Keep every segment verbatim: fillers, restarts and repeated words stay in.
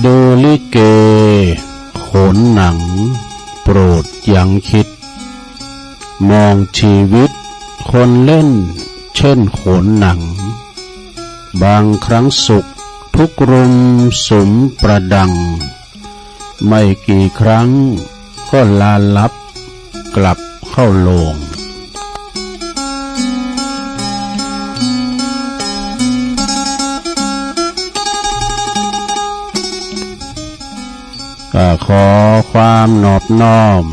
ดูลิเกโขนหนัง โปรดยังคิด มองชีวิตคนเล่นเช่นโขนหนัง บางครั้งสุขทุกรุมสุมประดัง ไม่กี่ครั้งก็ลาลับกลับเข้าโลง ก็ขอความนอบน้อม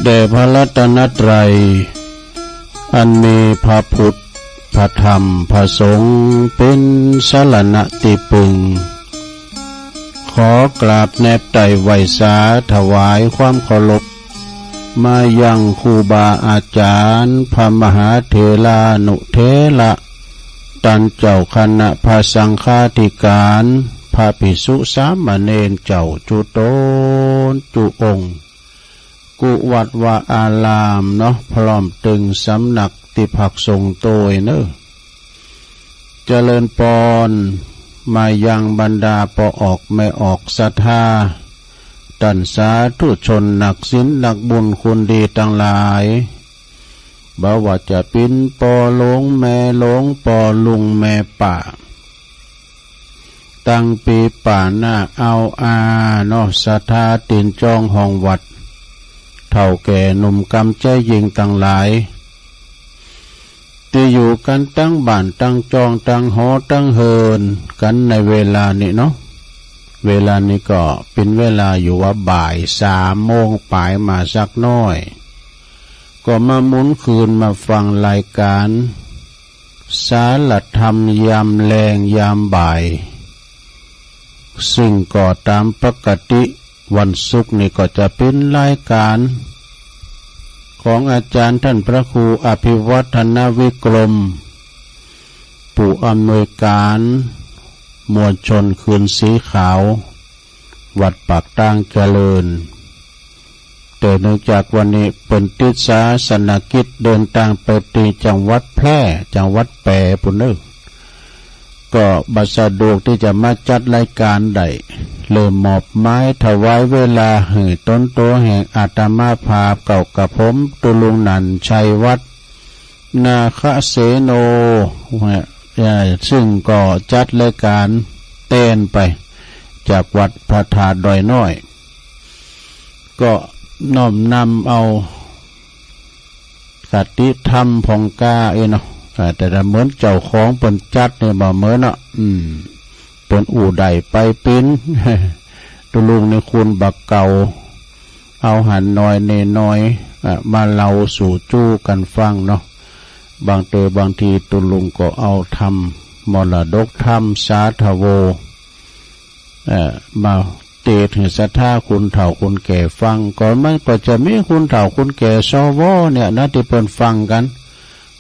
แด่พระรัตนตรัย อันมีพระพุทธ พระธรรม พระสงฆ์ เป็นสรณะที่พึ่ง ขอกราบแนบไต่ไหว้สาถวายความเคารพ มายังครูบาอาจารย์ พระมหาเถรานุเถระ ต้านเจ้าคณะพระสังฆาธิการ พระภิกษุสามเณรเจ้าจุ๊ตนจุ๊องค์ กู้วัดวาอารามเนาะ พร้อมตึงสำนักตี้พักสงฆ์โตยเนอะ เจริญปอน มายังบรรดาป้อออกแม่ออกศรัทธา ต้านสาธุชนนักศีลนักบุญคุณดีตังหลาย บ่ว่าจะเป๋นป้อหลวงแม่หลวง ป้อลุงแม่ป้า ตังปี๋ป้าน้าอาวอาเนาะ ศรัทธาตี๋นจองห้องวัด เฒ่าแก่หนุ่มกำใจ๊ยิงตังหลาย ตี้อยู่กั๋นตังบ้านตังจองตังหอตังเฮือนกั๋นในเวลานี้เนาะ เวลานี้ก็เป๋นเวลาอยู่ว่าบ่ายสามโมงป๋ายมาสักหน้อย ก็มาหมุนคืนมาฟังรายการ สารธรรมยามแลงยามบ่าย ซึ่งก็ต๋ามปกติวันศุกร์นี่ก็จะเป๋นรายการของอาจารย์ต้านพระครูอภิวัฒนวิกรม ผู้อำนวยการมวลชนคืนสีขาว วัดปากตางเจริญ แต่เนื่องจากวันนี้เปิ้นติดศาสนกิจเดินตางไปตี้จังหวัดแพร่ จังหวัดแป๋ปู้นเน่อ ก็บ่สะดวกตี้จะมาจัดรายการได้ เลยมอบหมายถวายเวลาหื้อต๋นตั๋วแห่งอาตมาภาพเก่ากับผม ตุ๊ลุงหนั่นชัยวัฒน์ นาคเสโน เอ่อ ซึ่งก็จัดรายการแตนไปจากวัดพระธาตุดอยน้อย ก็น้อมนำเอาคติธรรมผ่องกล้าอี้เนาะ เอ่อ แต่ถ้าเหมือนเจ้าของเปิ้นจัดนี่บ่เหมือนเนาะ อืม เปิ้นอู้ได้ไปเป๋น ตุ๊ลุงนี่คุณบักเก่า เอาหันน้อยเน่น้อย อ่ะ มาเล่าสู่จู๊กั๋นฟังเนาะ บางเตอ บางทีตุ๊ลุงก็เอาธรรม มรดกธรรมสาธโว เอ่อ มาเตสน์หื้อศรัทธาคนเฒ่าคนแก่ฟัง ก็มันก็จะมีคนเฒ่าคนแก่ สว เนี่ยนะ ตี้เปิ้นฟังกั๋น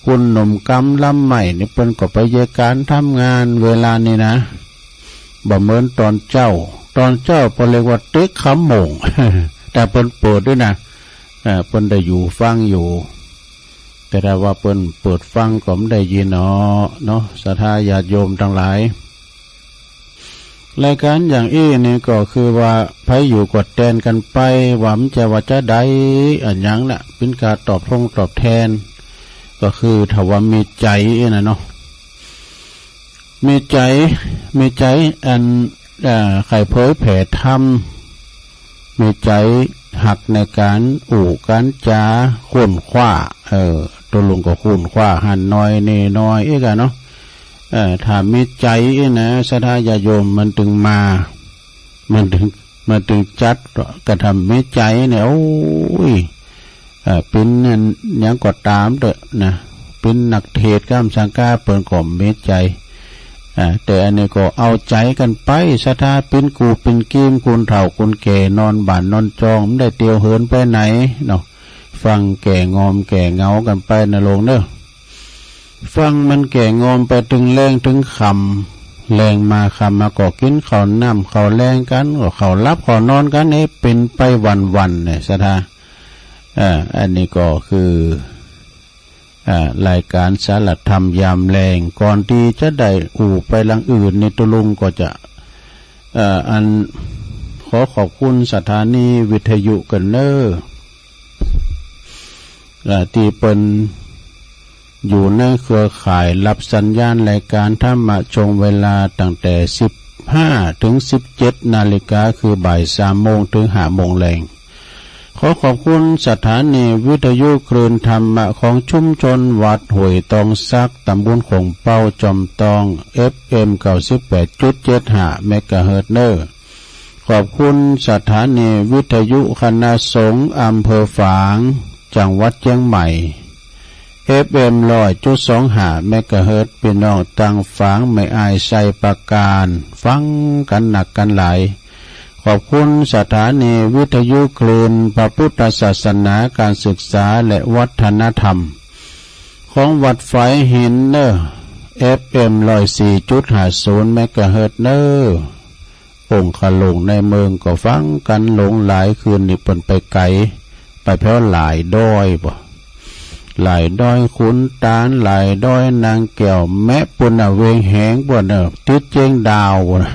คนหนุ่มกำลังใหม่นี่เปิ้นก็ไปเยียะก๋านทำงานเวลานี้นะ บ่เหมือนต๋อนเจ๊า ต๋อนเจ๊าเปิ้นเรียกว่าเต๊กขะโหม่ง แต่เปิ้นเปิดด้วยนะ เอ่อ เปิ้นได้อยู่ฟังอยู่ แต่ถ้าว่าเปิ้นเปิดฟังก็บ่ได้ยินเนาะ เนาะ ศรัทธาญาติโยมตังหลาย รายก๋านอย่างอี้นี่ก็คือว่าไผอยู่ก็แตนกั๋นไป ว่ามันจะว่าจะใด อะหยังน่ะ เป๋นก๋านตอบทงตอบแทน ก็คือถ้าว่ามีใจ๋นะเนาะ มีใจ๋ มีใจ๋อัน เอ่อ ใค่เผยแผ่ธรรม มีใจ๋ฮักในก๋านอู้ก๋านจ๋า ค้นคว้า เออ ตุ๊ลุงก็ค้นคว้าหันน้อยเน่น้อยอี้กั๋นเนาะ เอ่อ ถ้ามีใจ๋อี้นะ ศรัทธาญาติโยมมันตึงมา มันตึง มันตึงจัด ก็ถ้ามีใจ๋เนี่ย โอ้ย เอ่อ เป๋นอันหยังก็ต๋ามเต๊อะนะ เป๋นนักเทศน์กำสังกา เปิ้นก็มีใจ๋ อ่า แต่อันนี้ก็เอาใจ๋กั๋นไป ศรัทธาเป๋นกู้เป๋นกีม คนเฒ่าคนแก่นอนบ้านนอนจอง บ่ได้เตียวเหินไปไหนเนาะ ฟังแก่งอมแก่เหงากั๋นไปนะลุงเน่อ ฟังมันแก่งอมไปตึงแลงตึงค่ำ แลงมาค่ำมาก็กิ๋นข้าวน้ำข้าวแลงกั๋น ก็เข้าหลับเข้านอนกั๋น เอ๊ะ เป๋นไปวันๆ เนี่ย ศรัทธา เอ่อ อันนี้ก็คือ อ่า รายก๋านสารธรรมยามแลง ก่อนตี้จะได้อู้ไปหลังอื่นนี่ ตุ๊ลุงก็จะ เอ่อ อัน ขอขอบคุณสถานีวิทยุกันเนอะ เอ่อ ที่เปิ้นอยู่ในเครือข่ายรับสัญญาณรายการธรรมะช่วงเวลาตั้งแต่สิบห้าถึงสิบเจ็ดนาฬิกา คือบ่ายสามโมงถึงห้าโมงแลง ขอขอบคุณสถานีวิทยุคลื่นธรรมะของชุมชนวัดห้วยตองสัก ตำบลโข่งเป้า จอมตอง เอฟเอ็ม เก้าสิบแปดจุดเจ็ดห้า เมกะเฮิรตซ์เนอ ขอบคุณสถานีวิทยุคณะสงฆ์อำเภอฝาง จังหวัดเชียงใหม่ เอฟเอ็ม ร้อยจุดสองห้า เมกะเฮิรตซ์ พี่น้องตังฝางแม่อายไชยประการ ฟังกันนักกันหลาย ขอบคุณสถานีวิทยุคลื่นพระพุทธศาสนา การศึกษาและวัฒนธรรม ของวัดฝายหินเนอ เอฟเอ็ม ร้อยสี่จุดห้าศูนย์ เมกะเฮิรตซ์เนอ องค์ขะหลงในเมืองก็ฟังกันหลงหลาย คืนนี้เปิ้นไปไกล ไปแถวหลายดอยบ่ หลายดอยขุนตาล หลายดอยนางแก้ว แมะปู้นน่ะ เวียงแหงปู้นเนอ ติดเจียงดาวปู้น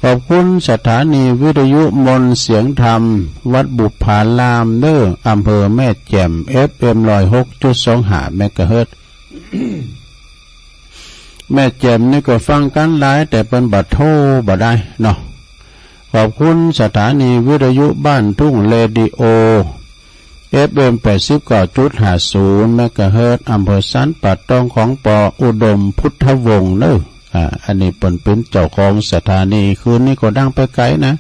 ขอบคุณสถานีวิทยุมนต์เสียงธรรม วัดบุพพารามเนอ อำเภอแม่แจ่ม เอฟเอ็ม ร้อยหกจุดสองห้า เมกะเฮิรตซ์ แม่แจ่มนี่ก็ฟังกันหลาย แต่เปิ้นบ่โทรบ่ได้เนาะ ขอบคุณสถานีวิทยุบ้านทุ่งเรดิโอ เอฟเอ็ม แปดสิบเก้าจุดห้าศูนย์ เมกะเฮิรตซ์ อำเภอสันป่าตอง ของ ปอ อุดมพุทธวงศ์เนอ อ่า อันนี้เปิ้นเป็นเจ้าของสถานี คืนนี้ก็ดังไปไกลนะ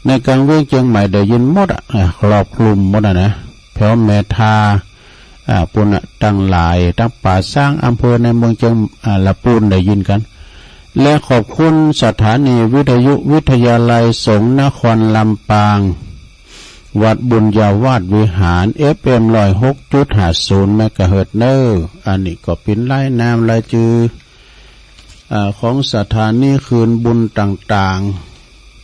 ในกลางเวียงเชียงใหม่ได้ยินหมดอะ อ่า ครอบคลุมหมดอะนะ แถวแม่ทา อ่า ปู้นน่ะ ตั้งหลาย ทั้งป่าซาง อำเภอในเมืองเชียง อ่า ละปูนได้ยินกัน และขอบคุณสถานีวิทยุวิทยาลัยสงฆ์นครลำปาง วัดบุญญาวาสวิหาร เอฟเอ็ม ร้อยหกจุดห้าศูนย์ เมกะเฮิรตซ์เนอ อันนี้ก็เป็นรายนามรายจื่อ อ่า ของสถานีคืนบุญต่าง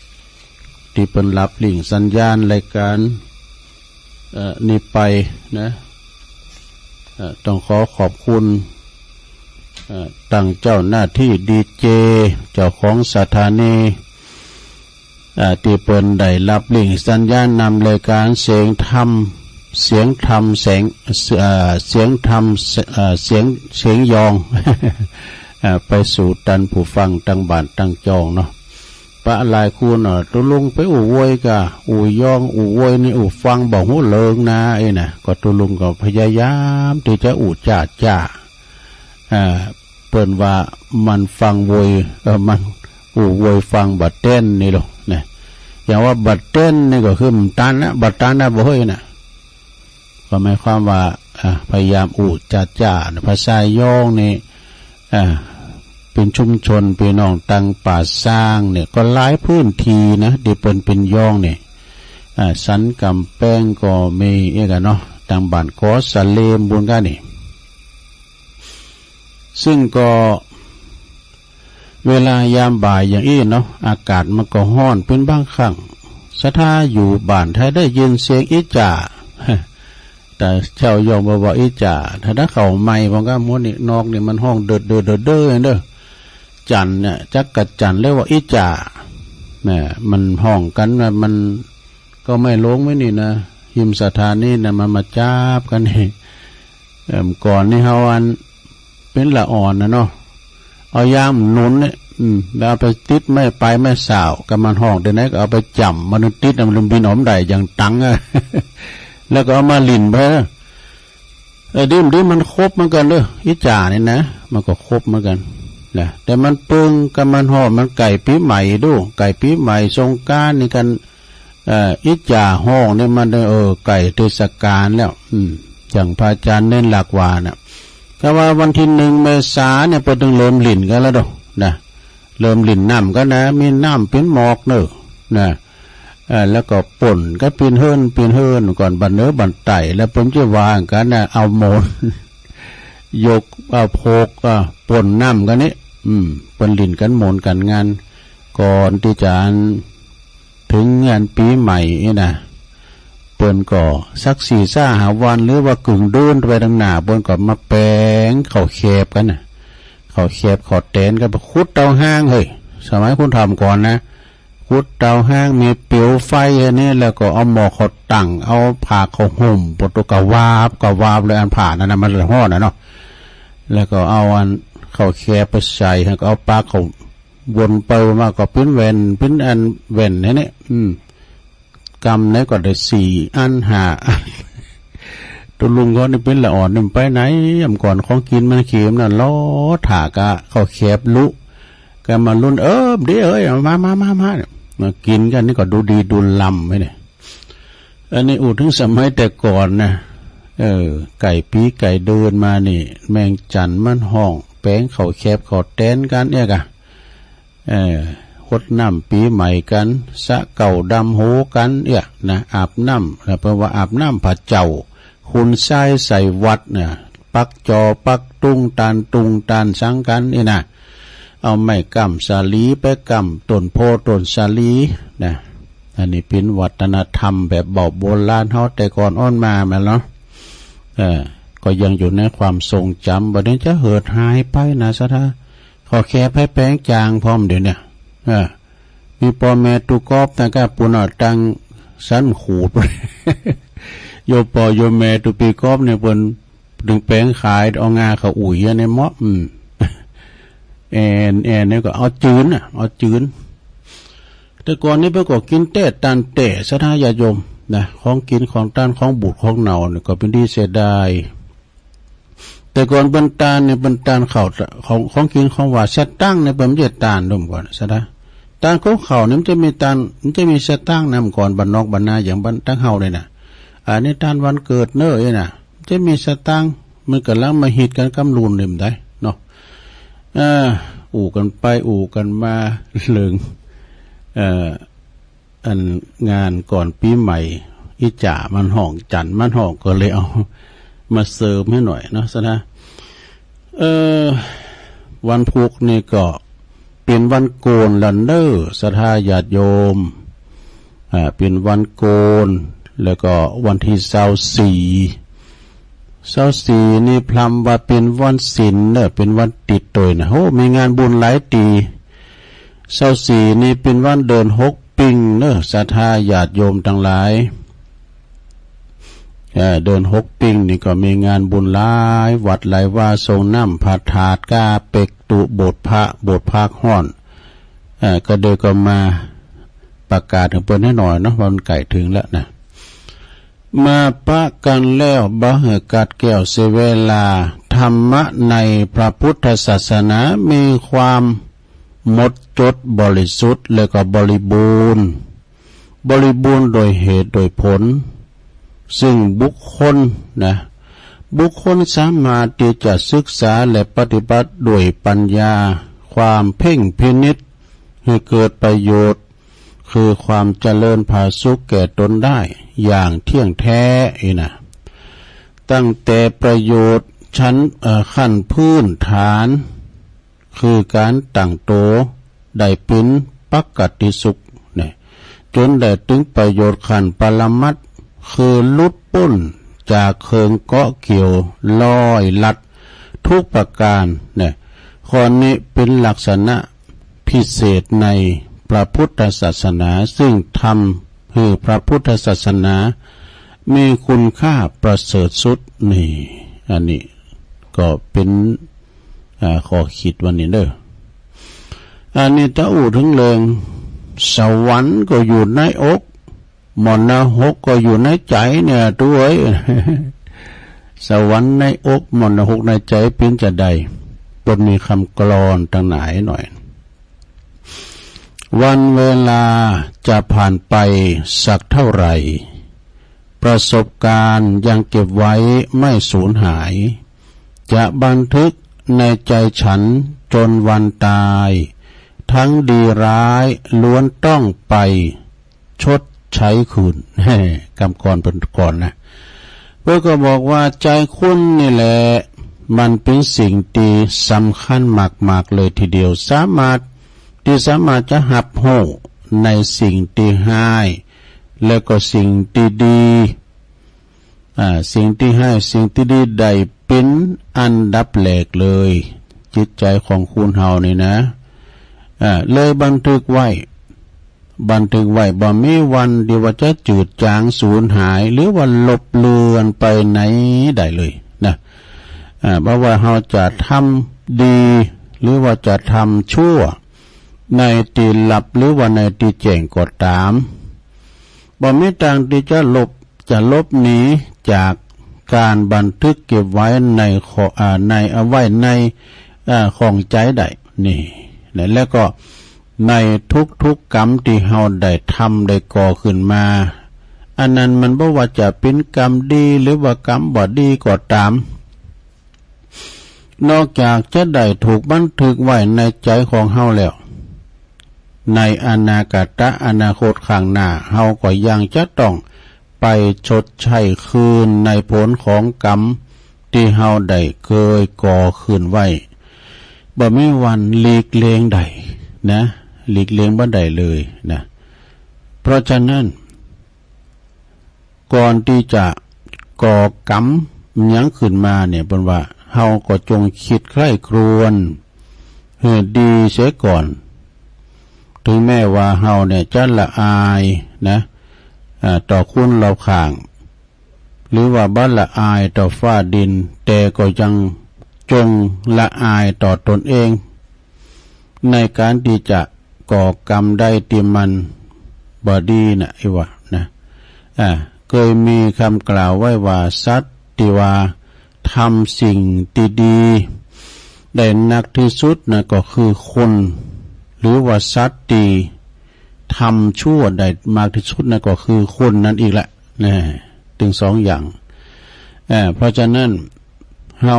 ๆ ที่เปิ้นรับลิงก์สัญญาณรายการ เอ่อ นี้ไปนะ เอ่อ ต้องขอขอบคุณ เอ่อ ตังเจ้าหน้าที่ดีเจ เจ้าของสถานี เอ่อ ที่เปิ้นได้รับลิงก์สัญญาณนำรายการเสียงธรรม เสียงธรรมแสง เอ่อ เสียงธรรม เอ่อ เสียง เสียงยอง เอ่อ ไปสู่ตันผู้ฟังตังบ้านตังจองเนาะ ปะหลายคนเนาะ ตุ๊ลุงไปอู้โวยกา อู้ยองอู้โวยนี่อู้ฟังบ่ฮู้เรื่องนะ เอ้ยนะ ก็ตุ๊ลุงก็พยายามที่จะอู้จ้าจ้า อ่า เปิ้นว่ามันฟังโวย เอ่อ มันอู้โวยฟังบ่เต้นนี่โลนะ อย่างว่าบ่เต้นนี่ก็คือมันตันนะ บ่ตันนะ บ่เฮ้ยนะ ก็หมายความว่า อ่า พยายามอู้จ้าจ้านะ ภาษายองนี่ อ่า เป็นชุมชนพี่น้องตังป่าซางเนี่ย ก็หลายพื้นที่นะ ที่เปิ้นเป็นยองเนี่ย อ่า สันกำแพงก็มีเอกอะเนาะ ตังบ้านกอสะเลมปู้นกานี่ ซึ่งก็ เวลายามบ่ายอย่างอี้เนาะ อากาศมันก็ฮ้อนเป็นบางครั้ง ศรัทธาอยู่บ้านถ้าได้ยินเสียงอิจ๋า แต่เจ้ายองบ่ว่าอิจ๋า ถ้าได้เข้าไมค์ ผมก็ม้วนนี่นอกนี่มันฮ้องเดิดๆๆๆ เด้อ จันเนี่ย จักกะจันเรียกว่าอิจ๋า แหม มันฮ้องกันว่ามัน ก็ไม่ลงไว้นี่นะ หิมสถานีนะ มันมาจับกันนี่ เอิ่ม ก่อนนี่เฮาอัน เป็นละอ่อนนะเนาะ เอายางหนุนเนี่ย อืม แล้วเอาไปติดไม้ไปไม้สาว ก็มันฮ้องเดี๋ยวไหนก็เอาไปจ่ำ มันติดน่ะ มันบินออกมาได้อย่างตังอะ แล้วก็เอามาหลิ้นไป เออ ดิมดิมมันครบเหมือนกันเด้อ อิจ๋านี่นะ มันก็ครบเหมือนกันนะ แต่มันเปิงกับมันฮ้อง มันใกล้ปีใหม่ดู ใกล้ปีใหม่สงกรานต์นี่กัน เอ่อ อิจ๋าฮ้องนี่มัน เออ ใกล้เทศกาลแล้ว อืม อย่างพระอาจารย์เน้นหลักว่าน่ะ ก็ว่าวันที่หนึ่งเมษาเนี่ย เปิ้นต้องเริ่มหลิ้นกันแล้วเด้อ นะ เริ่มหลิ้นน้ำกันนะ มีน้ำเป็นหมอกเนอะ นะ เอ่อ แล้วก็ป่นกันปีนเฮือนปีนเฮือนก่อน บันเนอบันไต่ แล้วเปิ้นจะวางกันนะ เอาโหมน ยก เอาโผก เอ่อ ป่นน้ำกันนี่ อืม เปิ้นหลิ้นกันโหมนกันงาน ก่อนที่จะอัน ถึงงานปีใหม่นี่นะ เปิ้นก็สักสี่ห้าวัน หรือว่ากึ่งเดือนไปตังหน้า เปิ้นก็มาแปงข้าวแคบกันนะ ข้าวแคบข้าวแตนกัน ไปขุดเตาฮ้าง เฮ้ย สมัยคนเฒ่าก่อนนะ ขุดเตาแฮง มีเปลวไฟอันนี้ แล้วก็เอาหม้อข้าวตั้ง เอาผ้าข้าวห่ม ปะตูกะวาบกะวาบเลย อันผ้านั้นนะ มันฮ้อนนะเนาะ แล้วก็เอาอันข้าวแคบไปใส่ แล้วก็เอาปากเขาวนไปวนมา ก็ปิ้นแหว่น ปิ้นอันแหว่นนี่เนี่ย อืม กำไหนก็ได้สี่อันห้าอัน ตุลุงเขานี่ปิ้นละอ่อนนี่มันไปไหน อำก่อนของกินมันเค็มนั่น รอถ่ากะข้าวแคบลุ ก็มาลุ้น เออ เดี๋ยวเอ้ย มา มา มา มา เนี่ย มากินกันนี่ก็ดูดีดูลำไว้เนี่ย อันนี้อู้ถึงสมัยแต่ก่อนนะ เออ ไก่ปีไก่เดินมานี่ แมงจันทร์มันฮ้อง แป๋งข้าวแคบข้าวแตนกันเนี่ยกะ เออ ฮดน้ำปีใหม่กัน สระเก๊าดำหัวกันเนี่ยนะ อาบน้ำนะ เปิ้นว่าอาบน้ำพระเจ้า คุณชายใส่วัดเนี่ย ปักจอปักตุงตานตุงตานสังกันนี่นะ เอาไม้ก้ำสาลีไปก้ำต้นโพธิ์ต้นสาลีนะ อันนี้เป็นวัฒนธรรมแบบเบาโบราณเฮาแต่ก่อนอ้อนมาแม่นเนาะ เออ ก็ยังอยู่ในความทรงจำ บัดนี้จะเหิดหายไปนะศรัทธา ข้าวแคบไผแป๋งจางพร้อมเดี๋ยวเนี่ย เออ มีป้อแม่ตุ๊กอบตั้งก้าปูนเอาตังสันขูด โยมป้อโยมแม่ตุ๊ปีกอบเนี่ยเปิ้น ถึงแป๋งขาย เอางาเขาอุ่ยอันนี้เหมาะ อืม แอน แอนนี่ก็เอาจืนน่ะ เอาจืน แต่ก่อนนี้เปิ้นก็กินแต๊ตานแต๊ศรัทธาญาติโยมนะ ของกินของตานของบูดของเน่านี่ก็เป็นที่เสียดาย แต่ก่อนเปิ้นตานเนี่ย เปิ้นตานข้าว ของ ของกินของหวาน สตางค์เนี่ย เปิ้นบ่ใจ้ตานเดิมก่อนศรัทธา ตานของข้าวเนี่ยมันจะมีตาน มันจะมีสตางค์นำก่อน บ้านนอกบ้านนาอย่างบ้านตังเฮาเนี่ยนะ อันนี้ตานวันเกิดเน้อเนี่ยนะ จะมีสตางค์ มันกำลังมาฮิตกันกำลุนนี่มันได้เนาะ เออ อู้กันไปอู้กันมาเรื่อง เอ่อ อันงานก่อนปีใหม่ อีจ่ามันฮ้อง จันทร์มันฮ้อง ก็เลยเอามาเสริมให้หน่อยเนาะศรัทธา เอ่อ วันพุธนี่ก็เป็นวันโกนละเน้อศรัทธาญาติโยม อ่า เป็นวันโกน แล้วก็วันที่ซาวสี่ ซาวสี่นี่พร่ำว่าเป็นวันศีลเน้อ เป็นวันติดตวยนะ โห มีงานบุญหลายตี้ ซาวสี่นี่เป็นวันเดือนหกปิงเน้อศรัทธาญาติโยมตังหลาย เอ่อ เดือนหกปิงนี่ก็มีงานบุญหลายวัดหลายวา สรงน้ำพระธาตุ กาเปกตุ โบสถ์พระ โบสถ์พระฮ้อน เอ่อ ก็เดอก็มาประกาศให้เปิ้นให้หน่อยเนาะ ว่ามันใกล้ถึงแล้วนะ มาปะกันแล้วบ่หื้อกัดแก้วเสียเวลา ธรรมะในพระพุทธศาสนามีความหมดจดบริสุทธิ์ และก็บริบูรณ์ บริบูรณ์โดยเหตุโดยผล ซึ่งบุคคลนะ บุคคลสามารถที่จะศึกษาและปฏิบัติด้วยปัญญา ความเพ่งพินิจ ให้เกิดประโยชน์ คือความเจริญผาสุกแก่ตนได้อย่างเที่ยงแท้นี่นะ ตั้งแต่ประโยชน์ชั้น เอ่อ ขั้นพื้นฐาน คือการตั้งโตได้เป็นปกติสุขเนี่ย จนได้ถึงประโยชน์ขั้นปรมัตถ์ คือหลุดป๊นจากเครื่องเกาะเกี่ยวร้อยลัดทุกประการเนี่ย ข้อนี้เป็นลักษณะ พิเศษในพระพุทธศาสนา ซึ่งทำให้พระพุทธศาสนามีคุณค่าประเสริฐสุดนี่ อันนี้ก็เป็น อ่า ข้อคิดวันนี้เด้อ อันนี้ถ้าอู้ถึงเรื่องสวรรค์ก็อยู่ในอก มรณะหกก็อยู่ในใจเนี่ย ตัวเอ้ย สวรรค์ในอก มรณะหกในใจ เปิ้นจะได้ เปิ้นมีคำกลอนตังหลายหน่อย วันเวลาจะผ่านไปสักเท่าไหร่ ประสบการณ์ยังเก็บไว้ไม่สูญหาย จะบันทึกในใจฉันจนวันตาย ทั้งดีร้ายล้วนต้องไป ชดใช้คืน กำกรเปิ้นก่อนนะ เปิ้นก็บอกว่าใจคนนี่แหละ มันเป็นสิ่งที่สำคัญมากๆ เลยทีเดียว สามารถ ที่สามารถจะฮับฮู้ในสิ่งที่ร้าย แล้วก็สิ่งที่ดี อ่า สิ่งที่ร้าย สิ่งที่ดีได้เป็นอันดับแรกเลย จิตใจของคนเฮานี่นะ อ่า เลยบันทึกไว้ บันทึกไว้ บ่มีวันที่ว่าจะจืดจางสูญหาย หรือว่าลบเลือนไปไหนได้เลยนะ อ่า บ่ว่าเฮาจะทำดี หรือว่าจะทำชั่ว ในตี้ลับ หรือว่าในตี้แจ้งก็ตาม บ่มีตางที่จะหลบ จะหลบหนีจากการบันทึกเก็บไว้ในข้อ อ่า ใน เอาไว้ใน อ่า ของใจได้ นี่ และ แล้วก็ในทุกๆกรรมที่เฮาได้ทำได้ก่อขึ้นมา อันนั้นมันบ่ว่าจะเป็นกรรมดีหรือว่ากรรมบ่ดีก็ตาม นอกจากจะได้ถูกบันทึกไว้ในใจของเฮาแล้ว ในอนาคต อนาคตข้างหน้า เฮาก็ยังจะต้องไปชดใช้คืนในผลของกรรมที่เฮาได้เคยก่อขึ้นไว้ บ่มีวันหลีกเลี่ยงได้นะ หลีกเลี่ยงบ่ได้เลยนะ เพราะฉะนั้น ก่อนที่จะก่อกรรมหยังขึ้นมาเนี่ย เปิ้นว่าเฮาก็จงคิดใคร่ครวญให้ดีเสียก่อน ถึงแม้ว่าเฮาเนี่ยจะละอายนะ อ่า ต่อคนรอบข้าง หรือว่าบ่ละอายต่อฟ้าดิน แต่ก็ยังจงละอายต่อตนเอง ในการที่จะก่อกรรมใดที่มันบ่ดีนะ ไอ้วะนะ อ่า เคยมีคำกล่าวไว้ว่า สัตว์ที่ว่าทำสิ่งที่ดีได้นักที่สุดนะ ก็คือคน หรือว่าสัตว์ที่ทำชั่วได้มากที่สุดนะ ก็คือคนนั่นอีกแหละนะ ถึงสองอย่าง อ่า เพราะฉะนั้นเฮา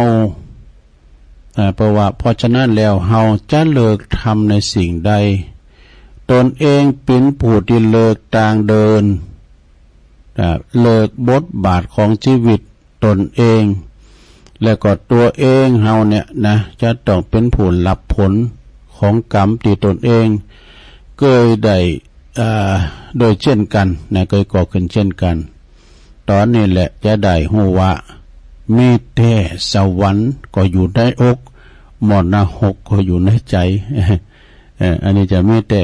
อ่า เพราะว่า เพราะฉะนั้นแล้ว เฮาจะเลือกทำในสิ่งใด ตนเองเป็นผู้ที่เลือกทางเดิน อ่า เลือกบทบาทของชีวิตตนเอง และก็ตัวเองเฮาเนี่ยนะ จะต้องเป็นผู้รับผลของกรรมที่ตนเองเคยได้ อ่า โดยเช่นกันนะ เคยก่อขึ้นเช่นกัน ตอนนี้แหละจะได้ฮู้ว่า มีแท้สวรรค์ก็อยู่ในอก มรณะหกก็อยู่ในใจ เอ่อ อันนี้จะมีแท้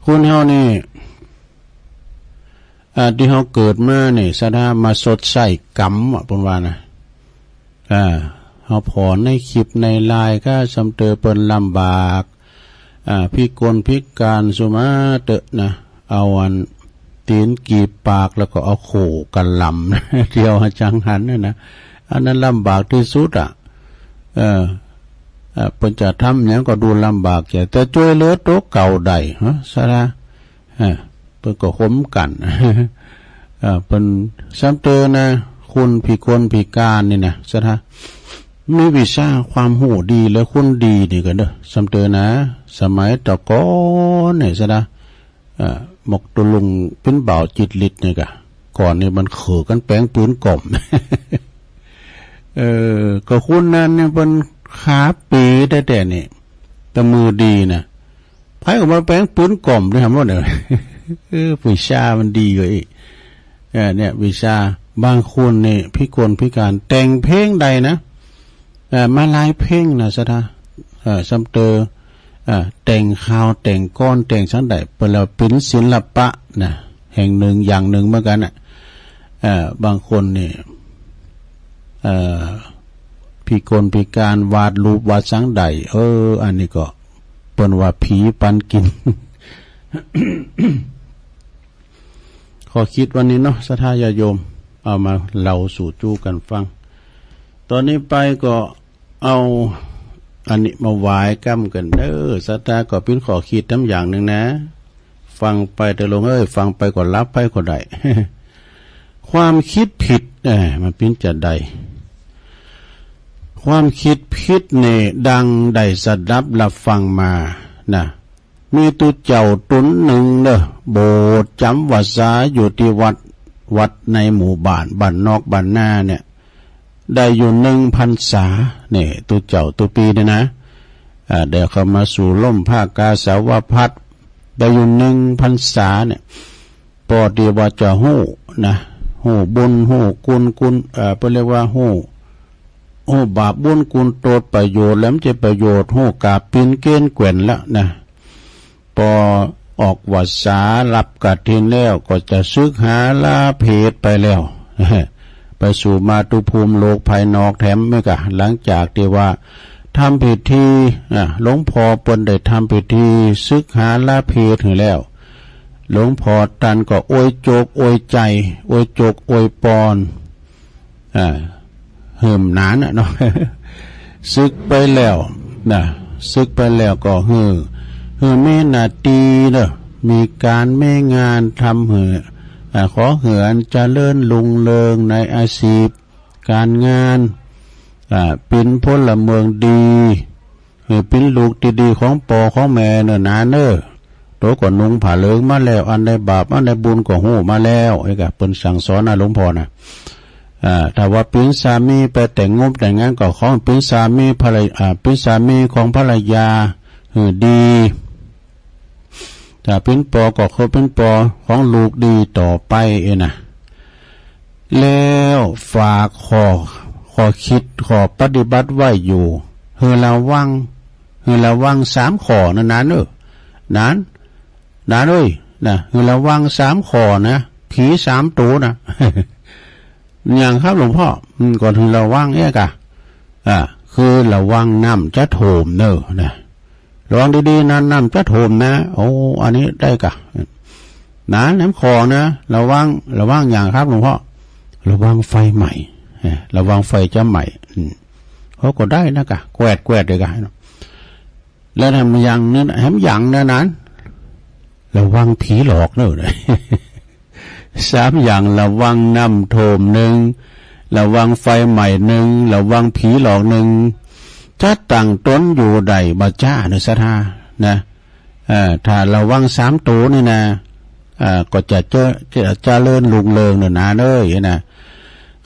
คนเฮานี่ อ่า ที่เฮาเกิดมานี่ สะดามาชดใช้กรรมอะ เปิ้นว่านะ อ่า เฮาผ่อในคลิปในไลน์ก็ สำเติเปิ้นลำบาก อ่า พิกลพิการสุมาเตอะนะ เอาอันตีนกีบปากแล้วก็เอาโขกกะหล่ำ เดียวหาจังหันเนี่ยนะ อันนั้นลำบากที่สุดอะ เออ เอ่อ เปิ้นจะทำหยังก็ดูลำบากแก่ แต่ช่วยเหลือตัวเก่าได้ ฮะ สะดา เออ เปิ้นก็คมกัน เออ เปิ้นสำเตินะ คนพิกลพิการนี่นะ สะดา มีวิชาความฮู้ดีและคนดีนี่ก็เด้อ สำเตินะ สมัยแต่ก่อนนี่ สะดา เอ่อ หมกตุลุงเป็นบ่าวจิตรลิศนี่กะ ก่อนนี่มันเขอกันแป๋งปืนกล เออ ก็คนนั้นเนี่ยเปิ้นขาเป๋แต๊ๆ นี่ แต่มือดีนะ ไผก็มาแป๋งปืนกลได้ หันบ่เนี่ย เออ วิชามันดีกว่าอีก เออ เนี่ย วิชา บางคนนี่พิกลพิการแต่งเพลงได้นะ เอ่อ มาหลายเพลงนะ สะดา เอ่อ สำเติ เอ่อ แต่งข่าว แต่งกลอน แต่งสังได้ เปิ้นแล้วเป็นศิลปะนะ แห่งหนึ่ง อย่างหนึ่งเหมือนกันน่ะ เอ่อ บางคนนี่ เอ่อ พิกลพิการวาดรูปวาดสังได้ เออ อันนี้ก็เปิ้นว่าผีปันกิน ข้อคิดวันนี้เนาะ ศรัทธาญาติโยม เอามาเล่าสู่จู้กันฟัง ตอนนี้ไปก็เอาอันนี้มาหวายก้ำกั๋นเด้อ ศรัทธาก็ปิ้นข้อคิดนำอย่างหนึ่งนะ ฟังไปเถอะโลมเอ้ย ฟังไปก็หลับไปก็ได้ ความคิดผิด เอ่อ มันปิ้นจะใด ความคิดผิดนี่ดังได้สดับรับฟังมานะ มีตุ๊เจ้าตุ๊นหนึ่งเนอะ โบสถ์จ๋ำวัสสาอยู่ตี้วัด วัดในหมู่บ้าน บ้านนอกบ้านนาเนี่ย ได้อยู่หนึ่งพรรษา เนี่ย ตุ๊เจ้าตุ๊ปี๋เนี่ยนะ อ่า ได้เข้ามาสู่ร่มผ้ากาสาวพัสตร์ ได้อยู่หนึ่งพรรษาเนี่ย ปอตี้ว่าจะฮู้นะ ฮู้บุญ ฮู้คุณ คุณ เอ่อ เปิ้นเรียกว่าฮู้ ฮู้บาปบุญคุณโทษประโยชน์ แล้วมันจะประโยชน์ ฮู้กาบปิ่นเกณฑ์แกว่นแล้วนะ ปอออกวรรษารับกฐินแล้วก็จะสึกหาลาเพสไปแล้ว ไปสู่มาตุภูมิโลกภายนอกแถมไหมกะ หลังจากที่ว่าทำพิธี อ่ะ หลวงพ่อเปิ้นได้ทำพิธีสึกหาลาเพสให้แล้ว หลวงพ่อตันก็อวยโจกอวยใจ อวยโจกอวยปอน อ่า หื้อหนานน่ะเนาะ สึกไปแล้วนะ สึกไปแล้วก็หื้อ หื้อมีหน้าตี้เนาะ มีก๋านมีงานทำหื้อ อ่า ขอหื้ออันเจริญรุ่งเรืองในอาชีพก๋านงาน อ่า เป๋นพลเมืองดี เออ เป๋นลูกตี้ดีของป้อของแม่เนาะ หนานเอ้อ โตก็นุ่งผ้าเหลืองมาแล้ว อันใดบาปอันใดบุญก็ฮู้มาแล้ว เอ้ยกะ เปิ้นสั่งสอนนะหลวงพ่อนะ อ่า ถ้าว่าเป๋นสามีไปแต่งงบแต่งงานก็ขอเป๋นสามีภรร- อ่า เป๋นสามีของภรรยา เออ ดี ถ้าเป๋นป้อก็ขอเป๋นป้อของลูกดีต่อไป เอ้ยนะ แล้วฝากข้อ- ข้อคิดข้อปฏิบัติไว้อยู่ หื้อระวัง หื้อระวังสามข้อนะหนานเอ้อ หนาน หนานเอ้ย นะ หื้อระวังสามข้อนะ ผีสามโตนะ อย่างครับหลวงพ่อ อืม ก็หื้อระวังเอ้ยกะ อ่า คือระวังน้ำจะท่วมเนอะนะ ระวังดีๆนะ น้ำจะท่วมนะ โอ้ อันนี้ได้กะ นะ น้ำคลองนะ ระวัง ระวังอย่างครับหลวงพ่อ ระวังไฟไหม้ เอ้ย ระวังไฟจะไหม้ อืม เขาก็ได้นะกะ แกวดแกวดเลยกะ แล้วแถมอย่างนึง แถมอย่างนั้น ระวังผีหลอกเนอะ สามอย่าง ระวังน้ำท่วมหนึ่ง ระวังไฟไหม้หนึ่ง ระวังผีหลอกหนึ่ง จะตั้งตนอยู่ได้บ่จ๊าเนอะศรัทธานะ เอ่อ ถ้าระวังสามโตนี่นะ เอ่อ ก็จะเจ- จะเจริญรุ่งเรืองเนอะหนานเอ้ยนะ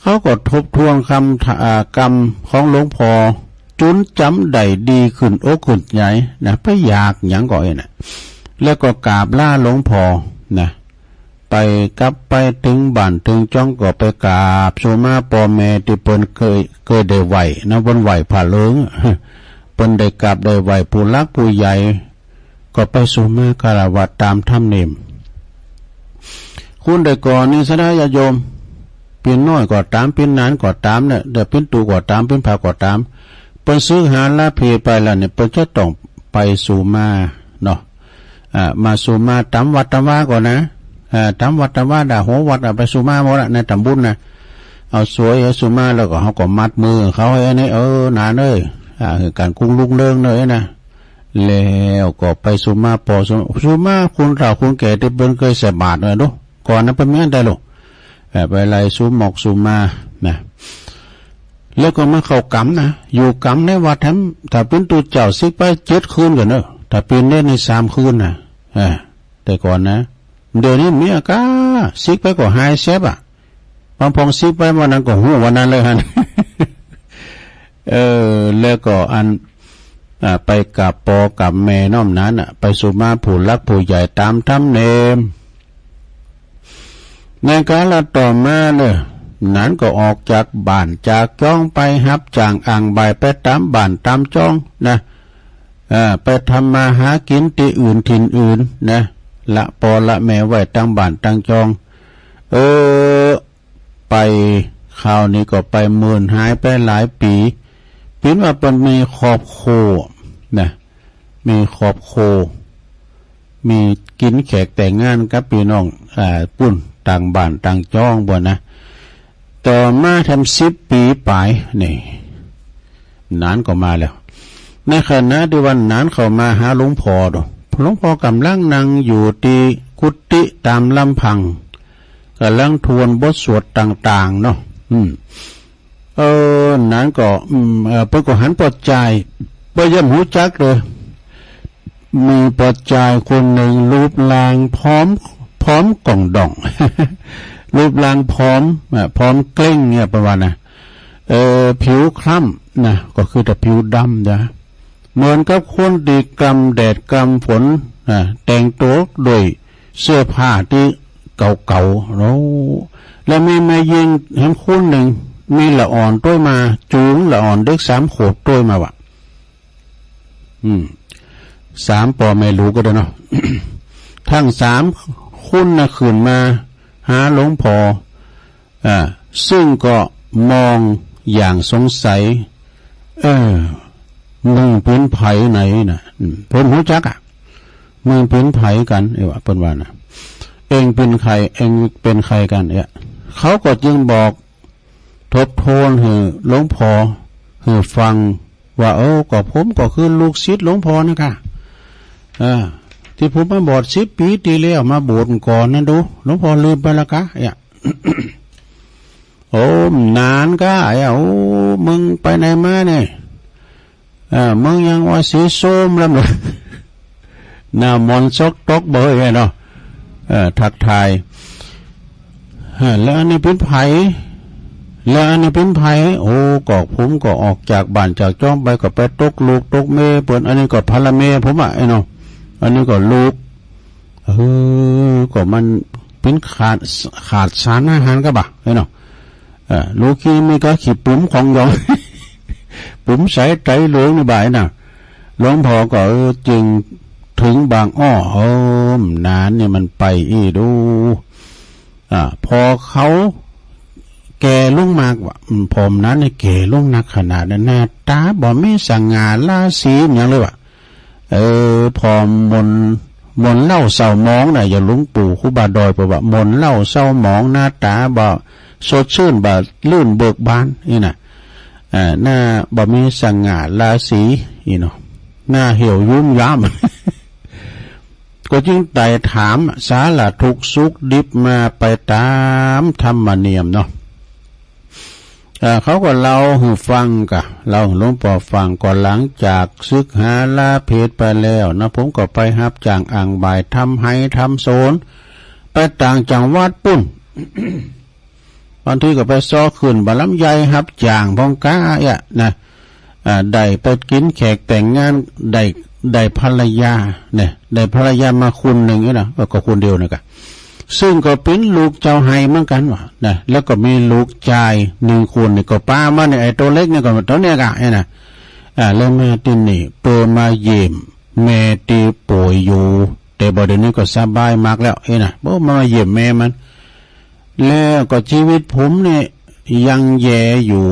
เขาก็ทบทวนคำ- อ่า กำของหลวงพ่อ จุนจ๋ำได้ดีขึ้นอกขึ้นใจ๋นะ ไปอยากหยังก็เอ้ยนะ แล้วก็กราบลาหลวงพ่อนะ ไปกลับไปเถิงบ้านเถิงจ้องก็ไปกราบสุมาป้อแม่ตี้เปิ้นเคย- เคยได้ไหว้นะ เปิ้นไหว้ผ้าเหลือง เปิ้นได้กราบได้ไหว้ผู้หลักผู้ใหญ่ ก็ไปสุมาคารวะตามธรรมเนียม คุณแต่ก่อนนี้ศรัทธาญาติโยม เป๋นน้อยก็ต๋าม เป๋นหนานก็ต๋ามเนี่ย เดี๋ยวเป๋นตุ๊ก็ต๋าม เป๋นผาก็ต๋าม เปิ้นสึกหาลาเพสไปแล้วเนี่ย เปิ้นจะต้องไปสุมาเนาะ อ่า มาสุมาต๋ามวัดต๋ามวาก่อนนะ อ่า ต๋ามวัดต๋ามวา ดาหัววัดอะ ไปสุมาหมดละ ในต๋ามบุญนะ เอาสวยเอาสุมา แล้วก็เขาก็มัดมือเขาให้อันนี้ เออ หนานเอ้ย อ่า หื้อก๋านกุ้งลุกเริงเนอะนะ แล้วก็ไปสุมาป้อสุ- สุมาคุณเฒ่าคุณแก่ตี้เปิ้นเคยใส่บาตรเนอะดู ก่อนนั้นเปิ้นมีอันใดลูก เอ่อ ไปไล่สุหมอกสุมานะ แล้วก็มาเข้ากรรมนะ อยู่กรรมในวัดแถม ถ้าเป๋นตุ๊เจ้าสึกไปเจ็ดคืนก่อนเนอะ ถ้าเป๋นเณรนี่สามคืนนะ เออ แต่ก่อนนะ เดี๋ยวนี้มีอาการ สึกไปก็หายแซบอะ บางพองสึกไปวันนั้นก็ฮู้วันนั้นเลยหั่น เออ แล้วก็อัน อ่า ไปกราบป้อกราบแม่น้อมหนานน่ะ ไปสุมาผู้หลักผู้ใหญ่ต๋ามธรรมเนียม ในกาลต่อมาเนอะ หนานก็ออกจากบ้านจากจ้องไปฮับจ้างอ่างใบไปต๋ามบ้านต๋ามจ้องนะ เอ่อ ไปทำมาหากิ๋นตี้อื่นถิ่นอื่นนะ ละป้อละแม่ไว้ตังบ้านตังจ้อง เออ ไปคราวนี้ก็ไปเมินหายไปหลายปี๋ เป๋นว่าเปิ้นมีครอบครัวนะ มีครอบครัว มีกิ๋นแขกแต่งงานกับปี้น้อง อ่า ปุ้นต่างบ้านต่างจ้องบ่นะ ต่อมาแถมสิบปี๋ป๋ายนี่ หนานก็มาแล้ว ในขณะตี้ว่าหนานเข้ามาหาหลวงพ่อเนาะ หลวงพ่อกำลังนั่งอยู่ตี้กุฏิต๋ามลำพัง กำลังทวนบทสวดต่างๆ เนาะ อืม เออ หนานก็ อืม เออ เปิ้นก็หันป้อจาย เปิ้นย่อมฮู้จักเลย มีป้อจายคนหนึ่งรูปร่างผอม ผอมก่องด่อง รูปร่างผอม อ่ะ ผอมเกร็งเนี่ย ประมาณนะ เออ ผิวคล้ำนะ ก็คือแต่ผิวดำนะ เหมือนกับคนตี้กำแดดกำฝนนะ แต่งตัวด้วยเสื้อผ้าตี้เก่าๆ เนาะ แล้วมีแม่ญิงแหมคนหนึ่ง มีละอ่อนตวยมา จูงละอ่อนเด็กสามขวบตวยมาว่ะ อืม สามป้อแม่ลูกก็ได้เนาะ ทั้งสามคนน่ะขึ้นมาหาหลวงพ่อ อ่า ซึ่งก็มองอย่างสงสัย เออ มึงเป็นไผไหนน่ะ อืม เพิ่นฮู้จักอะ มึงเป็นไผกัน เอ้ยว่า เพิ่นว่านะ เองเป็นใคร เองเป็นใครกัน เอ้ย เขาก็จึงบอก ทบทวนหื้อหลวงพ่อหื้อฟังว่า เออ ก็ผมก็คือลูกศิษย์หลวงพ่อนะกะ เออ ที่ผมมาบวชสิบปีที่แล้ว มาบวชก่อนนั่นดู หลวงพ่อลืมไปละกะ เนี่ย โอ้ นานกะ ไอ้ โอ้ มึงไปไหนมาเนี่ย เออ มึงยังว่าสีส้มลำเลย หน้ามนต์ซกตกเบยเนาะ เออ ทักทาย เออ แล้วอันนี้เป็นไผ แล้วอันนี้เป็นไผ โอ้ ก็ผมก็ออกจากบ้านจากจ้องไป ก็ไปตกลูกตกเมยเปิ้น อันนี้ก็ภรรยาเมยผมอะ ไอ้เนาะ อันนี้ก็ลูก เออ ก็มันเป็นขาด ขาดสารอาหารกะบ่า ไอ้เนาะ เออ ลูกขี้มีก็ขี้ปุ๋มของหยอง ปุ๋มใสไตรหลวงนี่บ่ายน่ะ หลวงพ่อก็ เออ จึงถึงบางอ้อ เออ นานเนี่ยมันไปอี้ดู อ่า พอเขาแก่ลงมากว่า อืม ผมนั้นเนี่ยแก่ลงนักขนาดนั้น หน้าตาบ่มีสง่าราศีหยังเลยว่ะ เออ พอหม่น หม่นเหล้าเศร้าหมองน่ะ อย่างหลวงปู่ครูบาดอยบอกว่า หม่นเหล้าเศร้าหมอง หน้าตาบ่สดชื่น บ่ลื่นเบิกบาน นี่น่ะ เอ่อ หน้าบ่มีสง่าราศี นี่เนาะ หน้าเหี่ยวยุ้มย้าม ก็จึงไต่ถามสารทุกข์สุขดิบมาไปตามธรรมเนียมเนาะ เอ่อ เขาก็เล่าหื้อฟังกะ เล่าหื้อหลวงพ่อฟัง ก็หลังจากศึกษาลาเพสไปแล้วนะ ผมก็ไปฮับจ้างอ่างบ่าย ทำไฮ่ทำสวน ไปต่างจังหวัดปุ้น บางทีก็ไปซอขึ้นบ่าลำไยฮับจ้างพ่องกาเอะนะ อ่า ได้ไปกินแขกแต่งงาน ได้ ได้ภรรยาเนี่ย ได้ภรรยามาคนหนึ่งเนี่ยนะ เออ ก็คนเดียวนะกะ ซึ่งก็เป็นลูกเจ้าไฮ่เหมือนกันว่ะนะ แล้วก็มีลูกชายหนึ่งคนนี่ก็ปามาเนี่ย ไอ้ตัวเล็กเนี่ยก็ตัวเนี้ยกะเนี่ยนะ อ่า แล้วมาที่นี่ เปิ้นมาเยี่ยมแม่ที่ป่วยอยู่ แต่บ่าเดี๋ยวนี้ก็สบายมากแล้วเนี่ยนะ เปิ้นมาเยี่ยมแม่มัน แล้วก็ชีวิตผมเนี่ยยังแย่อยู่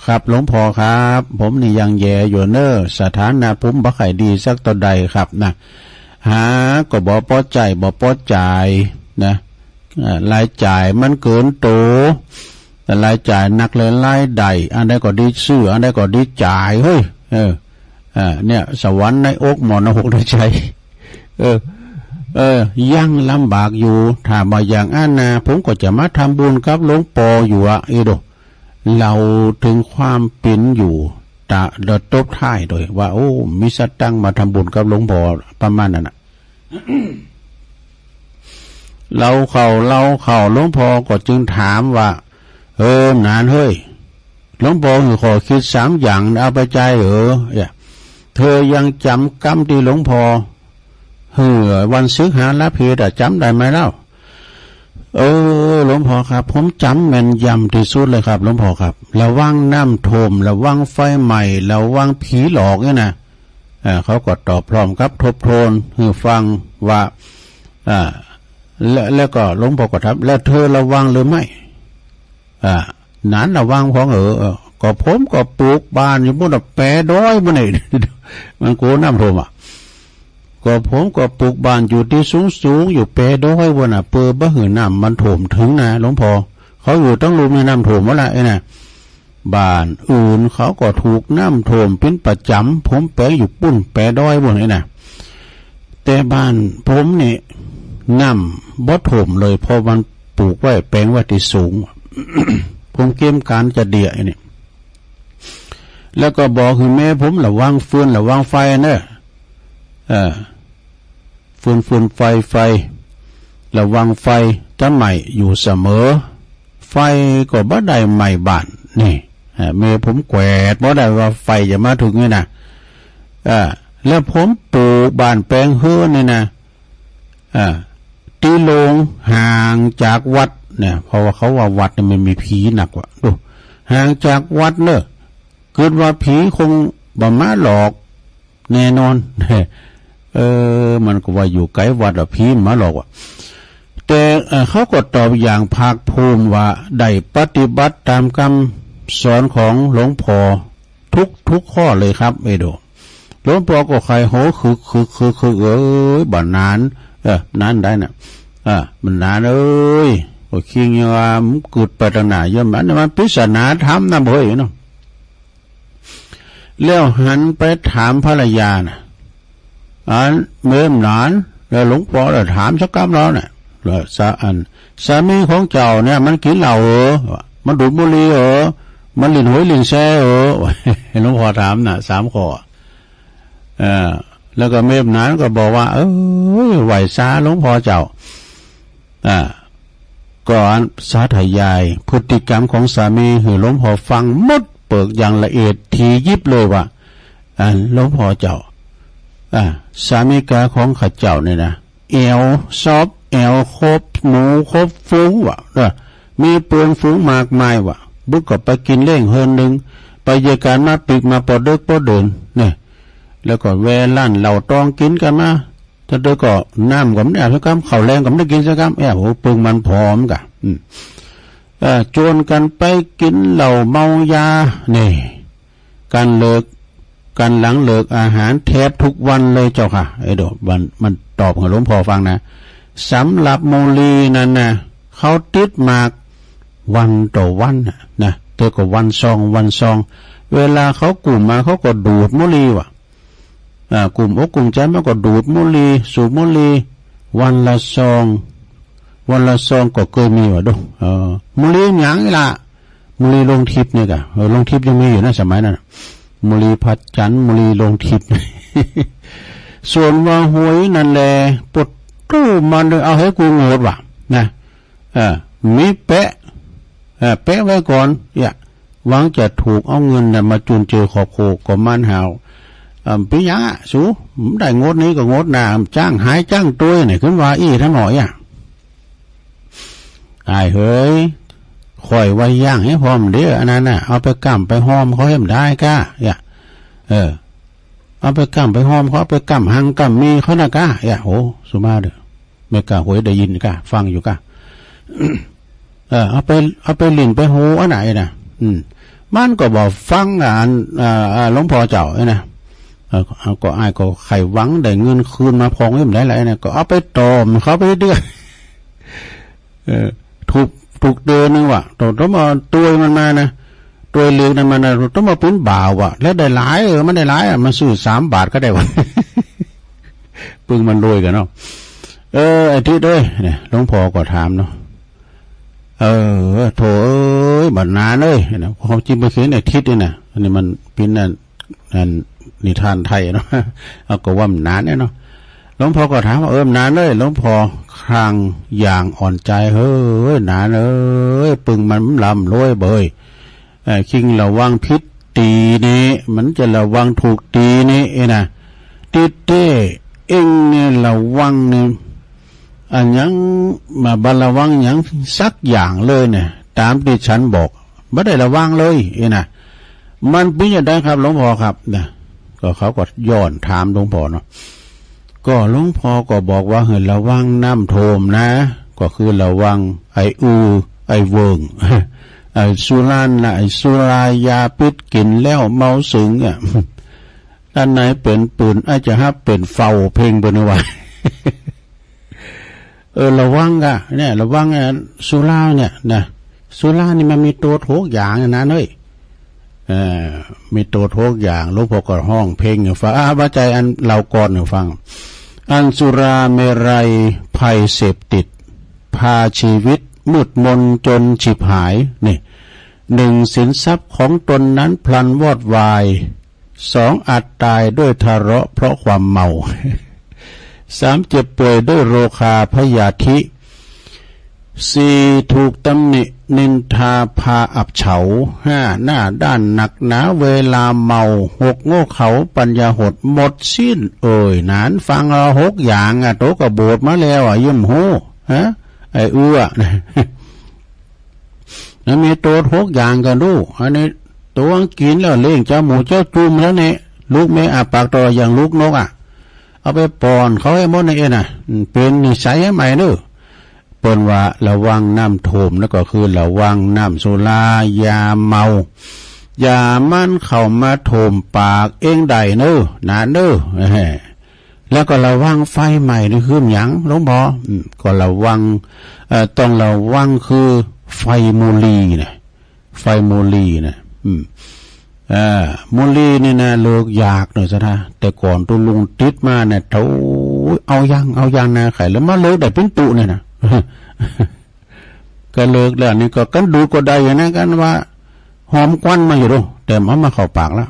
ครับหลวงพ่อครับ ผมนี่ยังแย่อยู่เน้อ สถานะผมบ่ค่อยดีสักเท่าใดครับนะ หาก็บ่ปอใจ๊ บ่ปอใจ๊นะ เอ่อ รายจ่ายมันเกินโต แต่รายจ่ายหนักเลยรายได้ อันใดก็ดีซื้อ อันใดก็ดีจ่าย เฮ้ย เออ อ่า เนี่ย สวรรค์ในอก หมอนรกในใจ เออ เออ ยังลำบากอยู่ ถ้าบ่อย่างอั้นนะ ผมก็จะมาทำบุญกับหลวงพ่ออยู่อะ เอโด เล่าถึงความเป็นอยู่ ตะ แล้วตบท้ายโดยว่า โอ้ มีสตังค์มาทำบุญกับหลวงพ่อ ประมาณนั้นน่ะ เล่าเข้า เล่าเข้า หลวงพ่อก็จึงถามว่า เออ หนานเฮ้ย หลวงพ่อหื้อข้อคิดสามอย่าง เอาไปใจ๊เหรอ เนี่ย เธอยังจำกำที่หลวงพ่อหื้อวันศึกษาลาเพสอะ จำได้ไหมเล่า เออ หลวงพ่อครับ ผมจำแม่นยำที่สุดเลยครับ หลวงพ่อครับ ระวังน้ำท่วม ระวังไฟไหม้ ระวังผีหลอกเนี่ยนะ เอ่อ เขาก็ตอบพร้อมกับทบทวนหื้อฟังว่า อ่า แล้ว แล้วก็หลวงพ่อก็ถาม แล้วเธอระวังหรือไม่ อ่า หนานระวังพ่องเหรอ เออ ก็ผมก็ปลูกบ้านอยู่ปุ้นน่ะ แปดอยปุ้นนี่ มันกลัวน้ำท่วมอะ ก็ผมก็ปลูกบ้านอยู่ที่สูงๆ อยู่แปดอยปุ้นน่ะ เปื้อบ่หื้อน้ำมันท่วมถึงนะหลวงพ่อ เขาอยู่ตั้งลุ่มนี่น้ำท่วมหมดละ ไอ้น่ะ บ้านอื่นเขาก็ถูกน้ำท่วมเป็นประจำ ผมแปลงอยู่ปุ้นแปดอยปุ้นนี่นะ แต่บ้านผมนี่น้ำบ่ท่วมเลย เพราะมันปลูกไว้ แปลงไว้ที่สูง ผมเตรียมการจะเดี่ยไอ้นี่ แล้วก็บอกให้แม่ผมระวังฟืนระวังไฟเนอะ เออ ฟืน ฟืน ไฟ ไฟ ระวังไฟจะไหม้อยู่เสมอ ไฟก็บ่ได้ไหม้บ้าน นี่ อ่า แม่ผมแกวดบ่ได้ว่าไฟจะมาถึงนี่นะ อ่า แล้วผมปลูกบ้านแปลงเฮือนนี่นะ อ่า ตี้โล่งห่างจากวัดเนี่ย เพราะว่าเขาว่าวัดเนี่ยมันมีผีหนักกว่า ดู ห่างจากวัดเนอะ คิดว่าผีคงบ่มาหลอก แน่นอน เออ มันก็ว่าอยู่ไกลวัดอะ ผีมันมาหลอกว่ะ แต่ เอ่อ เขาก็ตอบอย่างภาคภูมิว่าได้ปฏิบัติตามคำสอนของหลวงพ่อทุกๆ ข้อเลยครับ เอโด หลวงพ่อก็ใคร่โห ขึกขึกขึกขึก เอ้ย บ่านาน เออ นานได้น่ะ เออ บ่านานเอ้ย ก็คิดว่ามันกึดไปตั้งนาน ย่อม อันนี้มันปริศนาธรรมนะเฮ้ยเนาะ แล้วหันไปถามภรรยาน่ะ อันเมื่อนาน แล้วหลวงพ่อได้ถามสักคำแล้วน่ะ แล้วสา- อัน สามีของเจ้าเนี่ยมันกินเหล้าเหรอ มันดูดบุหรี่เหรอ มันเล่นหวยเล่นแชร์เหรอ หลวงพ่อถามน่ะ สามข้อ เออ แล้วก็เมื่อนานก็บอกว่า เออ ไหว้สาหลวงพ่อเจ้า อ่า ก็สาธยายพฤติกรรมของสามีหื้อหลวงพ่อฟังหมดเปิกอย่างละเอียดถี่ยิบเลยว่า อ่า หลวงพ่อเจ้า อ่า สามีกาของข้าเจ้าเนี่ยนะ แอวซอบ แอวคบหมู่คบฝูงว่ะ เออ มีเปื้อนฝูงมากมายว่ะ บุกก็ไปกินเลี้ยงเฮือนหนึ่ง ไปเยียกันมาปิกมาปอเดิกปอเดินเนี่ย แล้วก็แวะร้านเหล้าตองกินกันมา แต่เดิกก็น้ำก็ไม่ได้สักคำ ข้าวแลงก็ไม่ได้กินสักคำ แอบโหปึงมันผอมกะ อืม เอ่อ ชวนกันไปกินเหล้าเมายา นี่ กันเลิก กันหลังเลิกอาหารแทบทุกวันเลยเจ้าค่ะ ไอ้โด มัน มันตอบให้หลวงพ่อฟังนะ สำหรับหมู่ลีนั้นนะ เขาติดมากวันต่อวันน่ะ นะ แต่ก็วันซอง วันซอง เวลาเขากลุ่มมา เขาก็ดูดหมู่ลีว่ะ อ่า กลุ่มอกกลุ่มใจมันก็ดูดหมู่ลี สูบหมู่ลี วันละซอง วันละซองก็เคยมีว่ะโด เออ หมู่ลีหยังล่ะ หมู่ลีโรงทิพย์เนี่ยกะ เออ โรงทิพย์ยังมีอยู่นะสมัยนั้นน่ะ หมู่ลีพระจันทร์ หมู่ลีโรงทิพย์ ส่วนว่าหวยนั่นแหละ ปวดตู้มันเลย เอาให้กูโงดว่ะ นะ เออ มีแปะ เออ แปะไว้ก่อน เนี่ย หวังจะถูกเอาเงินน่ะมาจุนเจือครอบครัว ก็มันหาว เอิ่ม เป๋นหยังอะ สู บ่ได้งวดนี้ก็งวดหน้า จ้างหายจ้างตวยเนี่ย ขึ้นว่าอี้ท่านหน่อยอะ อ้ายเฮ้ย ข้อยว่าย่างให้พร้อมเด้อ อันนั้นน่ะ เอาไปก้ำไปหอมเขาให้มันได้ก้า เนี่ย เออ เอาไปก้ำไปหอมเขา เอาไปก้ำหังก้ำมีเขานะก้า เนี่ย โห สุมาเด้อ แม่กาหวยได้ยินก้า ฟังอยู่ก้า เออ เอาไป เอาไปหลิ้นไปหูอันไหนน่ะ อืม มันก็บ่ฟังอัน อ่า อ่า หลวงพ่อเจ้าไอ้นะ เออ เอาก็อ้ายก็ใคร่หวังได้เงินคืนมาพองนี่มันได้หลายนะ ก็เอาไปต่อมเขาไปเรื่อย เออ ถูก ถูกเดือนหนึ่งว่ะ ต้อง ต้องมาตวยมันมานะ ตวยเหลืองนั่นมานะ ต้องมาเป็นบ่าวว่ะ แล้วได้หลาย เออ มันได้หลายอะ มันซื้อสามบาทก็ได้ว่ะ ปึงมันรวยกันเนาะ เออ ไอ้ทิดเอ้ย เนี่ย หลวงพ่อก็ถามเนาะ เออ โธ่เอ้ย บ่านานเอ้ย นะ ความจริงบ่เห็นไอ้ทิดนี่นะ อันนี้มันเป็นนั่น นั่นนิทานไทยเนาะ เอาก็ว่ามันนานเนี่ยเนาะ หลวงพ่อก็ถามว่า เออ มันนานเอ้ย หลวงพ่อคลางอย่างอ่อนใจ เฮ้ย หนานเอ้ย ปึงมันร่ำรวยเบย เอ่อ คิงระวังผิดตีนี่ มันจะระวังถูกตีนี่เองนะ ติดเต้เองเนี่ยระวังเนี่ย อันหยังมาบ่ระวังหยังสักอย่างเลยเนี่ย ตามที่ฉันบอก บ่ได้ระวังเลยเองนะ มันเป็นอย่างไรครับหลวงพ่อครับ นะ ก็เขาก็ย้อนถามหลวงพ่อเนาะ ก็หลวงพ่อก็บอกว่าให้ระวังน้ำท่วมนะ ก็คือระวังไอ้อือ ไอ้เวิง ไอ้สุรานะ ไอ้สุรายาพิษกินแล้วเมาสึงอะ อันไหนเป็นปืนอาจจะฮับเป็นเฝ้าเพ่งเปิ้นว่า เออ ระวังกะ เนี่ย ระวัง อ่ะ สุราเนี่ยนะ สุรานี่มันมีโตษหกอย่างนะเน้ย เอ่อ มีโตษหกอย่าง หลวงพ่อก็ฮ้องเพลงให้ฟัง อ่า ว่าใจอันเล่าก่อนให้ฟัง อันสุราเมรัยภัยเสพติด พาชีวิตมืดมนจนฉิบหาย นี่ หนึ่ง สินทรัพย์ของตนนั้นพลันวอดวาย สอง อาจตายด้วยทะเลาะเพราะความเมา สาม เจ็บป่วยด้วยโรคาพยาธิ สี่ ถูกตำหนินินทาพาอับเฉา ห้า หน้าด้านหนักหนาเวลาเมา หก โง่เขลาปัญญาหดหมดสิ้น เอ่ย หนานฟังเอาหกอย่างอะ โตก็บวชมาแล้วอะ ยังบ่ฮู้ ฮะ ไอ้เอื้อ มันมีโตษหกอย่างกันดู อันนี้โตกินแล้วเล่งเจ้าหมูเจ้าจุ่มแล้วเนี่ย ลูกแม่อาปากต่ออย่างลูกนกอะ เอาไปป้อนเขาให้หมดนะเอ็นะ อืม เป็นนิสัยให้ใหม่เนอะ เปิ้นว่าระวังน้ำท่วม นั่นก็คือระวังน้ำสุรา อย่าเมา อย่ามันเข้ามาท่วมปากเองได้เนอะ นะเนอะ เอ้ย แล้วก็ระวังไฟไหม้นี่คือหยังหลวงพ่อ อืม ก็ระวัง เอ่อ ต้องระวังคือไฟโมลีนะ ไฟโมลีนะ อืม เอ่อ โมลีนี่นะ เลิกยากหน่อยซะนะ แต่ก่อนตุ๊ลุงติดมาเนี่ย โถ่ เอายัง เอายังนะ ไข้แล้วมาเลิกได้เป็นตุ๊เนี่ยนะ ก็เลิกแล้วนี่ก็กันดูดก็ได้อยู่นะ กันว่าหอมควันมาอยู่ดู แต่เอามาเข้าปากแล้ว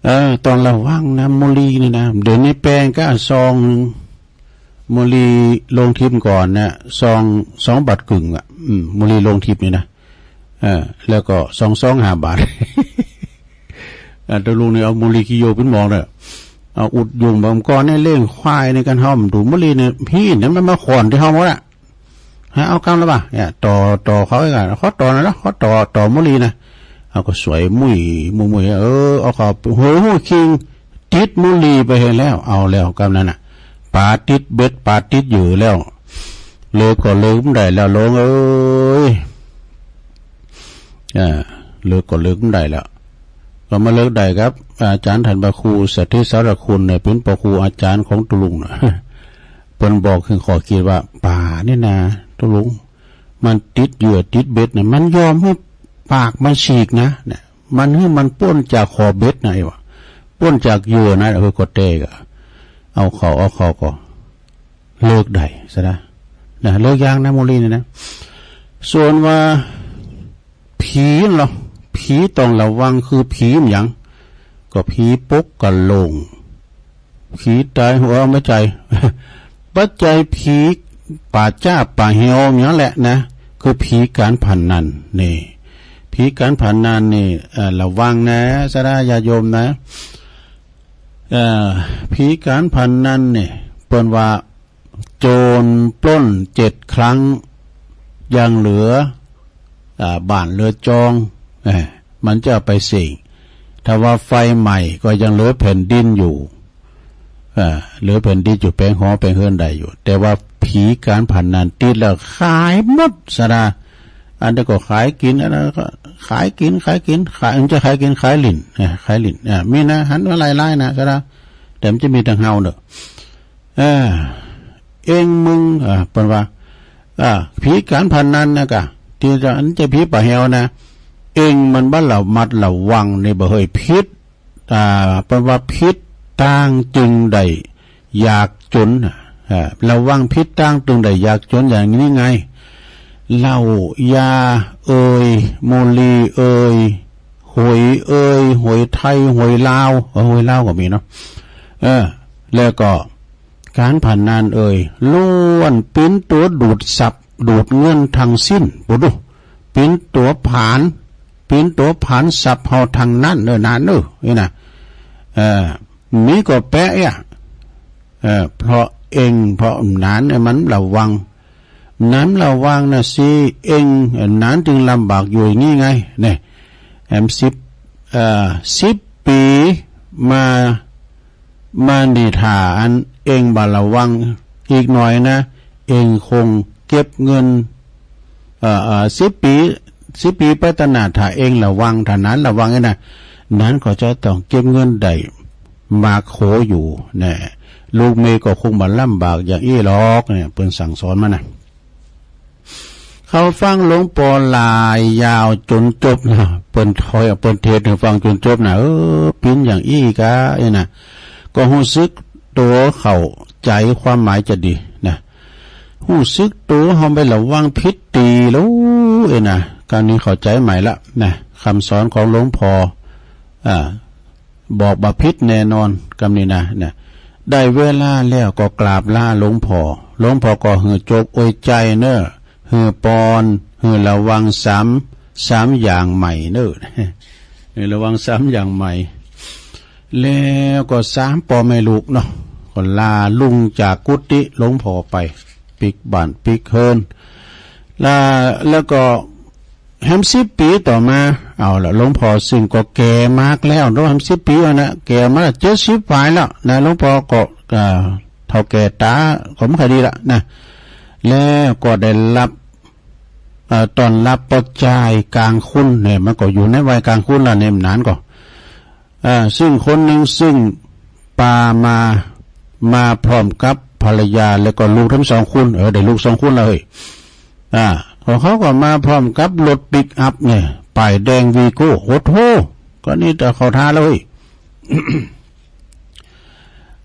เออ ต้องระวังนะ โมลีนี่นะ เดี๋ยวนี้แปลงก็ซองหนึ่ง โมลีโรงทิพย์ก่อนเนี่ย ซอง สองบาทครึ่งอะ อืม โมลีโรงทิพย์นี่นะ เออ แล้วก็ซอง ซองห้าบาท อ่า ตุ๊ลุงนี่เอาโมลีขี้โยเป็นหมองเนี่ย เอาอุดยุงบางก้อนเนี่ย เลี้ยงควายในการห้อมดูโมลีเนี่ย พี่เนี่ยมันมาขอนที่ห้องหมดอะ ฮะ เอากำแล้วป่ะ เนี่ย ต่อ ต่อเขาไว้ก่อน ขอต่อหน่อยนะ ขอต่อ ต่อโมลีนะ เอาก็สวยมุ้ย มุ้ยมุ้ย เออ เอาเขา โห คิง ติดโมลีไปให้แล้ว เอาแล้วกำนั้นน่ะ ปลาติดเบ็ด ปลาติดเหยื่อแล้ว เลิกก็เลิกบ่ได้แล้ว หลวงเอ้ย อ่า เลิกก็เลิกบ่ได้แล้ว ก็มาเลิกได้ครับ อาจารย์ท่านพระครูสถิตสารคุณเนี่ย เป็นพระครูอาจารย์ของตุ๊ลุงน่ะ เปิ้นบอกคือข้อคิดว่า ปลานี่นะ ตุ๊ลุง มันติดเหยื่อติดเบ็ดน่ะ มันยอมให้ปากมันฉีกนะ เนี่ย มันให้มันป๊นจากขอบเบ็ดนะ ไอ้วะ ป๊นจากเหยื่อนะ เออ ก็แตกอะ เอาเขา เอาเขาก็ เลิกได้ซะนะ นะ เลิกยากนะ โมลีนี่นะ ส่วนว่า ผีนั่นเหรอ ผีต้องระวังคือผีมันหยัง ก็ผีปกกะโหลง ผีตายหัวไม่ใจ ปัจจัยผีป่าจ้าป่าเหี่ยวอย่างนั้นแหละนะ คือผีการพนันนี่ ผีการพนันนี่ เอ่อ ระวังนะ สาธุญาติโยมนะ เอ่อ ผีการพนันนี่ เปิ้นว่า โจรปล้นเจ็ดครั้ง ยังเหลือ อ่า บ้านเหลือจอง เอ่อ มันจะเอาไปเสก ถ้าว่าไฟไหม้ก็ยังเหลือแผ่นดินอยู่ เอ่อ เหลือแผ่นดินอยู่ แปลงหอแปลงเฮือนได้อยู่ แต่ว่าผีการพนันติดแล้วขายหมดสาธุ อันนี้ก็ขายกิน อันนั้นก็ขายกิน ขายกิน ขาย มันจะขายกิน ขายหลิ้น เอ่อ ขายหลิ้น อ่า มีนะ หันมาหลายๆ นะสาธุ แต่มันจะมีทางเฮาเนอะ เออ เองมึง อ่า เปิ้นว่า อ่า ผีการพนันนะกะ ตี้จะ อันจะผีป่าแหวนะ เองมันบ่ระมัดระวังนี่บ่เฮยผิด อ่า เปิ้นว่าผิดตางจึงได้อยากจนน่ะ อ่า ระวังผิดตางจึงได้อยากจนอย่างนี้ไง เหล้ายาเอ่ย โมลีเอ่ย หวยเอ่ย หวยไทย หวยลาว เออ หวยลาวก็มีเนาะ เออ แล้วก็ การพนันเอ่ย ล้วนปิ้นตั๋วดูดทรัพย์ ดูดเงินทั้งสิ้น บ่ดู ปิ้นตั๋วผลาญ ปิ้นตั๋วผลาญทรัพย์เฮาทั้งนั้นเนอะ หนานเนอะ นี่นะ เอ่อ มีก็แปะเอี้ย เอ่อ เพราะเอง เพราะหนานเนี่ยมันระวัง หนานระวังนะสิ เอง หนานจึงลำบากอยู่อย่างนี้ไง เนี่ย แหมสิบ เอ่อ สิบปี๋มา มานี่ถ้าอันเองบ่ระวังอีกหน่อยนะ เองคงเก็บเงิน เอ่อ เอ่อ สิบปี๋ สิบปี๋ไปตางหน้า ถ้าเองระวัง ถ้าหนานระวังนี่นะ หนานก็จะต้องเก็บเงินได้มากโขอยู่แน่ ลูกเมย์ก็คงบ่ลำบากอย่างอี้หรอกเนี่ย เปิ้นสั่งสอนมานะ เขาฟังหลวงปอหลายยาวจ๋นจบนะ เปิ้นถอย เปิ้นเทศน์หื้อฟังจ๋นจบนะ เออ ปิ้นอย่างอี้กะ เอ้ยนะ ก็ฮู้สึกตั๋วเข้าใจ๋ความหมายจะดีนะ ฮู้สึกตั๋วเฮาไประวังผิดตี้แล้ว เอ้ยนะ กำนี้เข้าใจ๋ใหม่ละนะ กำสอนของหลวงปอ อ่า บอกบ่ผิดแน่นอน กำนี้นะ นะ ได้เวลาแล้วก็กราบลาหลวงปอ หลวงปอก็หื้อจบอวยใจ๋เนอะ หื้อปอน หื้อระวังสาม สามอย่างใหม่เนอะ หื้อระวังสามอย่างใหม่ แล้วก็สามปอแม่ลูกเนาะ ก็ลาลุงจากกุฏิหลวงปอไป ปิ๊กบ้านปิ๊กเฮือน ลา แล้วก็ แหมสิบปี๋ต่อมา เอาละ หลวงพ่อซึ่งก็แก่มากแล้ว เนาะ ห้าสิบปีแล้วนะ แก่มาเจ็ดสิบปลายแล้วนะ หลวงพ่อก็ เอ่อ เฒ่าแก่ตาก็ไม่ค่อยดีละนะ แล้วก็ได้รับ เอ่อ ต้อนรับป้อจายกลางคนเนี่ย มันก็อยู่ในวัยกลางคนแล้วเนี่ย นานก็ เอ่อ ซึ่งคนหนึ่งซึ่งปามา มาพร้อมกับภรรยาแล้วก็ลูกทั้งสองคน เออ ได้ลูกสองคนแล้วเฮ้ย อ่า ของเขาก็มาพร้อมกับรถปิกอัพเนี่ย ป้ายแดงวีโก้ โอ้โห ก็นี่แต่เขาท่าแล้วเฮ้ย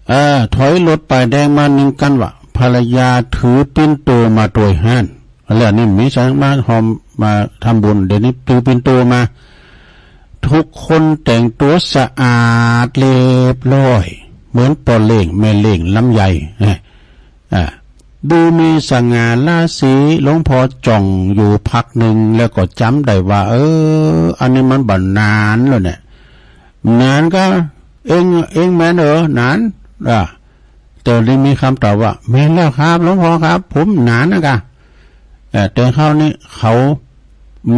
เอ่อ ถอยรถป้ายแดงมาหนึ่งคันว่ะ ภรรยาถือปิ่นโตมาโดยห้าน แล้วนี่มีสังมาหอมมาทำบุญ เดี๋ยวนี้ถือปิ่นโตมา ทุกคนแต่งตัวสะอาดเรียบร้อย เหมือนป้อเลี้ยงแม่เลี้ยงลำไย อ่า ดูมีสง่าราศี หลวงพ่อจ้องอยู่พักหนึ่ง แล้วก็จำได้ว่า เออ อันนี้มันบ่นานแล้วเนี่ย นานก็ เอง เองแม่นเออ นาน อ่า แต่ได้มีคำตอบว่า แม่นแล้วครับ หลวงพ่อครับ ผมนานนะกะ เอ่อ แต่คราวนี้เขา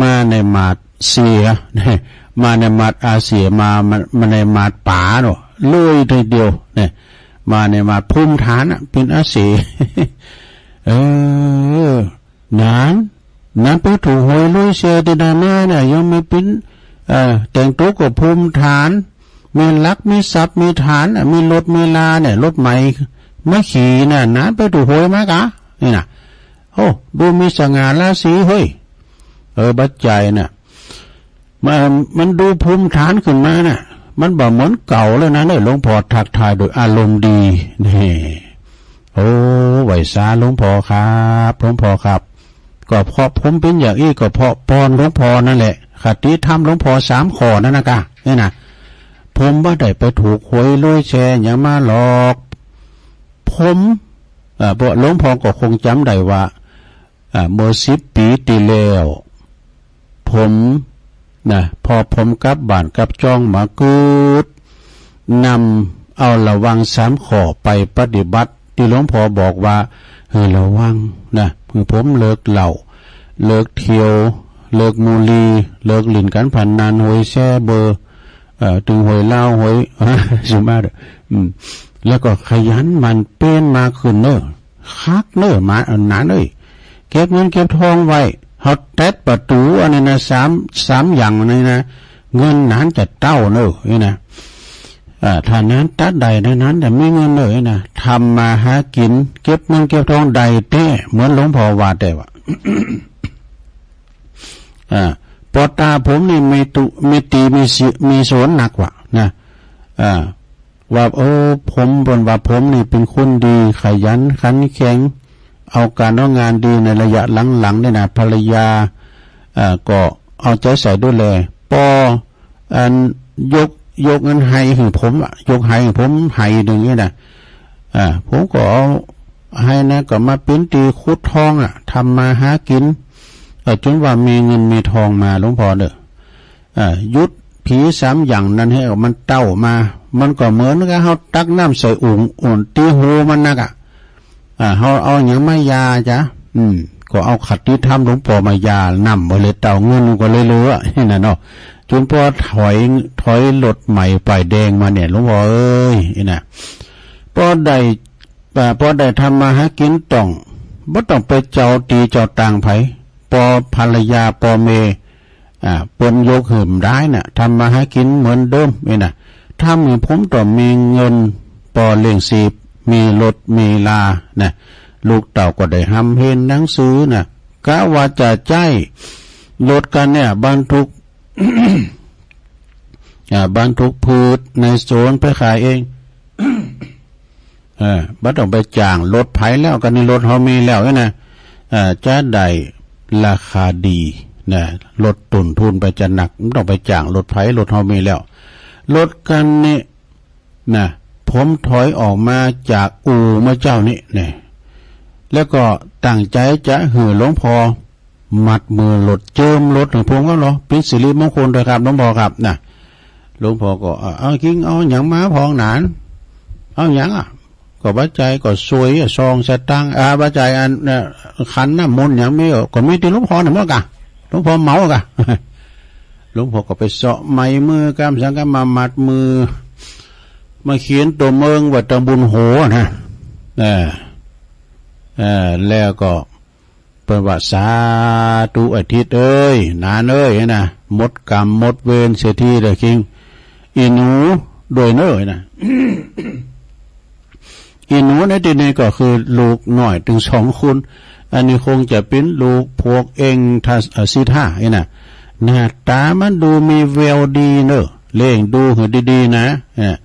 มาในมาดเสีย มาในมาดอาเสีย มา มา มาในมาดป๋าเนาะ เลยทีเดียวเนี่ย มาในมาดภูมิฐานอะ เป็นอาเสีย เออ นาน นานไปถูกหวยรวยแชร์ที่ได้มาเนี่ย ยังไม่เป็น เอ่อ แต่งตัวก็ภูมิฐาน มีหลัก มีทรัพย์ มีฐานอะ มีรถ มีลาเนี่ย รถใหม่มาขี่น่ะ นานไปถูกหวยมากะ นี่นะ โอ้ ดูมีสง่าราศีเฮ้ย เออ บัดใจ๋น่ะ มัน มันดูภูมิฐานขึ้นมาน่ะ มันบ่เหมือนเก่าแล้วนะเนี่ย หลวงพ่อทักทายโดยอารมณ์ดี นี่ โอ้ ไหว้สาหลวงพ่อครับ หลวงพ่อครับ ก็เพราะผมเป็นอย่างอี้ก็เพราะปอนหลวงพ่อนั่นแหละ คติธรรมหลวงพ่อสามข้อนั่นนะกะ นี่นะ ผมบ่ได้ไปถูกหวยรวยแชร์หยังมาหรอก ผม เอ่อ เพราะหลวงพ่อก็คงจำได้ว่า อ่า เมื่อสิบปีที่แล้ว ผมนะ พอผมกลับบ้านกลับจ้องมากึ๊ด นำเอาระวังสามข้อไปปฏิบัติ ที่หลวงพ่อบอกว่า ให้ระวังนะ คือผมเลิกเหล้า เลิกเที่ยว เลิกบุหรี่ เลิกเล่นการพนัน หวยแชร์เบอร์ เอ่อ ตึงหวยลาว หวย สิมาเด้อ อืม แล้วก็ขยันหมั่นเพียรมากขึ้นเนอะ คักเนอะ มาอันนั้นเอ้ย เก็บเงินเก็บทองไว้ เฮาแตะประตู๋อันนี้นะ สาม สามอย่างนี้นะ เงินนั้นจะเต้าเนอะ นี่นะ อ่า ถ้านั้นตัดได้นะ นั้นจะมีเงินเลยนะ ทำมาหากิน เก็บเงินเก็บทองได้แท้ เหมือนหลวงพ่อว่าแต่ว่า อ่า ปอตาผมนี่มีตุ มีตี มีสิ มีสนหนักว่ะนะ อ่า ว่า โอ้ ผม เปิ้นว่าผมนี่เป็นคนดี ขยันขันแข็ง เอาการเอางานดีในระยะหลังๆ นี่นะ ภรรยา เอ่อ ก็เอาใจใส่ดูแล ปอ อัน ยก ยกเงินไฮ่หื้อผมอะ ยกไฮ่หื้อผมไฮ่หนึ่งนี่นะ อ่า ผมก็เอาไฮ่นะ ก็มาเป๋นตี้ขุดทองอะ ทำมาหากิน เอ่อ จนว่ามีเงินมีทองมา หลวงพ่อเด้อ อ่า หยุดผีสามอย่างนั้นให้มันเต้ามา มันก็เหมือนกับเฮาตักน้ำใส่โอ่ง โอ่งตี้หูมันนักอะ อ่า เฮาเอาหยังมายาจ๊ะ อืม ก็เอาคติธรรมหลวงพ่อมายา น้ำบ่เลยเต้า เงินก็เลยเหลือ นี่นะเนาะ จนพอถอย ถอยรถใหม่ป้ายแดงมาเนี่ย หลวงพ่อเอ้ย นี่นะ พอได้ อ่า พอได้ทำมาหากินต้อง บ่ต้องไปเจ้าตี้เจ้าตางไผ ปอภรรยา ปอแม่ อ่า เปิ้นยกหื้อได้น่ะ ทำมาหากินเหมือนเดิมนี่น่ะ ทำหื้อผมต้องมีเงินปอเลี้ยงชีพ มีรถมีลาน่ะ ลูกเต้าก็ได้ฮ่ำเฮนหนังสือน่ะ กะว่าจะใจ๊รถคันเนี่ยบรรทุก อ่า บรรทุกพืชในสวนไปขายเอง เออ บ่ต้องไปจ้างรถไผแล้ว ก็นี่รถเฮามีแล้วนี่นะ เอ่อ จะได้ราคาดีนะ ลดต้นทุนไปจะหนัก บ่ต้องไปจ้างรถไผ รถเฮามีแล้ว รถคันนี้นะ ผมถอยออกมาจากอู่เมื่อเช้านี้นะ แล้วก็ตั้งใจจะหื้อหลวงพ่อ มัดมือรถ เจิมรถให้ผมก็เหรอ เป็นสิริมงคลด้วยครับ หลวงพ่อครับนะ หลวงพ่อก็ เอ่อ เอาคิง เอาหยังมาพองหนาน เอาหยังอะ ก็ปัจจัยก็สวยอะ ซองสตางค์ อ่า ปัจจัยอัน เอ่อ ขันน้ำมนต์หยังมี ก็มีตี้หลวงพ่อนี่หมดกะ หลวงพ่อเหมากะ ลวงพ่อก็ไปเซาะไม้มือ กำสังกำมามัดมือ มาเขียนตัวเมืองว่าตำบลโหนะ เออ เออ แล้วก็เปิ้นว่า "สาธุ อาทิตย์เอ้ย หนานเอ้ย" นะ "หมดกรรมหมดเวรเสียทีเด้อคิง อีหนูด้วยเน้อ" นะ อีหนูในที่นี้ก็คือลูกน้อยตึงสองคน อันนี้คงจะเป็นลูกพวกเองทัส- เอ่อ สิทธา นี่นะ หน้าตามันดูมีแววดีเนอะ เลี้ยงดูให้ดีๆ นะ เอ่อ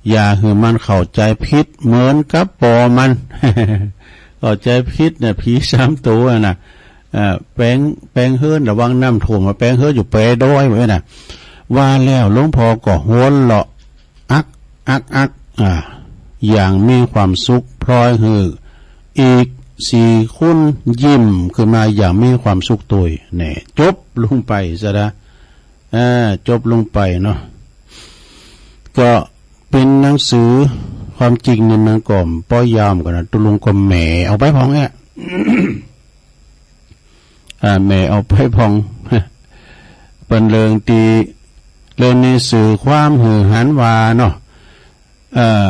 อย่าให้มันเข้าใจผิดเหมือนกับปอมัน เข้าใจผิดเนี่ย ผีสามตัวน่ะ เอ่อ แปลง แปลงเฮือนระวังน้ำท่วม มาแปลงเฮือนอยู่แปรดอยไว้น่ะ ว่าแล้วหลวงพ่อก็หัวเราะ อัก อัก อัก อ่า อย่างมีความสุข พลอยหื้ออีกสี่คนยิ้มขึ้นมาอย่างมีความสุขตวย แน่ จบลงไปซะละ อ่า จบลงไปเนาะ ก็เป็นหนังสือ ความจริงนี่มันก็ป้อยาวเหมือนกันนะ ตุลุงก็แหมเอาไปพองเนี่ย อ่า แหมเอาไปพอง เป็นเรื่องที่ เรื่องนี้สื่อความหื้อหันว่าเนาะ เอ่อ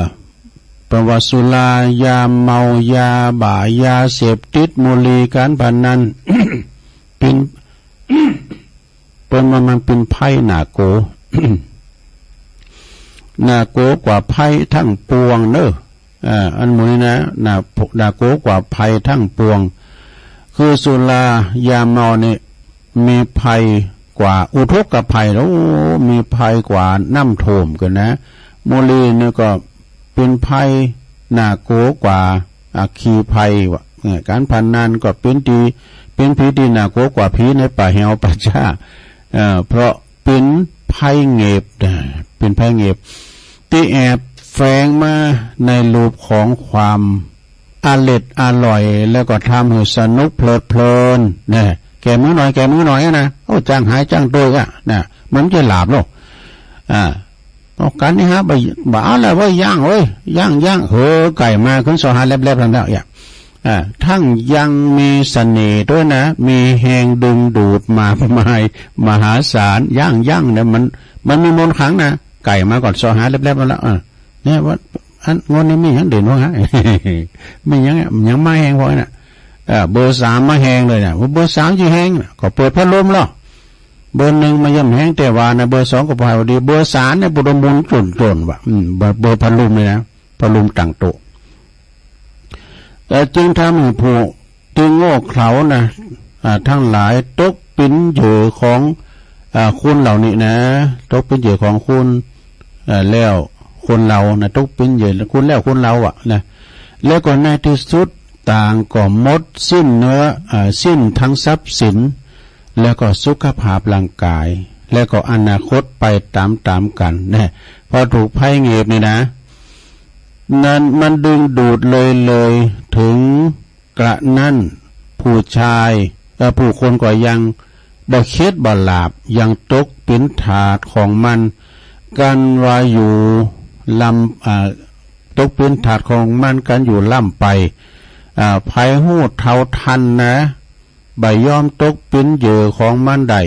เปิ้นว่าสุรา ยาเมา ยาบ้า ยาเสพติด บุหรี่ การพนัน เป็น เปิ้นว่ามันเป็นภัยหน้าโก หน้าโกกว่าภัยทั้งปวงเนอะ อ่า อันหมู่นี้นะ หน้า หน้าโกกว่าภัยทั้งปวง คือสุรา ยาเมานี่มีภัยกว่าอุทกภัย โอ้ มีภัยกว่าน้ำท่วมกันนะ บุหรี่นี่ก็เป็นภัยหน้าโกกว่าอัคคีภัยว่ะ เอ่อ การพนันก็เป็นที่ เป็นผีที่หน้าโกกว่าผีในป่าแหวป่าช้า เอ่อ เพราะเป็นภัยเง็บนะ เป็นภัยเง็บ ที่แอบแฝงมาในรูปของความอร่อยอร่อย แล้วก็ทำให้สนุกเพลิดเพลินนะ แก้มือหน่อย แก้มือหน่อยนะ โอ้ จ้างหายจ้างโตยอ่ะนะ มันจะหลาบโลก อ่า เอากันนี่ฮะ บ่ บ่เอาแล้วเว้ย ย่างเว้ย ย่าง ย่าง เออ ไก่มาขึ้นซอหาแลบๆ แล้วเนี่ย อ่า ทั้งยังมีเสน่ห์ด้วยนะ มีแฮงดึงดูดมากมายมหาศาล ย่าง ย่างเนี่ยมัน มันมีมนต์ขลังนะ ไก่มาก่อนซอหาแลบๆ แล้ว อ่า เนี่ยว่า อันงวดนี้มีหยังเด่นวะฮะ มีหยังอะ หยังมาแฮงพอน่ะ เออ เบอร์สามมาแฮงเลยน่ะ เบอร์สามสิแฮงน่ะ ก็เปิดพัดลมแล้ว เบอร์หนึ่งมาย่ำแฮงแต่ว่านะ เบอร์สองก็พอดี เบอร์สามเนี่ย บ่ได้หมุนโจ้นๆ ว่ะ อืม เบอร์ เบอร์พัดลมเลยนะ พัดลมตั้งโต๊ะ แต่จึงทำให้ผู้ที่โง่เขลานะ อ่า ทั้งหลายตกเป็นเหยื่อของ อ่า คนเหล่านี้นะ ตกเป็นเหยื่อของคน อ่า แล้วคนเหล่านะ ตกเป็นเหยื่อคนแล้วคนเหล่าอะนะ แล้วก็ในที่สุดต่างก็หมดสิ้นเนื้อ อ่า สิ้นทั้งทรัพย์สิน แล้วก็สุขภาพร่างกาย แล้วก็อนาคตไปตามๆ กันนะ พอถูกภัยเง็บนี่นะ นั้นมันดึงดูดเลย เลยถึงกระนั้นผู้ชาย เอ่อ ผู้คนก็ยังบ่เข็ดบ่หลาบ ยังตกเป็นทาสของมัน กันว่าอยู่ลำ อ่า ตกเป็นทาสของมันกันอยู่ล่ำไป อ่า ไผฮู้เท่าทันนะ บ่ยอมตกเป็นเหยื่อของมันได้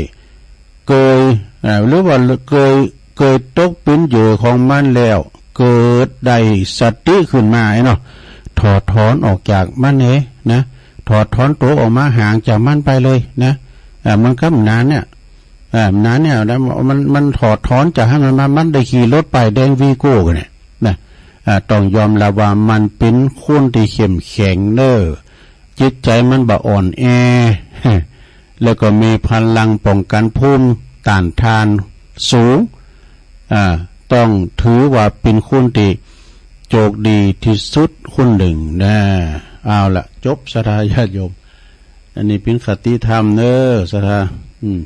เกย อ่า หรือว่าเกย เกยตกเป็นเหยื่อของมันแล้ว เกิดได้สติขึ้นมาไอ้เนาะ ถอดถอนออกจากมันเองนะ ถอดถอนตัวออกมาห่างจากมันไปเลยนะ อ่า มันก็นานเนี่ย อ่า นานเนี่ย แล้วมัน มันถอดถอนจากให้มันมา มันได้ขี่รถป้ายแดงวีโก้กันเนี่ยนะ อ่า ต้องยอมรับว่ามันเป็นคนที่เข้มแข็งเนอะ จิตใจมันบ่อ่อนแอ แล้วก็มีพลังป้องกันภูมิต้านทานสูง อ่า ต้องถือว่าเป็นคนที่โชคดีที่สุดคนหนึ่งนะ เอาละ จบ ศรัทธาญาติโยม อันนี้เป็นคติธรรมเนอะ ศรัทธา อืม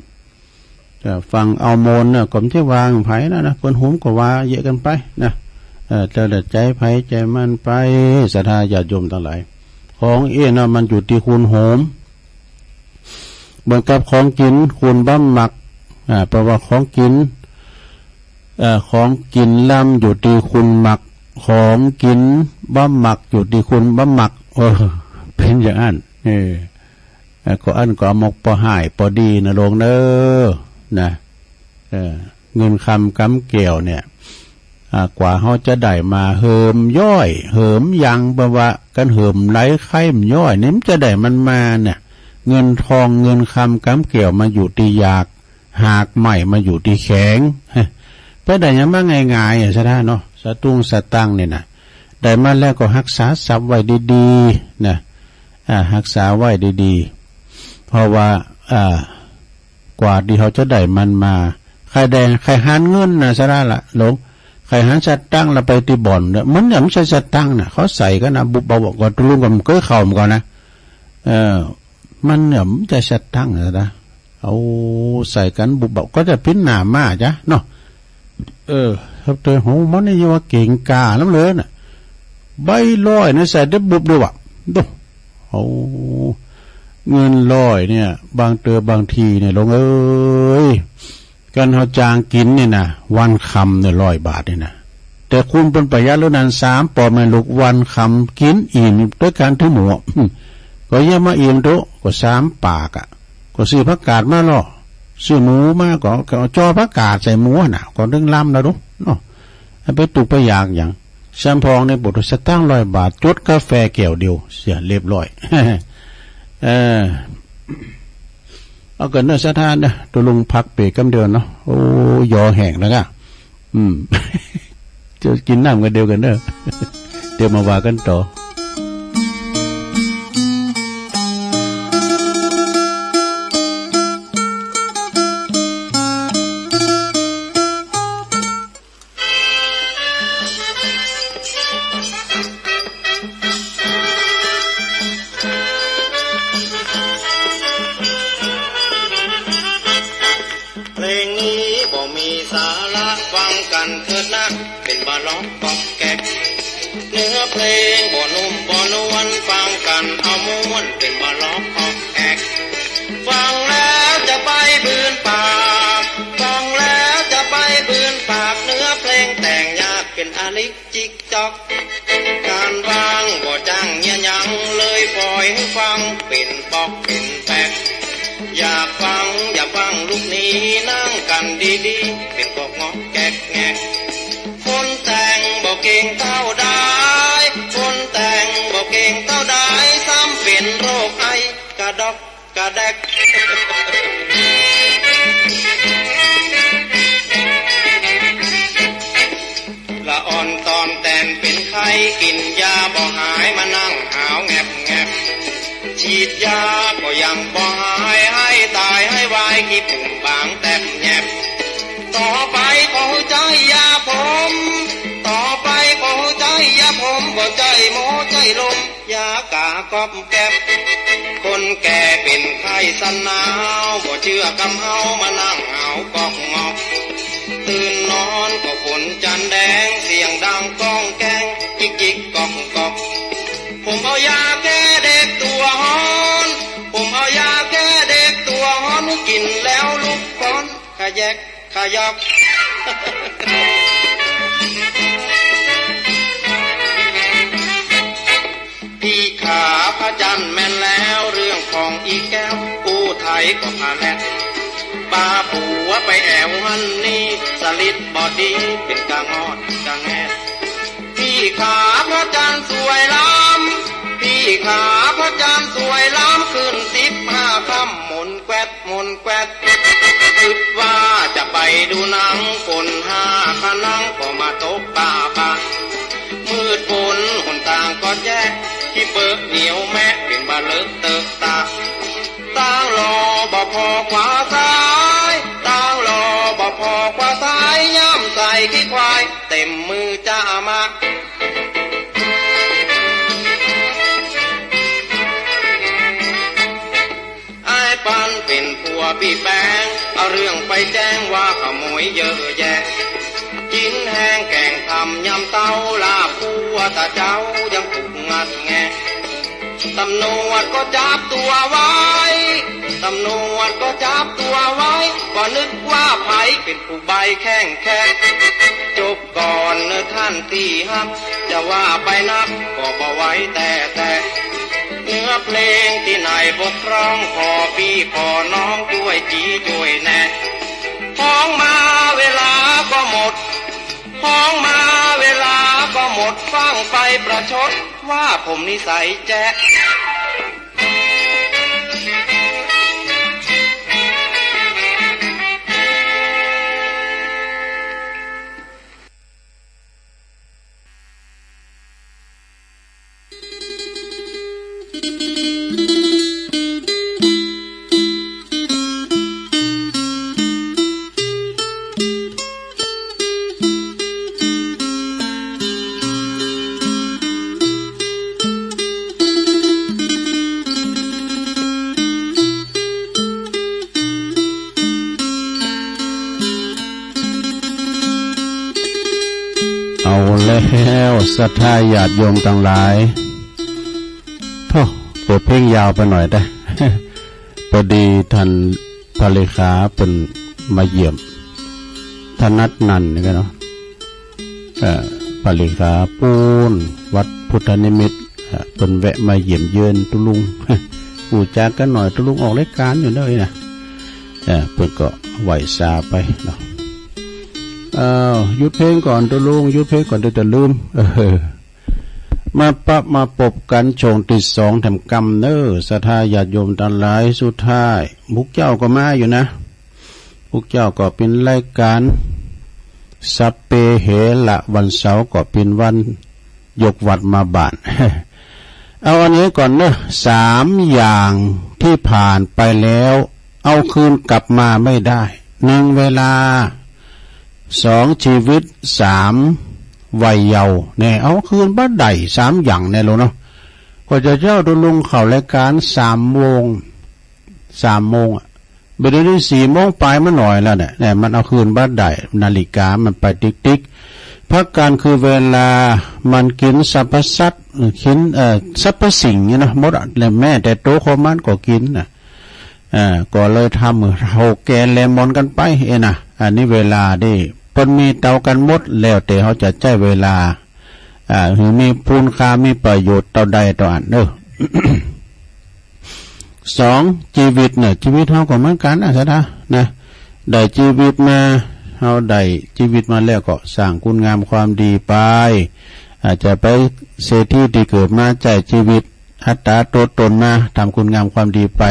จะฟังเอามนต์น่ะ ก็บ่ใช่ว่าของไผนะนะ เปิ้นโฮมก็ว่าเยอะกันไปนะ เออ แต่ละใจไผใจมันไป ศรัทธาญาติโยมทั้งหลาย ของเอ้เนาะ มันอยู่ที่คนโฮม เหมือนกับของกิน คนบ่มัก อ่า แปลว่าของกิน เอ่อ ของกินลำอยู่ที่คนมัก ของกินบ่มักอยู่ที่คนบ่มัก เออ เป็นอย่างนั้น เออ เอ่อ ก็อันก็เอาหมกปอห้ายปอดีนะลงเด้อ นะ เออ เงินคำกำแก้วเนี่ย อ่า กว่าเฮาจะได้มา เหิมย้อย เหิมยัง เพราะว่าการเหิมไหลไคมันย้อยนี่ มันจะได้มันมาเนี่ย เงินทองเงินคำกำแก้วมาอยู่ตี้หยาก หากไม้มาอยู่ตี้แข็ง ไปได้หยังมาง่ายๆ อะ ซะนะเนาะ สตุ้งสตังค์นี่นะ ได้มาแล้วก็รักษาทรัพย์ไว้ดีๆ นะ อ่า รักษาไว้ดีๆ เพราะว่า อ่า กว่าตี้เฮาจะได้มันมา ใครได้ ใครหารเงินนะ ซะนะละ หลง ใครหารสตังค์ละไปตี้บ่อนเนี่ย มันเนี่ยมันใช่สตังค์นะ เขาใส่กันนะ บุบเบาก็ตะลุงก็มันเกยเข้ามันก่อนนะ เออ มันเนี่ยมันใช่สตังค์นะ เอาใส่กันบุบเบาก็จะปิ้นหน้ามาจ้ะเนาะ เออ ครับ แต่โห มันนี่ยังว่าเก่งกล้านำเลยน่ะ ใบร้อยนี่ใส่ได้บุบเดียวอะ โด เอา เงินร้อยเนี่ย บางเทื่อบางทีเนี่ย หลวงเอ้ย การเฮาจ้างกินนี่นะ วันคำเนี่ย ร้อยบาทนี่นะ แต่คุณเปิ้นประหยัดเหลือนั้น สามป่อแม่ลูก วันคำกินอิ่มด้วยกันทั้งหมู่ ก็อย่ามาอิ่มโตะ ก็สามปากอะ ก็ซื้อผักกาดมาลอ ซื้อหมูมาก็ ก็จ่อผักกาดใส่หมูหั่นน่ะ ก็ถึงลำแล้วเนาะ เนาะ ไปทุกข์ไปยากหยัง สามพองนี่ บ่ได้สตางค์ร้อยบาท จดกาแฟแก้วเดียว เสียเรียบร้อย เออ เอากันเนาะ สถานนะ ตะลุงพักเบรกกำเดียวเนาะ โอ้ ยอแห้งแล้วกะ อืม จะกินน้ำกันเดียวกันเด้อ เดี๋ยวมาว่ากันต่อ เพลงนี้บ่มีสาระ ฟังกันเถิดนะ เป็นบาร้องก๊อกแก๊ก เนื้อเพลงบ่นุ่มบ่นวล ฟังกันเอาม่วน เป็นบาร้องก๊อกแก๊ก ฟังแล้วจะไปบืนปาก ฟังแล้วจะไปบืนปาก เนื้อเพลงแต่งยาก เป็นอาลิก จิกจอก การว่างบ่จ้างเมียหยัง เลยปล่อยหื้อฟังเป๋นป๊อกเป๋นแป๊ก อยากฟังอย่าฟังลุกหนี นั่งกั๋นดีๆ เป๋นก๊อกง็อกแก๊กแง็ก คนแต่งบ่เก่งเต้าใด คนแต่งบ่เก่งเต้าใด ซ้ำเป๋นโรคไอ กระดอก กระแดก ละอ่อนตอนแต๋นเป๋นไข้ กิ๋นยาบ่หาย มานั่งหาวแง็บแง็บ ฉีดยาก็ยังบ่หาย ไห้ต๋ายไห้วาย ขี้ผุ่มบางแตบแยบ ต่อไปขอหื้อใจ๊ยาผม ต่อไปขอหื้อใจ๊ยาผม บ่ใจ้หมอใจ้ลม ยากาก๊อบแก๊บ คนแก่เป๋นไข้สั่นหนาว บ่เจื้อกำเฮามานั่งหาวก๊อกง็อก ตื่นนอนก็ฝนจันแดง เสียงดังก้องแก้ง จิกจิกก๊อกก๊อก ผมเอายาแก้เด็กตัวฮ้อน ผมเอายาแก้เด็กตัวฮ้อน กิ๋นแล้วลุกฟ้อน ขะแยก ขะยอก พี่ขาพระจันทร์แม่นแล้ว เรื่องของอีแก้ว อู้ไทยก็พาแลด ปาผัวไปแอ๋วหั้นนี่ สลิดบ่ดี เป๋นกะงอดกะแงด พี่ขาพระจันทร์สวยล้ำ พี่ขาพระจันทร์สวยล้ำ ขึ้นสิบห้าค่ำ หมุนแกวด หมุนแกวด คิดว่าจะไปดูหนัง ฝนห้าคะนังก็มาตกป้าป้า มืดฝนหนตางก็แจ๊ะ ขี้เปอะเหนียวแมะ เป๋นบ่าเลอะเตอะตะ ตางหล่อบ่ผ่อขวาซ้าย ตางหล่อบ่ผ่อขวาซ้าย ย่ำใส่ขี้ควาย เต็มมือจ้ามา อ้ายปันเป๋นผัวปี้แปง เอาเรื่องไปแจ้งว่าขโมยเยอะแยะ กิ๋นแฮงแก๋งทำยำเต้า ลาบคั่วตาเจ๊ายังถูกงัดแงะ ตำรวจก็จับตัวไว้ ตำรวจก็จับตัวไว้ ก็นึกว่าใผเป๋นผู้ใบ้แข้งแคะ จบก่อนเนอะท่านตี้ฮัก จะว่าไปนักก็บ่ไหวแต่แต่ เนื้อเพลงตี้ไหนบกพร่อง ขอพี่ขอน้องช่วยชี้ช่วยแนะ ฮ้องมาเวลาก็หมด ฮ้องมาเวลาก็หมด ฟั่งไปประชด ว่าผมนิสัยแจ๊ะ เอาแล้วศรัทธาญาติโยมตังหลาย โธ่ เปิดเพลงยาวไปหน่อยเด้อ พอดีท่านภริขาเปิ้นมาเยี่ยม ถนัดนั่นนี่ก็เนาะ เอ่อ ภริขาปูนวัดพุทธนิมิต เอ่อ เปิ้นแวะมาเยี่ยมเยือนตุ๊ลุง ฮู้จักกันหน่อย ตุ๊ลุงออกรายการอยู่เด้อนะ เอ่อ เปิ้นก็ไหว้สาไปเนาะ เอ่อ หยุดเพลงก่อนตุ๊ลุง หยุดเพลงก่อน เดี๋ยวจะลืม เออ มาปะมาปบกันช่วงที่สองแถมกำเนอ ศรัทธาญาติโยมตังหลาย สุดท้าย พวกเจ้าก็มาอยู่นะ พวกเจ้าก็เป็นรายการสัปเปเหระ วันเสาร์ก็เป็นวันยกวัดมาบ้าน เอาอันนี้ก่อนเนอะ สามอย่างที่ผ่านไปแล้ว เอาคืนกลับมาไม่ได้ หนึ่ง เวลา สอง ชีวิต สาม วัยเยาว์ เนี่ย เอาคืนบ่ได้ สามอย่างเนี่ยลูกเนาะ ก็จะเจ้าตุ๊ลุงเข้ารายการสามโมง สามโมงอะ บ่าเดี๋ยวนี้สี่โมงปลายมาหน่อยแล้วเนี่ย เนี่ย มันเอาคืนบ่ได้ นาฬิกามันไปติ๊กๆ พักการคือเวลา มันกินสรรพสัตว์ กิน เอ่อ สรรพสิ่งเนี่ยนะ หมดอะ และแม้แต่ตัวของมันก็กินนะ เอ่อ ก็เลยทำให้เฒ่าแก่แลหมอนกันไป เอ้ยนะ อันนี้เวลานี่ เปิ้นมีเต้ากันหมด แล้วแต่เฮาจะใช้เวลา อ่า หื้อมีคุณค่า มีประโยชน์เต้าใดเต้าอันเนอะ สอง ชีวิตเนี่ย ชีวิตเฮาก็เหมือนกันนะ ศรัทธา นะ ได้ชีวิตมา เฮาได้ชีวิตมาแล้วก็สร้างคุณงามความดีไป อาจจะไปเศรษฐีที่เกิดมาใช้ชีวิต อัตตาตัวตนมาทำคุณงามความดีไป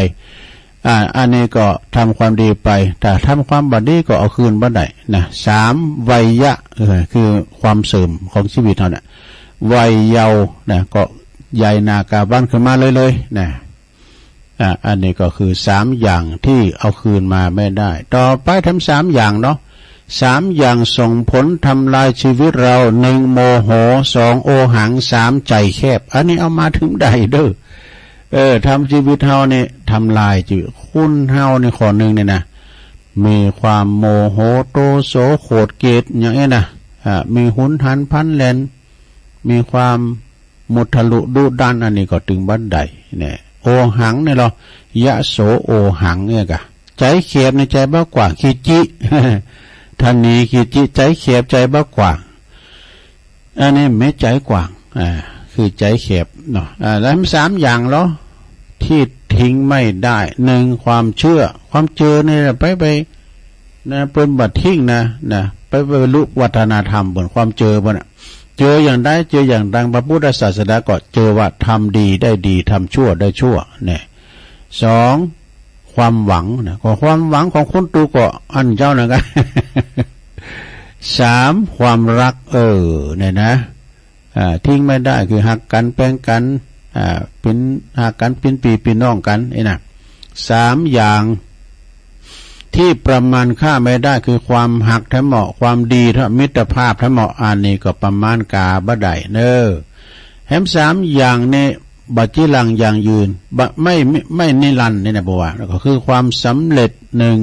อ่า อันนี้ก็ทำความดีไป ถ้าทำความบ่ดีก็เอาคืนบ่ได้นะ สาม วัยยะ เออ คือความเสื่อมของชีวิตเฮาเนี่ย วัยเยาว์นะ ก็ใหญ่หน้ากล้าบั้นขึ้นมาเลยๆ นะ อ่า อันนี้ก็คือสามอย่างที่เอาคืนมาไม่ได้ ต่อไปแถมสามอย่างเนาะ สามอย่างส่งผลทำลายชีวิตเรา หนึ่ง โมโห สอง โอหัง สาม ใจแคบ อันนี้เอามาถึงได้เด้อ เออ ทำชีวิตเฮานี่ทำลายชีวิต คนเฮานี่ข้อหนึ่งนี่นะ มีความโมโห โทโส โกรธ เกลียด อย่างนี้นะ อ่า มีหุนหันพลันแล่น มีความมุทะลุดุดัน อันนี้ก็ตึงบ่ได้เนี่ย โอหังเนี่ยเหรอ ยะโสโอหังเนี่ยกะ ใจแคบในใจบ่กว้าง ขี้จิ ท่านนี้ขี้จิ ใจแคบ ใจบ่กว้าง อันนี้ไม่ใจกว้าง อ่า คือใจแคบเนาะ อ่า แล้วสามอย่างเหรอ ที่ทิ้งไม่ได้ หนึ่ง ความเชื่อ ความเชื่อเนี่ยไป ไป นะ เปิ้นบ่ทิ้งนะ นะ ไป ไปบรรลุวัฒนธรรมเปิ้น ความเชื่อเปิ้นน่ะ เชื่ออย่างใด เชื่ออย่างดังพระพุทธศาสนาก็เชื่อว่าทำดีได้ดี ทำชั่วได้ชั่ว เนี่ย สอง ความหวังนะ ก็ความหวังของคนตุ๊กข์ก็อันเจ้านั่นก็ สาม ความรัก เออ เนี่ยนะ อ่า ทิ้งไม่ได้ คือฮักกั๋น แป๋งกั๋น อ่า เป๋น ฮักกั๋น เป๋นปี้เป๋นน้องกั๋น นี่นะ สามอย่างที่ประมาณค่าไม่ได้ คือความฮักแท้เหมาะ ความดีแท้ มิตรภาพแท้เหมาะ อันนี้ก็ประมาณค่าบ่ได้เนอะ แถมสามอย่างนี้ บ่จีรังยั่งยืน บ่ ไม่ ไม่ ไม่นิรันดร์ นี่นะ เพราะว่า ก็คือความสำเร็จหนึ่ง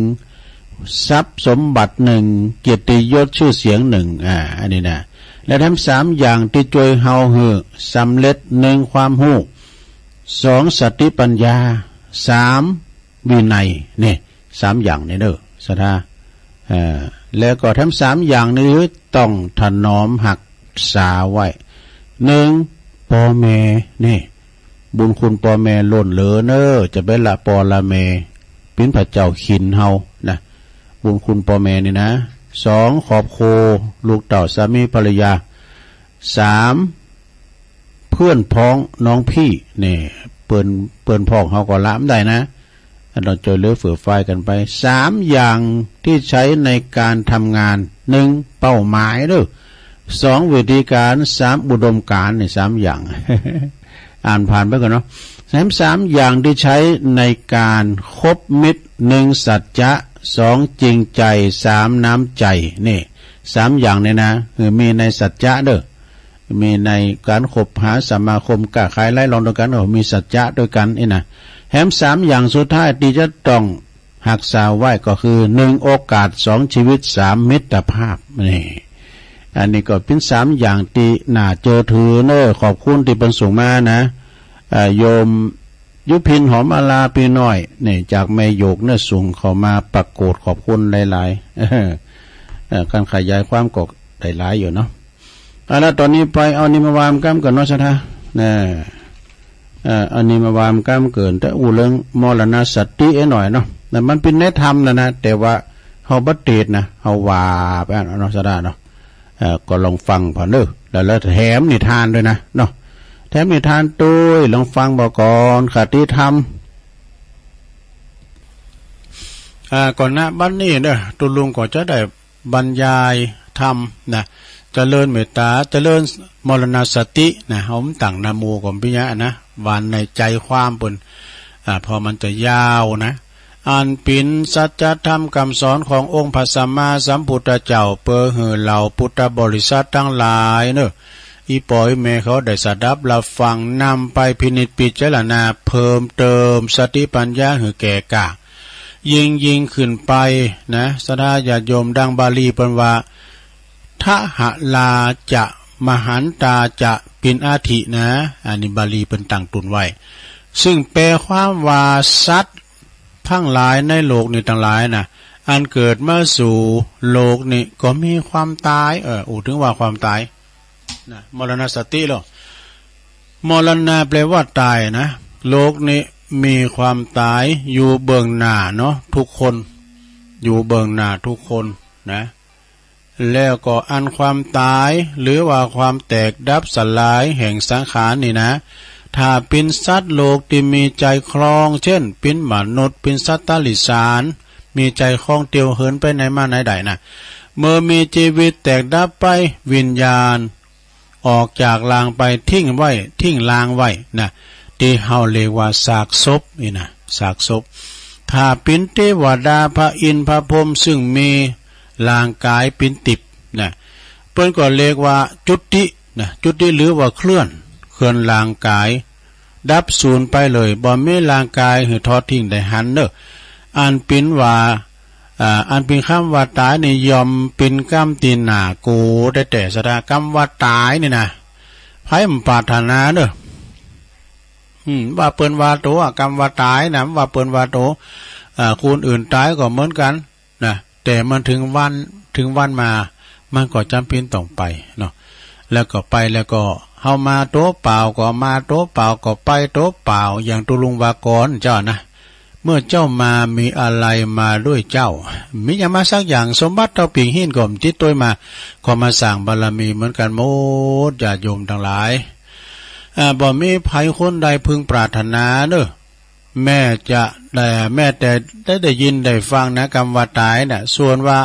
ทรัพย์สมบัติหนึ่ง เกียรติยศชื่อเสียงหนึ่ง อ่า อันนี้นะ และแถมสามอย่างที่ช่วยเฮาหื้อสำเร็จ หนึ่ง ความฮู้ สอง สติปัญญา สาม วินัย นี่ สามอย่างนี่เด้อ ศรัทธา เอ่อ แล้วก็แถมสามอย่างนี้ต้องถนอมฮักษาไว้ หนึ่ง ป้อแม่ นี่ บุญคุณป้อแม่ล้นเหลือเนอะ จะไปละป้อละแม่ เป๋นพระเจ้าขิณเฮานะ บุญคุณพ่อแม่นี่นะ สอง ครอบครัว ลูกเต้า สามีภรรยา สาม เพื่อนพ้องน้องพี่ นี่ เปิ้น เปิ้นพ้องเฮาก็ละบ่ได้นะ อันต้องช่วยเหลือเฟื่อฟายกันไป สาม อย่างที่ใช้ในการทำงาน หนึ่ง เป้าหมายเด้อ สอง วิธีการ สาม อุดมการณ์ นี่ สาม อย่าง อ่านผ่านไปก่อนเนาะ แถม สาม อย่างที่ใช้ในการคบมิตร หนึ่ง สัจจะ สอง จริงใจ สาม น้ำใจ นี่ สาม อย่างนี่นะ คือมีในสัจจะเด้อ มีในการคบหาสมาคม ค้าขายไล่ลองด้วยกัน ก็มีสัจจะด้วยกันนี่นะ แถม สาม อย่างสุดท้ายที่จะต้อง ฮักษาไว้ก็คือ หนึ่ง โอกาส สอง ชีวิต สาม มิตรภาพ นี่ อันนี้ก็เป๋น สาม อย่างตี้น่าเจื้อถือเน้อ ขอบคุณตี้เปิ้นส่งมานะ อ่า โยมยุพิน หอมมาลา ปี้น้อย นี่ จากแม่โยกเน้อ ส่งเข้ามาปรากฏ ขอบคุณหลายๆ เออ เออ การขยายความก็ได้หลายอยู่เนาะ เอาละ ตอนนี้ไปเอานี่มาวางกำก่อนเนาะ ศรัทธา นะ เอ่อ เอานี่มาวางกำก่อน แต่อู้เรื่องมรณสติเอ้หน่อยเนาะ นะ มันเป๋นในธรรมนะนะ แต่ว่าเฮาบ่ติดนะ เฮาว่าไปอันเนาะ ศรัทธาเนาะ เอ่อ ก็ลองฟังผ่านเด้อ แล้ว แล้วแถมนิทานด้วยนะเนาะ แถมนิทานด้วย ลองฟังบ่ก่อน คติธรรม อ่า ก่อนนะ บัดนี้เด้อ ตุ๊ลุงก็จะได้ บรรยายธรรมนะ เจริญเมตตา เจริญมรณสตินะ เฮาตั้งนะโมก่อนปิยะนะ หว่านในใจความเปิ้น อ่า เพราะมันจะยาวนะ อันเป๋นสัจธรรมคำสอนขององค์พระสัมมาสัมพุทธเจ้า เปื้อหื้อเหล่าพุทธบริษัททั้งหลายเนอะ อีพ่ออีแม่เขาได้สดับรับฟัง นำไปพินิจพิจารณา เพิ่มเติมสติปัญญาหื้อแก่กล้า ยิ่งยิ่งขึ้นไปนะ ศรัทธาญาติโยม ดังบาลีเปิ้นว่า ทะหะลาจะ มหันตาจะ ปิณฑิ นะ อันนี้บาลีเปิ้นตั้งต้นไว้ ซึ่งแปลความว่าสัตว์ทั้งหลายในโลกนี้ทั้งหลายนะ อันเกิดมาสู่โลกนี้ก็มีความตาย เออ อู้ถึงว่าความตาย นะ มรณสติแล้ว มรณะแปลว่าตายนะ โลกนี้มีความตายอยู่เบื้องหน้าเนาะ ทุกคน อยู่เบื้องหน้าทุกคนนะ แล้วก็อันความตาย หรือว่าความแตกดับสลายแห่งสังขารนี่นะ ถ้าเป๋นสัตว์โลกตี้มีใจคลอง เช่น เป๋นมนุษย์ เป๋นสัตว์ติรัจฉาน มีใจคลองเตียวเหินไปไหนมาไหนได้นะ เมื่อมีชีวิตแตกดับไป วิญญาณ ออกจากร่างไป ทิ้งไว้ ทิ้งร่างไว้นะ ตี้เฮาเรียกว่าซากศพนี่นะ ซากศพ ถ้าเป๋นเทวดา พระอินทร์ พระพรหม ซึ่งมีร่างกายเป๋นทิพย์นะ เปิ้นก็เรียกว่าจุตินะ จุติหรือว่าเคลื่อน เคลื่อนร่างกาย ดับสูญไปเลย บ่มีร่างกายหื้อทอดทิ้งได้หั้นเนอะ อันเป๋นว่า อ่า อันเป๋นคำว่าตายนี่ย่อมเป๋นกำตี้น่ากลัวแต๊ๆ ศรัทธา กำว่าตายนี่นะ ไผบ่ปรารถนาเนอะ อืม ว่าเปิ้นว่าโตอะ กำว่าตายนะ ว่าเปิ้นว่าโต อ่า คนอื่นตายก็เหมือนกันนะ แต่มันถึงวัน ถึงวันมา มันก็จ๋ำเป๋นต้องไปเนาะ แล้วก็ไปแล้วก็ เฮามาโตเปล่าก็มาโตเปล่า ก็ไปโตเปล่า อย่างตุ๊ลุงว่าก่อนเจ้านะ เมื่อเจ้ามามีอะไรมาด้วยเจ้า มีหยังมาสักอย่าง สมบัติเต้าปิ่งหินก็บ่ติดตวยมา ก็มาสร้างบารมีเหมือนกันหมด ญาติโยมทั้งหลาย อ่า บ่มีไผคนใดพึงปรารถนาเนอะ แม้จะ แต่ แม้แต่ได้ ได้ยินได้ฟังนะ กำว่าตายน่ะ ส่วนว่า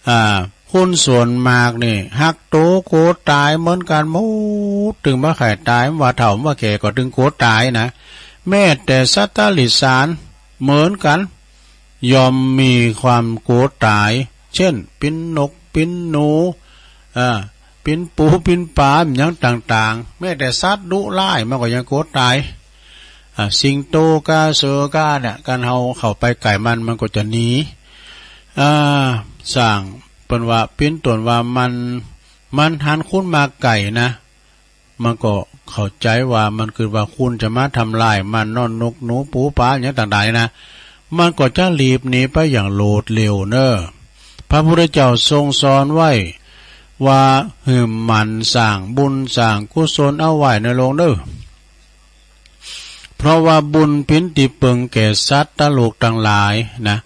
อ่า คนส่วนมากนี่ ฮักโตกลัวตายเหมือนกันหมด ตึงบ่ใค่ตาย ว่าเฒ่าว่าแก่ก็ตึงกลัวตายนะ แม้แต่สัตว์ติรัจฉานเหมือนกัน ย่อมมีความกลัวตาย เช่น เป๋นนก เป๋นหนู อ่า เป๋นปู เป๋นปลา หยังต่างๆ แม้แต่สัตว์ดุร้ายมันก็ยังกลัวตาย อ่า สิงโต กา เสือ กา เนี่ย คันเฮาเข้าไปใกล้มัน มันก็จะหนี อ่า สร้าง เปิ้นว่า เป๋นต้นว่ามัน มันหันคนมาใกล้นะ มันก็เข้าใจว่ามันกึ๊ดว่าคนจะมาทำร้ายมันเนาะ นก หนู ปู ปลา หยังต่างๆ นี่นะ มันก็จะหลีบหนีไปอย่างโลดเร็วเนอะ พระพุทธเจ้าทรงสอนไว้ว่าหื้อหมั่นสร้างบุญสร้างกุศลเอาไว้เนอะโลมเนอะ เพราะว่าบุญเป๋นตี้เปิงแก่สัตว์โลกทั้งหลายนะ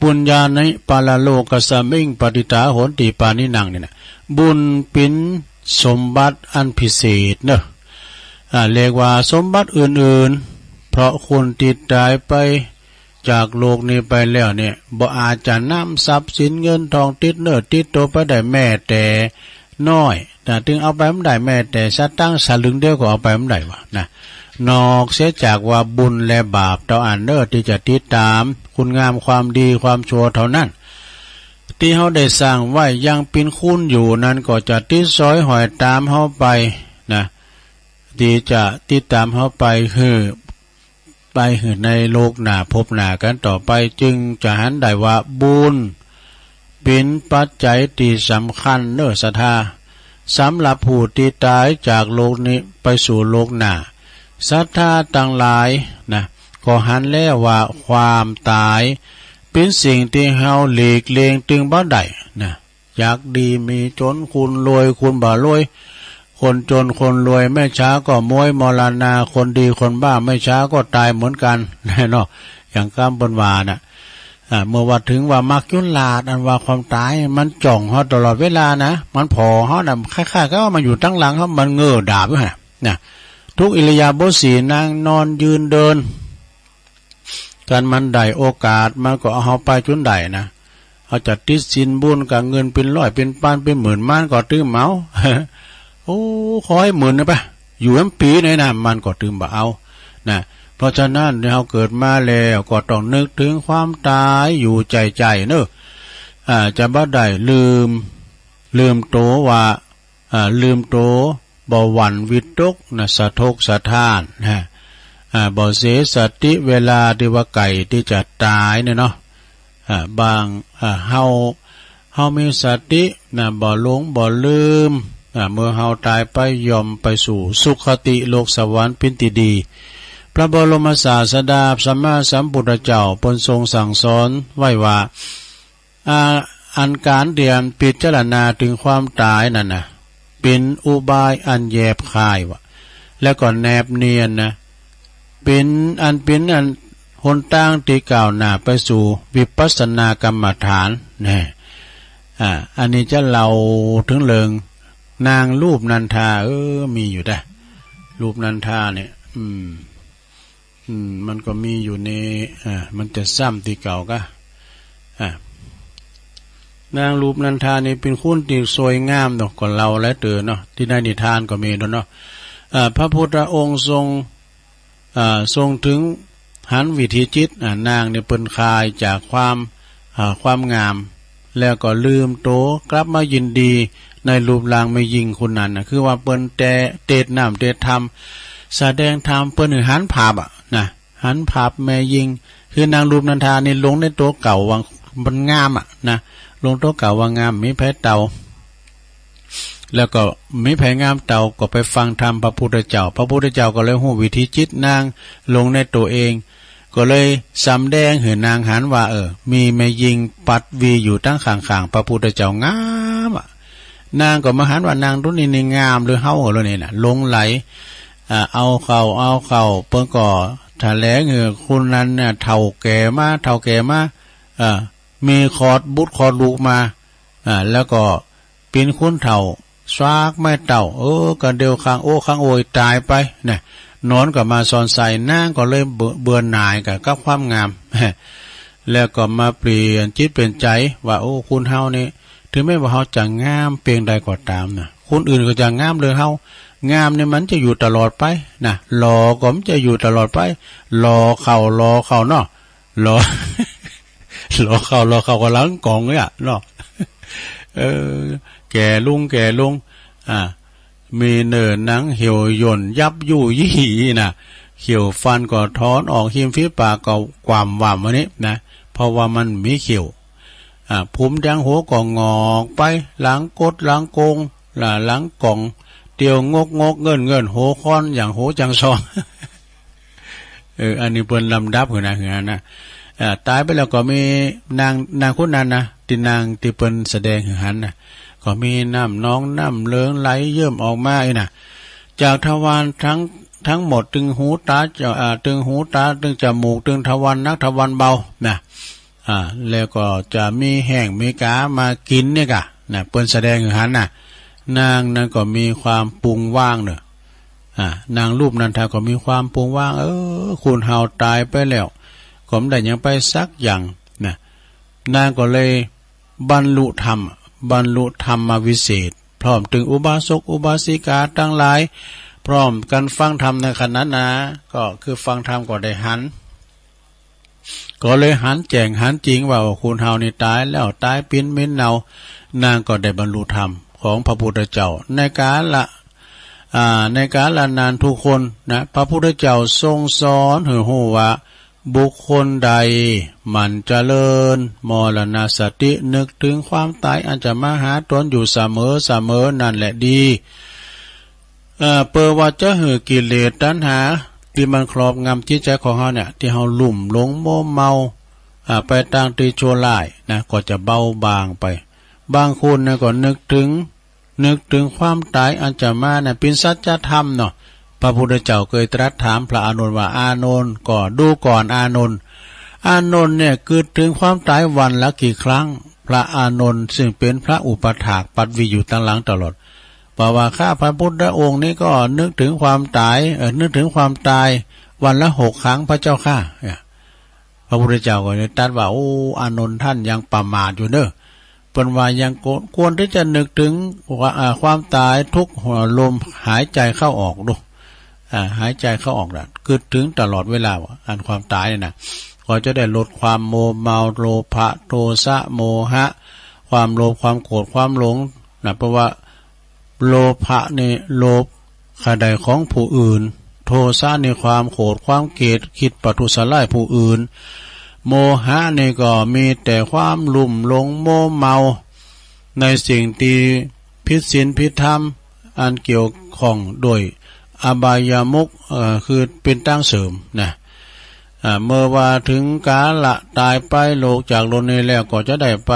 ปุญญานิ ปรโลกัสมิง ปะฏิฏฐาโหนติ ปาณินัง นี่นะ บุญเป๋นสมบัติอันพิเศษเนอะ อ่า เรียกว่าสมบัติอื่นๆ เพราะคนที่ตายไปจากโลกนี้ไปแล้วเนี่ย บ่อาจจะนำทรัพย์สินเงินทองติดเนื้อติดตัวไปได้แม้แต่น้อยนะ ถึงเอาไปบ่ได้แม้แต่สตางค์สลึงเดียวก็เอาไปบ่ได้วะนะ นอกเสียจากว่าบุญและบาปเต้าอั้นเนอะ ที่จะติดตามคุณงามความดีความชั่วเท่านั้น ที่เฮาได้สร้างไว้ยังเป๋นคุณอยู่นั้นก็จะติดสอยห้อยตามเฮาไปนะ ที่จะติดตามเฮาไปหื้อ ไปหื้อในโลกหน้าภพหน้ากันต่อไป จึงจะหันได้ว่าบุญเป๋นปัจจัยที่สำคัญเนอะศรัทธา สำหรับผู้ที่ตายจากโลกนี้ไปสู่โลกหน้า ศรัทธาตังหลายนะ ก็หันแล้วว่าความตายเป๋นสิ่งที่เฮาหลีกเลี่ยงตึงบ่ได้นะ อยากดีมีจน คนรวยคนบ่รวย คนจนคนรวย ไม่ช้าก็ม้วยมรณา คนดีคนบ้า ไม่ช้าก็ตายเหมือนกัน เนาะ อย่างกำเปิ้นว่าน่ะ อ่า เมื่อว่าถึงว่ามักจุลลาด อันว่าความตายมันจ้องเฮาตลอดเวลานะ มันผ่อเฮาน่ะ คล้ายๆ กับว่ามันอยู่ตังหลังเฮา มันเงื้อดาบอยู่หั่นน่ะ นะ ทุกอิริยาบถสี่ นั่งนอนยืนเดิน คันมันได้โอกาส มันก็เอาเฮาไปจุดใดนะ เฮาจะติดสินบุญกับเงินเป๋นร้อยเป๋นปันเป๋นหมื่น มันก็ตื้อบ่เอา โอ้ ขอให้หมื่นนะปะ อยู่แหมปี๋หน่อยนะ มันก็ตื้อบ่เอานะ เพราะฉะนั้นเฮาเกิดมาแล้วก็ต้องนึกถึงความตายอยู่ใจ้ๆ เนอะ อ่า จะบ่ได้ลืม ลืมโตว่า อ่า ลืมโต บ่หวั่นวิตกนะ สะทกสะท้านนะ อ่า บ่เสียสติเวลาที่ว่าใกล้ที่จะตายเนี่ยเนาะ อ่า บาง อ่า เฮา เฮามีสตินะ บ่หลงบ่ลืม อ่า เมื่อเฮาตายไปย่อมไปสู่สุคติโลกสวรรค์เป๋นตี้ดี พระบรมศาสดาสัมมาสัมพุทธเจ้าเปิ้นทรงสั่งสอนไว้ว่า อ่า อันก๋านเตียมพิจารณาถึงความตายนั่นนะ เป๋นอุบายอันแยบคายว่ะ แล้วก็แนบเนียนนะ เป๋นอัน เป๋นอันหนตางที่ก้าวหน้าไปสู่วิปัสสนากรรมฐานนะ อ่า อันนี้จะเล่าถึงเรื่องนางรูปนันทา เออ มีอยู่เด้อ รูปนันทาเนี่ย อืม อืม มันก็มีอยู่ใน อ่า มันจะซ้ำตี้เก่าก็ อ่า นางรูปนันทานี่เป๋นคนตี้สวยงามเนาะ ก็เล่าหลายเตื้อเนาะ ตี้ในนิทานก็มีเนาะ อ่า พระพุทธองค์ทรง อ่า ทรงถึงหันวิถีจิต อ่า นางนี่เปิ้นคลายจากความ อ่า ความงาม แล้วก็ลืมโต กลับมายินดีในรูปร่างแม่ญิงคนนั้นน่ะ คือว่าเปิ้นแต่เตศน์น้ำเตศน์ธรรม แสดงธรรมเปิ้นหื้อหันภาพอะนะ หันภาพแม่ญิง คือนางรูปนันทานี่หลงในโตเก่าว่ามันงามอะนะ หลงโตเก่าว่างาม มีไผเต่า แล้วก็มีไผงามเต่า ก็ไปฟังธรรมพระพุทธเจ้า พระพุทธเจ้าก็เลยฮู้วิถีจิตนาง หลงในตัวเอง ก็เลยสำแดงหื้อนางหันว่า เออ มีแม่ญิงปัดวีอยู่ตังข้างๆ พระพุทธเจ้างามอะ นางก็มาหันว่านางตุ๊นี้นี่งามหรือเฮาเหรอนี่น่ะ หลงใหล อ่า เอาเข้า เอาเข้า เปิ้นก็แถลงหื้อคนนั้นน่ะเฒ่าแก่มา เฒ่าแก่มา อ่า มีคลอดบุตรคลอดลูกมา อ่า แล้วก็เป๋นคนเฒ่า ซากไม้เต้า เออ ก็เดียวข้างโอ้ข้างโอยตายไปนะ นอนก็มาสอนใส่ นางก็เลยเบื่อ เบื่อหน่ายกับ กับความงาม แล้วก็มาเปลี่ยนจิตเปลี่ยนใจว่า โอ้ คนเฮานี่ ถึงแม้ว่าเฮาจะงามเพียงใดก็ตามนะ คนอื่นก็จะงามเลยเฮา งามนี่มันจะอยู่ตลอดไปนะ หล่อก็มันจะอยู่ตลอดไป หล่อเข้า หล่อเข้าเนาะ หล่อ หล่อเข้า หล่อเข้าก็หลังกล่องเนี่ยเนาะ เออ แก่ลง แก่ลง อ่า มีเนื้อหนังเหี่ยวย่นยับยุยี่น่ะ เขี้ยวฟันก็ถอนออก ริมฝีปากก็กว้ำว่ำ อันนี้นะ เพราะว่ามันมีเขี้ยว อ่า ผมแดงหัวก็หงอกไป หลังกด หลังโกง ล่ะ หลังกล่อง เตียวงกงกเงินเงิน หัวค้อนอย่างหัวจังซอง เออ อันนี้เปิ้นลำดับหื้อนะ หื้อหันนะ เอ่อ ตายไปแล้วก็มีนาง นางคนนั้นนะ ตี้นางตี้เปิ้นแสดงหื้อหันนะ ก็มีน้ำนองน้ำเหลืองไหลเยิ้มออกมาอี้นะ จากทวารทั้ง ทั้งหมด ตึงหูตา เอ่อ ตึงหูตา ตึงจมูก ตึงทวารหนักทวารเบานะ อ่า แล้วก็จะมีแห้งมีกามากินเนี่ยกะนะ เปิ้นแสดงหื้อหันนะ นางนั้นก็มีความปรุงว่างเนอะ อ่า นางรูปนั้นเฒ่าก็มีความปรุงว่าง เออ คนเฮาตายไปแล้ว ก็บ่ได้หยังไปสักอย่างนะ นางก็เลยบรรลุธรรม บรรลุธรรมวิเศษ พร้อมตึงอุบาสกอุบาสิกาตังหลาย พร้อมกั๋นฟังธรรมในขณะนั้นนะ ก็คือฟังธรรมก็ได้หัน ก็เลยหันแจ้งหันจริงว่า โอ้ คนเฮานี่ต๋ายแล้ว ต๋ายเป๋นเหม็นเน่า นางก็ได้บรรลุธรรมของพระพุทธเจ้า ในกาละ อ่า ในกาละนั้นทุกคนนะ พระพุทธเจ้าทรงสอนหื้อฮู้ว่า บุคคลใดหมั่นเจริญมรณสติ นึกถึงความต๋ายอันจะมาหาตนอยู่เสมอเสมอ นั่นแหละดี เอ่อ เปื้อว่าจะหื้อกิเลสตัณหาตี้มันครอบงำจิตใจ๋ของเฮาเนี่ย ตี้เฮาลุ่มหลงมัวเมา อ่า ไปตางตี้ชั่วร้ายนะ ก็จะเบาบางไป บางคนเนี่ยก็นึกถึง นึกถึงความต๋ายอันจะมานะ เป๋นสัจธรรมเนาะ พระพุทธเจ้าเคยตรัสถามพระอานนท์ว่า อานนท์ ก็ดูก่อนอานนท์ อานนท์เนี่ยกึ๊ดถึงความต๋ายวันละกี่ครั้ง พระอานนท์ซึ่งเป๋นพระอุปัฏฐากปัตตวีอยู่ตังหลังตลอด บอกว่า ข้าพระพุทธองค์นี้ก็นึกถึงความต๋าย เอ่อ นึกถึงความต๋ายวันละหกครั้งพระเจ้าข้า เนี่ย พระพุทธเจ้าก็เลยตรัสว่า โอ้ อานนท์ ท่านยังประมาทอยู่เนอะ เปิ้นว่ายังควร ควรที่จะนึกถึงว่า อ่า ความต๋ายทุกหัวลมหายใจเข้าออกดู อ่า หายใจเข้าออกนะ กึ๊ดถึงตลอดเวลาว่า อันความต๋ายเนี่ยนะ ก็จะได้ลดความมัวเมา โลภะ โทสะ โมหะ ความโลภ ความโกรธ ความหลงนะ เพราะว่า โลภะนี่โลภใคร่ได้ของผู้อื่น โทสะนี่ความโกรธความเกลียด คิดประทุษร้ายผู้อื่น โมหะนี่ก็มีแต่ความลุ่มหลงมัวเมา ในสิ่งตี้ผิดศีลผิดธรรม อันเกี่ยวข้องด้วยอบายมุข เอ่อ คือเป๋นตางเสริมนะ อ่า เมื่อว่าถึงกาละต๋ายไป โลกจากโลกนี้แล้ว ก็จะได้ไป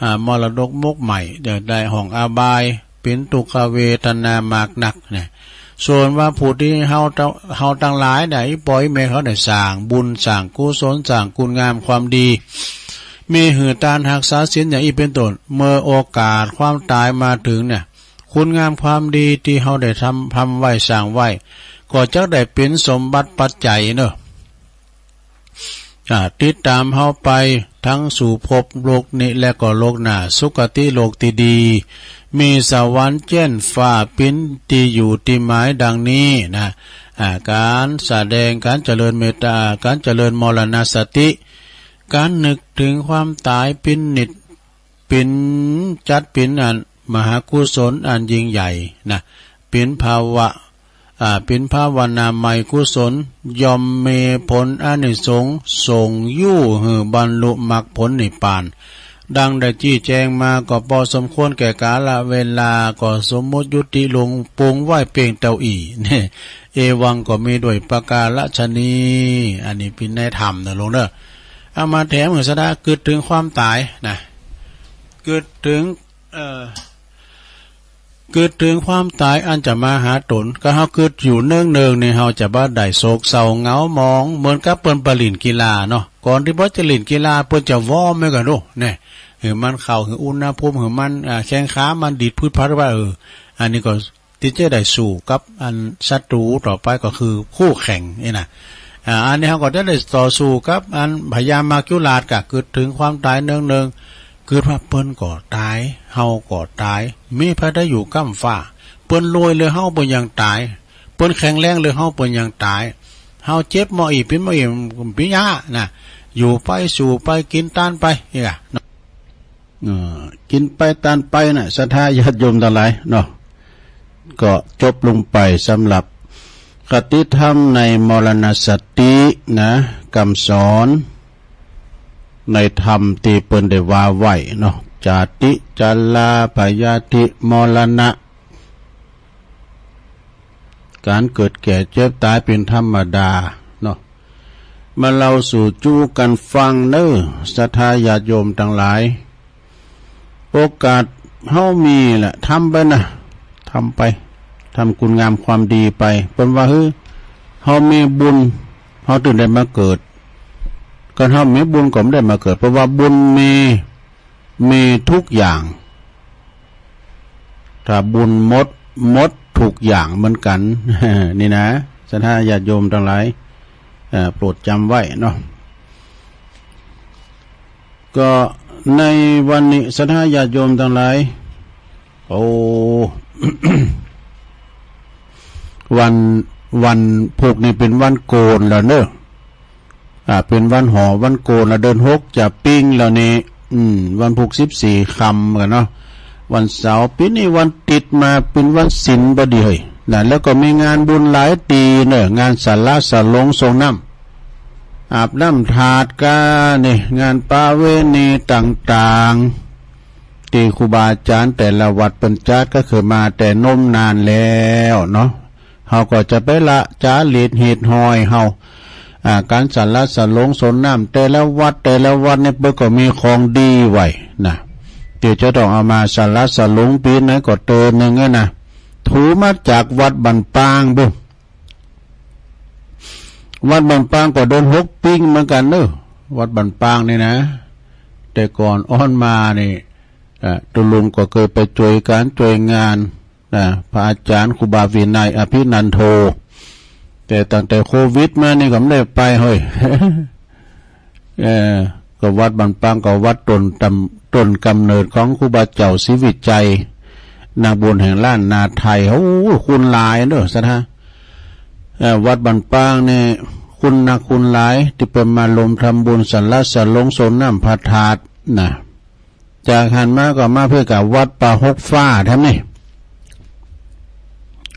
อ่า มรดกมุขใหม่ จะได้ห้องอบาย เป๋นทุกขเวทนามากนักเนี่ย ส่วนว่าผู้ตี้เฮา เฮาตังหลายได้ อีป้ออีแม่เขาได้สร้างบุญ สร้างกุศล สร้างคุณงามความดี มีหื้อตานฮักษาศีลอย่างอี้เป๋นต้น เมื่อโอกาสความต๋ายมาถึงเนี่ย คุณงามความดีตี้เฮาได้ทำ ทำไว้ สร้างไว้ ก็จักได้เป๋นสมบัติปัจจัยเนอะ อ่า ติดต๋ามเฮาไปทั้งสู่ภพโลกนี้และก็โลกหน้า สุคติโลกตี้ดี มีสวรรค์เจี้ยนฟ้า เป๋นตี้อยู่ตี้หมายดังนี้นะ อ่า ก๋านแสดงก๋านเจริญเมตต๋า ก๋านเจริญมรณสติ ก๋านนึกถึงความต๋ายเป๋นนิจ เป๋น จัดเป๋นอันมหากุศลอันยิ่งใหญ่นะ เป๋นภาวะ อ่า เป๋นภาวนาไมยกุศล ย่อมมีผลอานิสงส์ส่งอยู่หื้อบรรลุมรรคผลนิพพาน ดังได้ชี้แจงมาก็พอสมควรแก่กาลเวลา ก็สมมุติยุติลงปรุงไว้เพียงเต้าอี้ เนี่ย เอวังก็มีด้วยประการฉะนี้ อันนี้เป๋นในธรรมเนอะโยมเนอะ เอามาแถมหื้อซะนะ กึ๊ดถึงความต๋ายนะ กึ๊ดถึง เอ่อ กึ๊ดถึงความต๋ายอันจะมาหาตน ก็เฮากึ๊ดอยู่เนืองๆ นี่ เฮาจะบ่ได้โศกเศร้าเหงาหมอง เหมือนกับเปิ้นไปเล่นกีฬาเนาะ ก่อนตี้เปิ้นจะเล่นกีฬา เปิ้นจะวอร์มไว้ก่อนโด เนี่ย หื้อมันเข้า หื้ออุณหภูมิ หื้อมัน อ่า แข้งขามันดีดพึดพัดว่า เออ อันนี้ก็ ตี้จะได้สู้กับอันศัตรูต่อไปก็คือคู่แข่งนี่นะ อ่า อันนี้เฮาก็จะได้ต่อสู้กับอันพญามัจจุราช ก็กึ๊ดถึงความต๋ายเนืองๆ กึ๊ดว่าเปิ้นก็ต๋าย เฮาก็ต๋าย มีไผได้อยู่ก้ำฟ้า เปิ้นรวยเลยเฮาเปิ้นยังต๋าย เปิ้นแข็งแรงเลยเฮาเปิ้นยังต๋าย เฮาเจ็บหม้ออี้เป๋นหม้ออี้เป๋นยานะ อยู่ไปสู้ไปกินตานไปนี่นะ เอ่อ กินไปตานไปนะ ศรัทธาญาติโยมตังหลายเนาะ ก็จบลงไปสำหรับคติธรรมในมรณสตินะ กำสอนในธรรมตี้เปิ้นได้ว่าไว้เนาะ จาติ ชรา พยาธิ มรณะ ก๋านเกิดแก่เจ็บต๋ายเป๋นธรรมดาเนาะ มาเล่าสู่จู้กั๋นฟังเน่อ ศรัทธาญาติโยมตังหลาย โอกาสเฮามีแหละ ทำไปนะ ทำไป ทำคุณงามความดีไป เปิ้นว่า หื้อ เฮามีบุญ เฮาตึงได้มาเกิด การทำมีบุญก็ไม่ได้มาเกิด เพราะว่าบุญมี มีทุกอย่าง ถ้าบุญหมด หมดทุกอย่างเหมือนกัน นี่นะ ศรัทธาญาติโยมทั้งหลาย เอ่อ โปรดจำไว้เนาะ ก็ในวันนี้ ศรัทธาญาติโยมทั้งหลาย โอ้ วัน วันพุธนี่เป็นวันโกนแล้วเนอะ อ่า เป็นวันหอวันโกนแล้ว เดือนหกจะปิ้งแล้วนี่ อืม วันพุธสิบสี่ค่ำกันเนาะ วันเสาร์ ปีนี้วันติดมาเป็นวันศีลพอดีเฮ้ย นะ แล้วก็มีงานบุญหลายตี้เนอะ งานสละสลงสรงน้ำ อาบน้ำธาตุกานี่ งานประเวณีต่างๆ ตี้ครูบาอาจารย์แต่ละวัดเปิ้นจัดก็คือมาแต่นมนานแล้วเนาะ เฮาก็จะไปละจารีตฮีตฮอยเฮา อ่า การสละสลงสรงน้ำแต่ละวัดแต่ละวัดนี่เปิ้นก็มีของดีไว้นะ ตี้จะต้องเอามาสละสลงปีไหนก็เติมหนึ่งอะนะ ถูมาจากวัดบ้านปางบุ้น วัดบ้านปางก็เดือนหกปิ้งเหมือนกันเนอะ วัดบ้านปางนี่นะ แต่ก่อนอ้อนมานี่ เอ่อ ตุ๊ลุงก็เคยไปช่วยการช่วยงานนะ พระอาจารย์ครูบาวินัย อภินันโท แต่ตั้งแต่โควิดมานี่ก็ไม่ได้ไปเฮ้ย เอ่อ ก็วัดบ้านปางก็วัดต้นตำ ต้นกำเนิดของครูบาเจ้าศรีวิชัย นักบุญแห่งล้านนาไทย โอ้ คนหลายเนอะ ศรัทธา เอ่อ วัดบ้านปางนี่ คนนักคนหลาย ตี้เปิ้นมาร่วมทำบุญสละสลงสรงน้ำพระธาตุนะ จากหั้นมาก็มาเพื่อกับวัดป่าหกฟ้าแถมนี่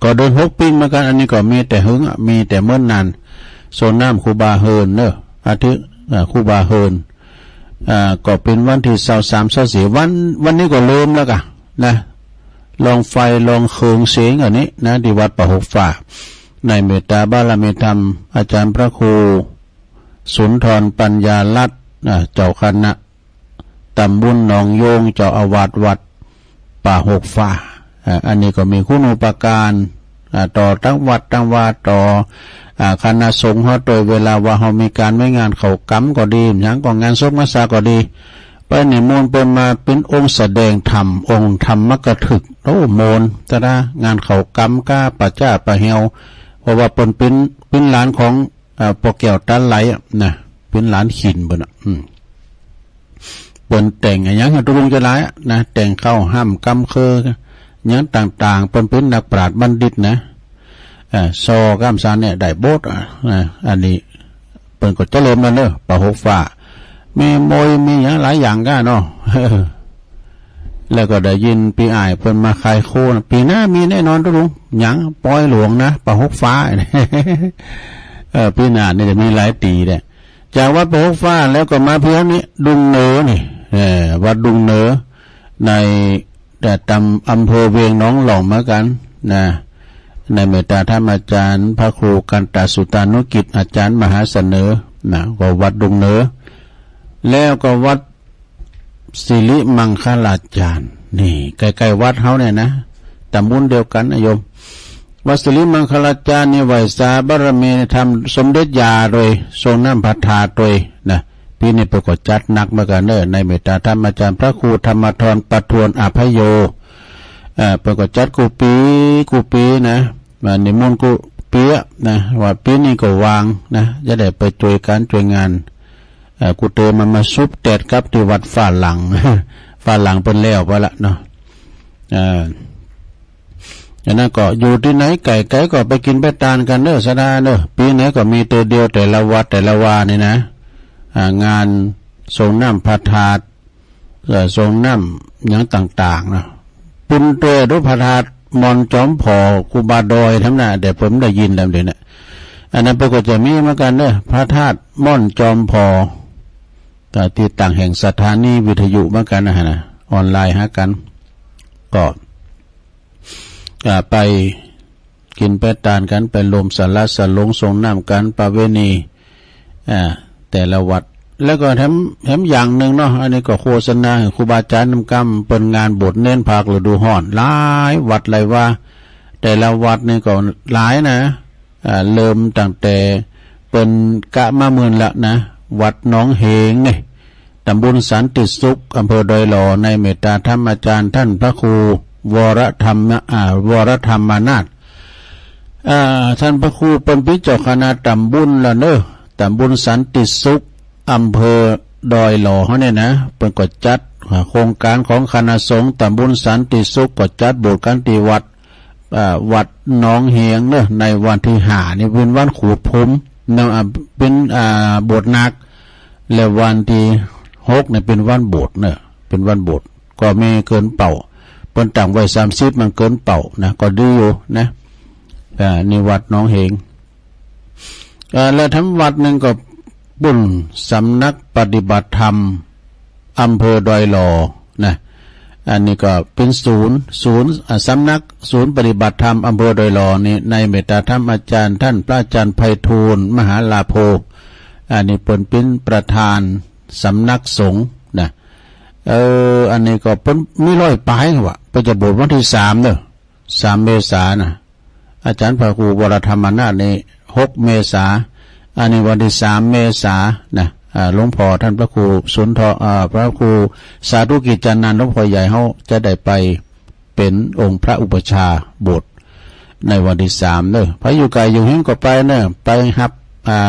ก็เดือนหกปิ้งเหมือนกัน อันนี้ก็มีแต่หึงอะ มีแต่เมินนาน สรงน้ำครูบาเฮินเนอะ อาทิตย์ อ่า ครูบาเฮิน อ่า ก็เป็นวันที่ซาวสาม ซาวสี่ วัน วันนี้ก็เริ่มแล้วกะนะ ลองไฟลองเคิงเสียงอันนี้นะ ที่วัดป่าหกฟ้า ในเมตตาบารมีธรรม อาจารย์พระครูสุนทรปัญญารัตน์ อ่า เจ้าคณะ ตำบลหนองโยง เจ้าอาวาสวัดป่าหกฟ้า อ่า อันนี้ก็มีคุณูปการ อ่า ต่อทั้งวัดทั้งวา ต่อ อ่า คณะสงฆ์เฮา โดยเวลาว่าเฮามีการมีงานเข้ากรรมก็ดี หยังก็งานศพงานซาก็ดี ไปนิมนต์เปิ้นมาเป็นองค์แสดงธรรม องค์ธรรมกถึก โอ้ ม่วน ศรัทธา งานเข้ากรรมก้า ป่าจ๊าป่าแฮว เพราะว่าเปิ้นเป็น เป็นหลานของ อ่า ป้อแก้วตาไหลอะนะ เป็นหลานขินเปิ้นอะ อืม เปิ้นแต่งอะหยังให้ตุ๊ลุงจะหลายอะนะ แต่งเข้าห้ามกำเคอหยังต่างๆ เปิ้นเป็นนักปราชญ์บัณฑิตนะ อ่า ซอก้ามซานเนี่ยได้โบสถ์อะนะ อันนี้เปิ้นก็เจริญมาเนอะ ป่าหกฟ้า มีมวยมีหยังหลายอย่างก้าเนาะ แล้วก็ได้ยินปีอ้ายเปิ้นมาขายโคนะ ปีหน้ามีแน่นอนตุ๊ลุง หยัง ปอยหลวงนะ ป่าหกฟ้า เออ ปีหน้านี่จะมีหลายตี้แหละ จากวัดป่าหกฟ้าแล้วก็มาเพียงนี้ ดุงเหนือนี่ เออ วัดดุงเหนือ ใน แต่ตำอำเภอเวียงหนองหล่องเหมือนกันนะ ในเมตตาธรรมอาจารย์พระครูกันตสุตานุกิจ อาจารย์มหาเสนอนะ ก็วัดดุงเหนือ แล้วก็วัด สิริมังคลาจารย์ นี่ ใกล้ๆ วัดเฮาเนี่ยนะ ตำบลเดียวกันนะโยม วัดสิริมังคลาจารย์นี่ไหว้สาบารมีธรรมสมเด็จย่าโดย สรงน้ำพระธาตุโดยนะ ปีนี้เปิ้นก็จัดหนักเหมือนกันเนอะ ในเมตตาธรรมอาจารย์พระครูธรรมธรประทวนอภัยโย เอ่อ เปิ้นก็จัดกู้ปีกู้ปีนะ มานิมนต์กู้ปีอะนะ ว่าปีนี้ก็ว่างนะ จะได้ไปช่วยการช่วยงาน เอ่อ กู้เตอมา มาซุบแตดกับตี้วัดฟ้าหลัง ฟ้าหลังเปิ้นแล้วไปละเนาะ เอ่อ อันนั้นก็อยู่ตี้ไหนไกลๆ ก็ไปกินไปตานกันเด้อ ศรัทธาเด้อ ปีไหนก็มีเตอเดียวแต่ละวัดแต่ละวานี่นะ อ่า งานสรงน้ำพระธาตุ เอ่อ สรงน้ำหยังต่างๆ เนาะ ปุณโตดุพระธาตุม่อนจอมผอ ครูบาดอยธรรมดา แต่ผมได้ยินแล้วเดี๋ยวนี้ อันนั้นเปิ้นก็จะมีเหมือนกันเด้อ พระธาตุม่อนจอมผอ ก็ติดตั้งแห่งสถานีวิทยุเหมือนกันนะฮะนะ ออนไลน์หากัน ก็ อ่า ไปกินไปตานกัน ไปร่วมสละสลงสรงน้ำกัน ประเวณี อ่า แต่ละวัด แล้วก็แถม แถมอย่างหนึ่งเนาะ อันนี้ก็โฆษณาให้ครูบาอาจารย์นำกำ เปิ้นงานบวชเณรภาคฤดูฮ้อน หลายวัดหลายวา แต่ละวัดนี่ก็หลายนะ อ่า เริ่มตั้งแต่เปิ้นกะมาเมินละนะ วัดหนองเหงเนี่ย ตำบลสันติสุข อำเภอดอยหล่อ ในเมตตาธรรมอาจารย์ท่านพระครูวรธรรม อ่า วรธรรมนาถ อ่า ท่านพระครูเปิ้นเป๋นเจ้าคณะตำบลละเนอะ ตำบลสันติสุข อำเภอดอยหล่อเฮาเนี่ยนะ เปิ้นก็จัด อ่า โครงการของคณะสงฆ์ตำบลสันติสุข ก็จัดโบสถ์กันตี้วัด อ่า วัดหนองเหงเนอะ ในวันตี้ห้านี่เป๋นวันขูดภูมิเนอะ อ่า เป๋น อ่า โบสถ์หนัก และวันตี้หกนี่เป๋นวันโบสถ์เนอะ เป๋นวันโบสถ์ ก็มีเกินเป้า เปิ้นตั้งไว้สามสิบ มันเกินเป้านะ ก็ดีอยู่นะ อ่า นี่วัดหนองเหง อ่า และแถมวัดหนึ่งก็ปุ้นสำนักปฏิบัติธรรมอำเภอดอยหล่อนะ อันนี้ก็เป๋นศูนย์ ศูนย์ อ่า สำนักศูนย์ปฏิบัติธรรมอำเภอดอยหล่อนี่ ในเมตตาธรรมอาจารย์ท่านพระอาจารย์ไพฑูรย์มหาลาโภ อันนี้เปิ้นเป๋นประธานสำนักสงฆ์นะ เออ อันนี้ก็เปิ้นมีร้อยปายว่ะ เปิ้นจะโบสถ์วันตี้สามเนอะ สามเมษานะ อาจารย์พระครูวรธรรมนาถนี่ หกเมษา อันนี้วันตี้สามเมษานะ อ่า หลวงพ่อท่านพระครูสุนทร อ่า พระครูสาธุกิจจานันท์ หลวงพ่อใหญ่เฮาจะได้ไปเป๋นองค์พระอุปัชฌาย์โบสถ์ในวันตี้สามเนอะ ไผอยู่ไกลอยู่เฮงก็ไปเนอะ ไปฮับ อ่า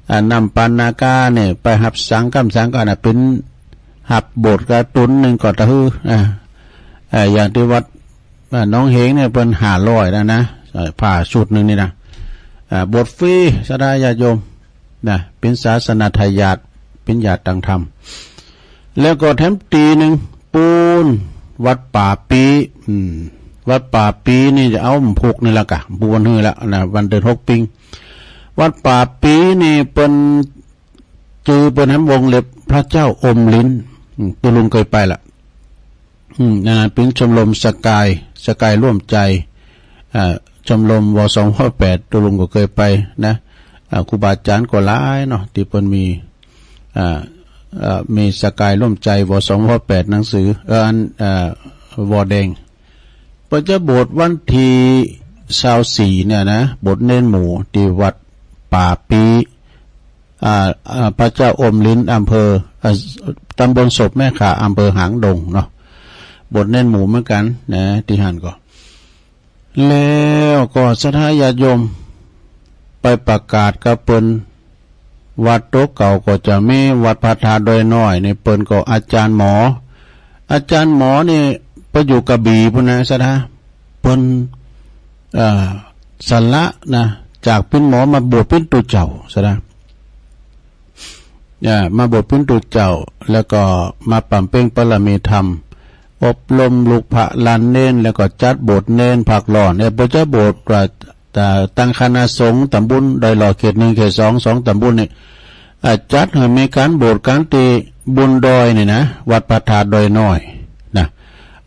อ่า น้ำปันนาคาเนี่ย ไปฮับสังฆัมสังฆานะ เป๋นฮับโบสถ์กะตุนหนึ่งก็ตะฮือ อ่า อ่า อย่างตี้วัด อ่า หนองเหงเนี่ยเปิ้นห้าร้อยแล้วนะ เอ่อ ผ้าชุดหนึ่งนี่นะ อ่า โบสถ์ฟรี ศรัทธาญาติโยมนะ เป๋นศาสนทายาท เป๋นญาติต่างธรรม แล้วก็แถมตี้หนึ่งปูนวัดป่าปี อืม วัดป่าปีนี่จะเอามันผูกนี่ละกะ ปูนหื้อละนะ วันเดือนหกปิง วัดป่าปีนี่เปิ้น จื้อเปิ้นแหมวงเล็บพระเจ้าอมลิ้น อืม ตุ๊ลุงเคยไปละ อืม อันนั้นเป๋นชมรมสกาย สกายร่วมใจ อ่า ชมรม ว.สอง ว.แปด ตุ๊ลุงก็เคยไปนะ อ่า ครูบาอาจารย์ก็หลายเนาะ ตี้เปิ้นมี อ่า อ่า มีสกายร่วมใจ ว.สอง ว.แปด หนังสือ เอ่อ อัน อ่า ว.แดง เปิ้นจะโบสถ์วันตี้ซาวสี่เนี่ยนะ โบสถ์เณรหมู่ตี้วัดป่าปี อ่า อ่า พระเจ้าอมลิ้น อำเภอ อ่า ตำบลศพแม่ข่า อำเภอหางดงเนาะ โบสถ์เณรหมู่เหมือนกันนะ ตี้หั้นก็ แล้วก็ศรัทธาญาติโยมไปประกาศกับเปิ้น วัดโตเก่าก็จะมี วัดพระธาตุดอยน้อยนี่เปิ้นก็อาจารย์หมอ อาจารย์หมอนี่ไปอยู่กระบี่พุ้นนะศรัทธา เปิ้น เอ่อ สละนะ จากเป๋นหมอมาบวชเป๋นตุ๊เจ้าศรัทธา อ่า มาบวชเป๋นตุ๊เจ้า แล้วก็มาบำเพ็ญบารมีธรรม อบรมลูกพระหลานเณร แล้วก็จัดโบสถ์เณรภาคร้อนเนี่ย เปิ้นจะโบสถ์ก็ อ่า ตั้งคณะสงฆ์ตำบลดอยหล่อเขตหนึ่ง เขตสอง สองตำบลนี่ อ่า จัดหื้อมีก๋านโบสถ์กั๋นตี้บุญดอยนี่นะ วัดพระธาตุดอยน้อยนะ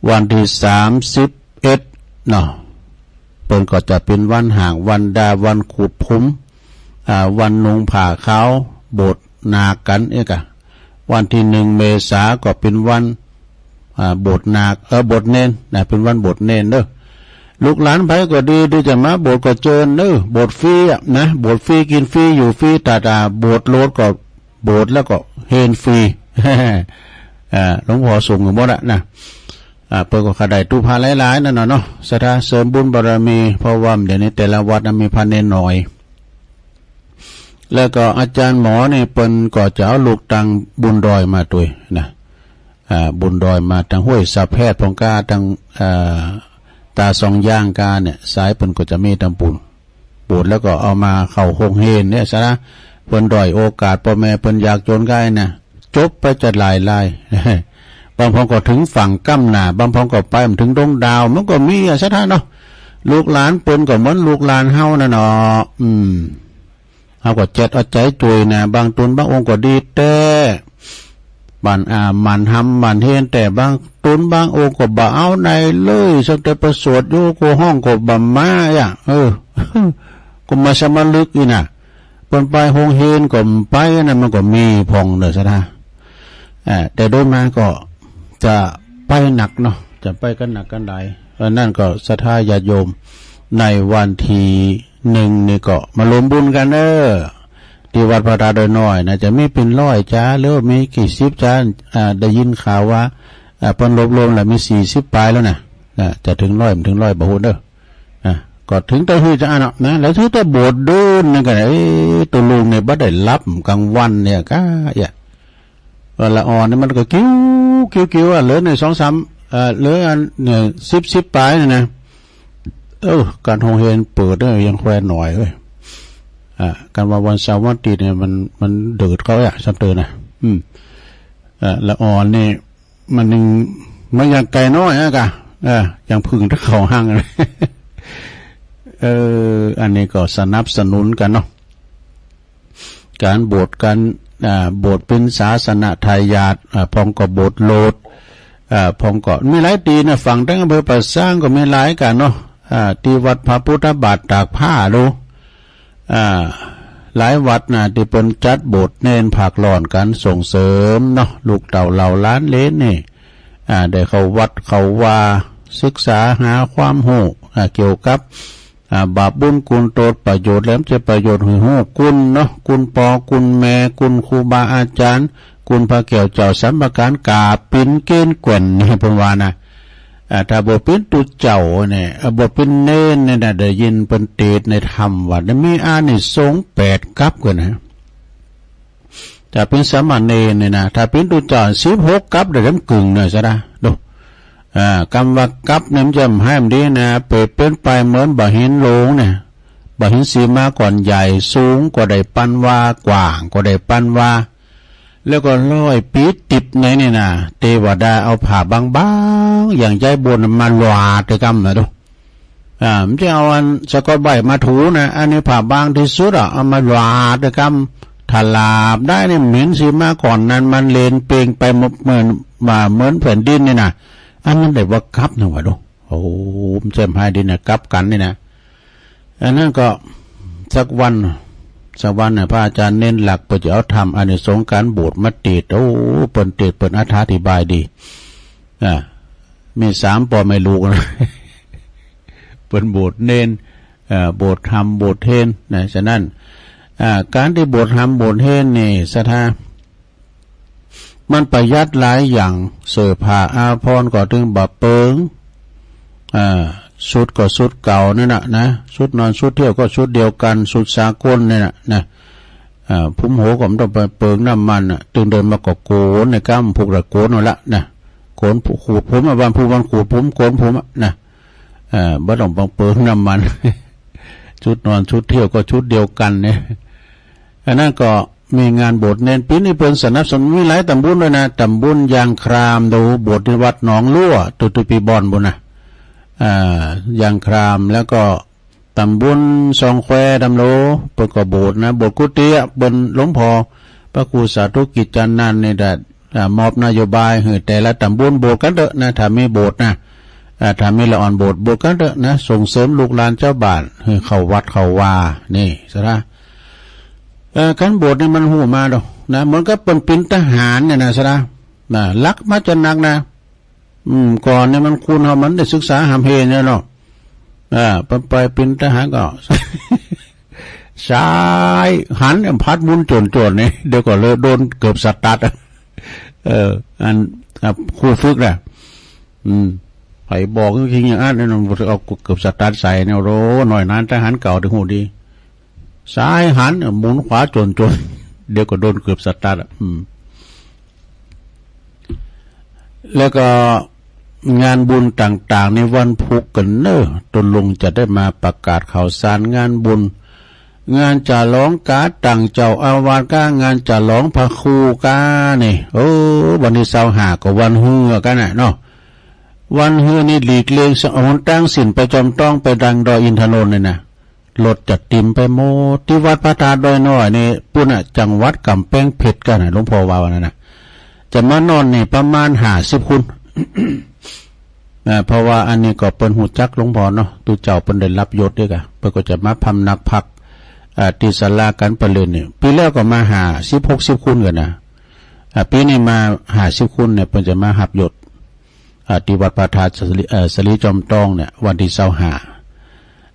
วันตี้สามสิบเอ็ดเนาะ เปิ้นก็จะเป๋นวันห้าง วันด่า วันขูดภูมิ อ่า วันนุ่งผ้าขาว โบสถ์นาคกั๋นเอกอะ วันตี้หนึ่งเมษาก็เป๋นวัน อ่า โบสถ์นาค เออ โบสถ์เณรนะ เป๋นวันโบสถ์เณรเด้อ ลูกหลานไผก็ดี ตี้จะมาโบสถ์ก็เจิญเด้อ โบสถ์ฟรีอะนะ โบสถ์ฟรี กิ๋นฟรี อยู่ฟรี ตาตา โบสถ์โลดก็ โบสถ์แล้วก็เฮนฟรี อ่า หลวงพ่อส่งอยู่หมดอะนะ อ่า เปิ้นก็ขะได้ตู้พระหลายๆ นั่นน่ะเนาะ ศรัทธาเสริมบุญบารมี เพราะว่าเดี๋ยวนี้แต่ละวัดน่ะมีพระเณรน้อย แล้วก็อาจารย์หมอนี่เปิ้นก็จะเอาลูกตังบุญดอยมาตวยนะ อ่า บุญดอยมาตังห้วยสะแพทย์พ่องก้า ตัง อ่า ตาสองย่างก้าเนี่ย สายเปิ้นก็จะมีตังบุญ โบสถ์แล้วก็เอามาเข้าโฮงเฮนเนี่ยศรัทธา เปิ้นด้อยโอกาส ป้อแม่เปิ้นยากจนก้าเนี่ย จบไปจะหลายราย บางพ่องก็ถึงฝั่งก้ำหน้า บางพ่องก็ไปบ่ถึงดวงดาว มันก็มีอะศรัทธาเนาะ ลูกหลานเปิ้นก็เหมือนลูกหลานเฮานั่นเนาะ อืม เฮาก็เจ็ดเอาใจ๋จ้วยนะ บางตนบางองค์ก็ดีแต๊ บ้าน อ่า บ้านฮำบ้านเฮน แต่บางตนบางองค์ก็บ่เอาไหนเลย สักแต่ไปสวดอยู่ก็ฮ้องก็บ่มาอะ เออ ก็มาสมาลึกอีกนะ เปิ้นไปโฮงเฮนก็ไปนะ มันก็มีพ่องเด้อศรัทธา อ่า แต่โดยมากก็จะไปหนักเนาะ จะไปกั๋นหนักกั๋นหลาย เพราะนั้นก็ศรัทธาญาติโยม ในวันตี้หนึ่งนี่ก็มาร่วมบุญกั๋นเด้อ ที่วัดพระธาตุดอยน้อยนะ จะมีเป็นร้อยจ๋า หรือว่ามีกี่สิบจ๋า อ่า ได้ยินข่าวว่า อ่า เปิ้นรวบรวมแล้วมีสี่สิบปลายแล้วนะ อ่า จะถึงร้อย บ่ถึงร้อย บ่ฮู้เด้อ อ่า ก็ถึงแต่ฮู้จ๋าเนาะนะ แล้วถือแต่โบสถ์โดนนั่นก็ เอ๊ะ ตัวลุงเนี่ยบ่ได้หลับกลางวันเนี่ยกะ เอ๊ะ เออ ละอ่อนนี่มันก็กิ้วกิ้วกิ้วอ่ะ เหลือในสองสาม เอ่อ เหลืออันเนี่ย สิบ สิบปลายนี่นะ เออ การโฮงเฮียนเปิดเนี่ยยังแควนหน่อยเว้ย อ่า การว่าวันเสาร์วันอาทิตย์เนี่ยมัน มันเดือดเขาอ่ะ ซ้ำเติมนะ อืม เอ่อ ละอ่อนนี่ มันยัง มันยังไกลน้อยอะกะ เออ ยังพึ่งถ้าเขาห้าง เออ อันนี้ก็สนับสนุนกันเนาะ การโบสถ์ การ อ่า โบสถ์เป็นศาสนทายาท อ่า พองก็โบสถ์โลด อ่า พองก็มีหลายตี้นะ ฝั่งทั้งอำเภอป่าซางก็มีหลายกันเนาะ อ่า ที่วัดพระพุทธบาทตากผ้าดู อ่า หลายวัดนะ ที่เปิ้นจัดโบสถ์เณรพากร้อนกัน ส่งเสริมเนาะ ลูกเต้าเหล่าหลานเหลนนี่ อ่า ได้เข้าวัดเข้าวา ศึกษาหาความฮู้ อ่า เกี่ยวกับ อ่า บาปบุญคุณโทษ ประโยชน์แหลมเจ็บ ประโยชน์หื้อฮู้ คุณเนาะ คุณพ่อคุณแม่ คุณครูบาอาจารย์ คุณพระแก้วเจ้าสามประการ กาบปิ้นเกณฑ์แกว่นนี่เปิ้นว่านะ อ่า ถ้าบ่ปิ้นตุ๊เจ้าเนี่ย อ่า บ่ปิ้นเณรเนี่ยนะ ได้ยินเปิ้นเทศน์ในธรรมว่า มีอานิสงส์แปดกัปกันนะ ถ้าปิ้นสามเณรเนี่ยนะ ถ้าปิ้นตุ๊เจ้าสิบหกกัป ได้เต็มกึ่งเนี่ยซะนะ ดู อ่า กำว่ากัปเนี่ยมันจะหมายมันดีนะ เปรียบเป็นไปเหมือนบ่าหินหลวงเนี่ย บ่าหินสีมาก่อนใหญ่ สูงก็ได้ปันวา กว้างก็ได้ปันวา แล้วก็ร้อยปี๋ติดในนี่นะ เทวดาเอาผ้าบางๆ อย่างใยบัวน่ะมาหลวาดด้วยกำนะดู อ่า มันจะเอาอันสะกอตไบรท์มาถูนะ อันนี้ผ้าบางที่สุดอ่ะ เอามาหลวาดด้วยกำ ถ้าหลาบได้เนี่ย เหม็นสีมาก่อนนั้น มันเลนเปงไปหมดเหมือน มาเหมือนแผ่นดินนี่นะ อันนั้นได้ว่ากัปหนึ่งวะดู โอ้ มันจะหายดีนะ กัปกันนี่นะ อันนั้นก็สักวัน สักวันน่ะ พระอาจารย์เณรหลักเปิ้นจะเอาธรรมอานิสงส์การโบสถ์มาเทศน์ โอ้ เปิ้นเทศน์ เปิ้นอธิบายดี อ่า มีสามป้อแม่ลูกนะ เปิ้นโบสถ์เณร เอ่อ โบสถ์ธรรม โบสถ์เทศน์นะ ฉะนั้น อ่า การตี้โบสถ์ธรรม โบสถ์เทศน์นี่ ศรัทธา มันประหยัดหลายอย่าง เสื้อผ้าอาภรณ์ก็ถึงบ่เปิง อ่า ชุดก็ชุดเก่านั่นน่ะนะ ชุดนอนชุดเที่ยวก็ชุดเดียวกัน ชุดสากลนี่น่ะนะ อ่า ผมโหก็บ่ต้องไปเปิงน้ำมันน่ะ ตึงเดินมาก็โกนในก้ามผูกละโกนเอาละนะ โกนขูดผมอะ บ้านผู้บ้านขูดผม โกนผมอะนะ อ่า บ่ต้องไปเปิงน้ำมัน ชุดนอนชุดเที่ยวก็ชุดเดียวกันเนี่ย อันนั้นก็มีงานโบสถ์เณร ปี๋นี้เปิ้นสนับสนุน มีหลายตำบลด้วยนะ ตำบลยางครามดู โบสถ์ที่วัดหนองลั่ว ตุตุปีบอนบุญนะ อ่า ยางคราม แล้วก็ตำบลซองแควดำโล เปิ้นก็โบสถ์นะ โบสถ์กุฏิอะ เปิ้นหลวงพ่อพระครูสาธุกิจจานันท์นี่แหละ อ่า มอบนโยบายหื้อแต่ละตำบลโบสถ์กันเต๊อะนะ ถ้ามีโบสถ์นะ อ่า ถ้ามีละอ่อนโบสถ์ โบสถ์กันเต๊อะนะ ส่งเสริมลูกหลานชาวบ้านหื้อเข้าวัดเข้าวา นี่ซะนะ เอ่อ คันโบสถ์นี่มันฮู้มาดอกนะ เหมือนกับเปิ้นเป๋นทหารเนี่ยนะซะนะ นะ หลักมาจะหนักนะ อืม ก่อนเนี่ยมันคุณเฮามันได้ศึกษาหามเฮเนี่ยเนาะ อ่า ไป ไปเป๋นทหารก็ ซ้ายหันเนี่ยพัดหมุนโจนๆ นี่ เดี๋ยวก็เลยโดนเกือบสตั๊ดอะ เออ อัน อ่ะ ครูฝึกน่ะ อืม ไผบอกคือคิงอย่างอั้นเนี่ย เอาเกือบสตั๊ดใส่เนี่ย โอ้ หน่อยนั้นทหารเก่าถึงฮู้ดี ซ้ายหันเนี่ยหมุนขวาโจนๆ เดี๋ยวก็โดนเกือบสตั๊ดอะ อืม แล้วก็งานบุญต่างๆ ในวันพุธกันเนอะ ตกลงจะได้มาประกาศข่าวสารงานบุญ งานฉลองกาตั้งเจ้าอาวาสกา งานฉลองพระครูกานี่ โอ้ วันตี้ซาวห้าก็วันฮือกันน่ะเนาะ วันฮือนี่หลีกเลี่ยงหนตางเส้นไปจอมต้อง ไปทางดอยอินทนนท์นี่นะ รถจะเต็มไปหมด ตี้วัดพระธาตุดอยน้อยนี่ ปุ้นน่ะ จังหวัดกำแพงเพชรกันน่ะ หลวงพ่อว่าวันนั้นน่ะ จะมานอนนี่ประมาณห้าสิบคน อ่า เพราะว่าอันนี้ก็เปิ้นฮู้จักหลวงพ่อเนาะ ตุ๊เจ้าเปิ้นได้รับยศด้วยกะ เปิ้นก็จะมาพำนักพัก อ่า ตี้ศาลาการประเรียนนี่ ปี๋แล้วก็มาห้าสิบหกสิบคนกันนะ อ่า ปี๋นี้มาห้าสิบคนเนี่ย เปิ้นจะมาฮับยศ อ่า ตี้วัดพระธาตุสะหลี เอ่อ สะหลีจอมต้องเนี่ย วันตี้ซาวห้า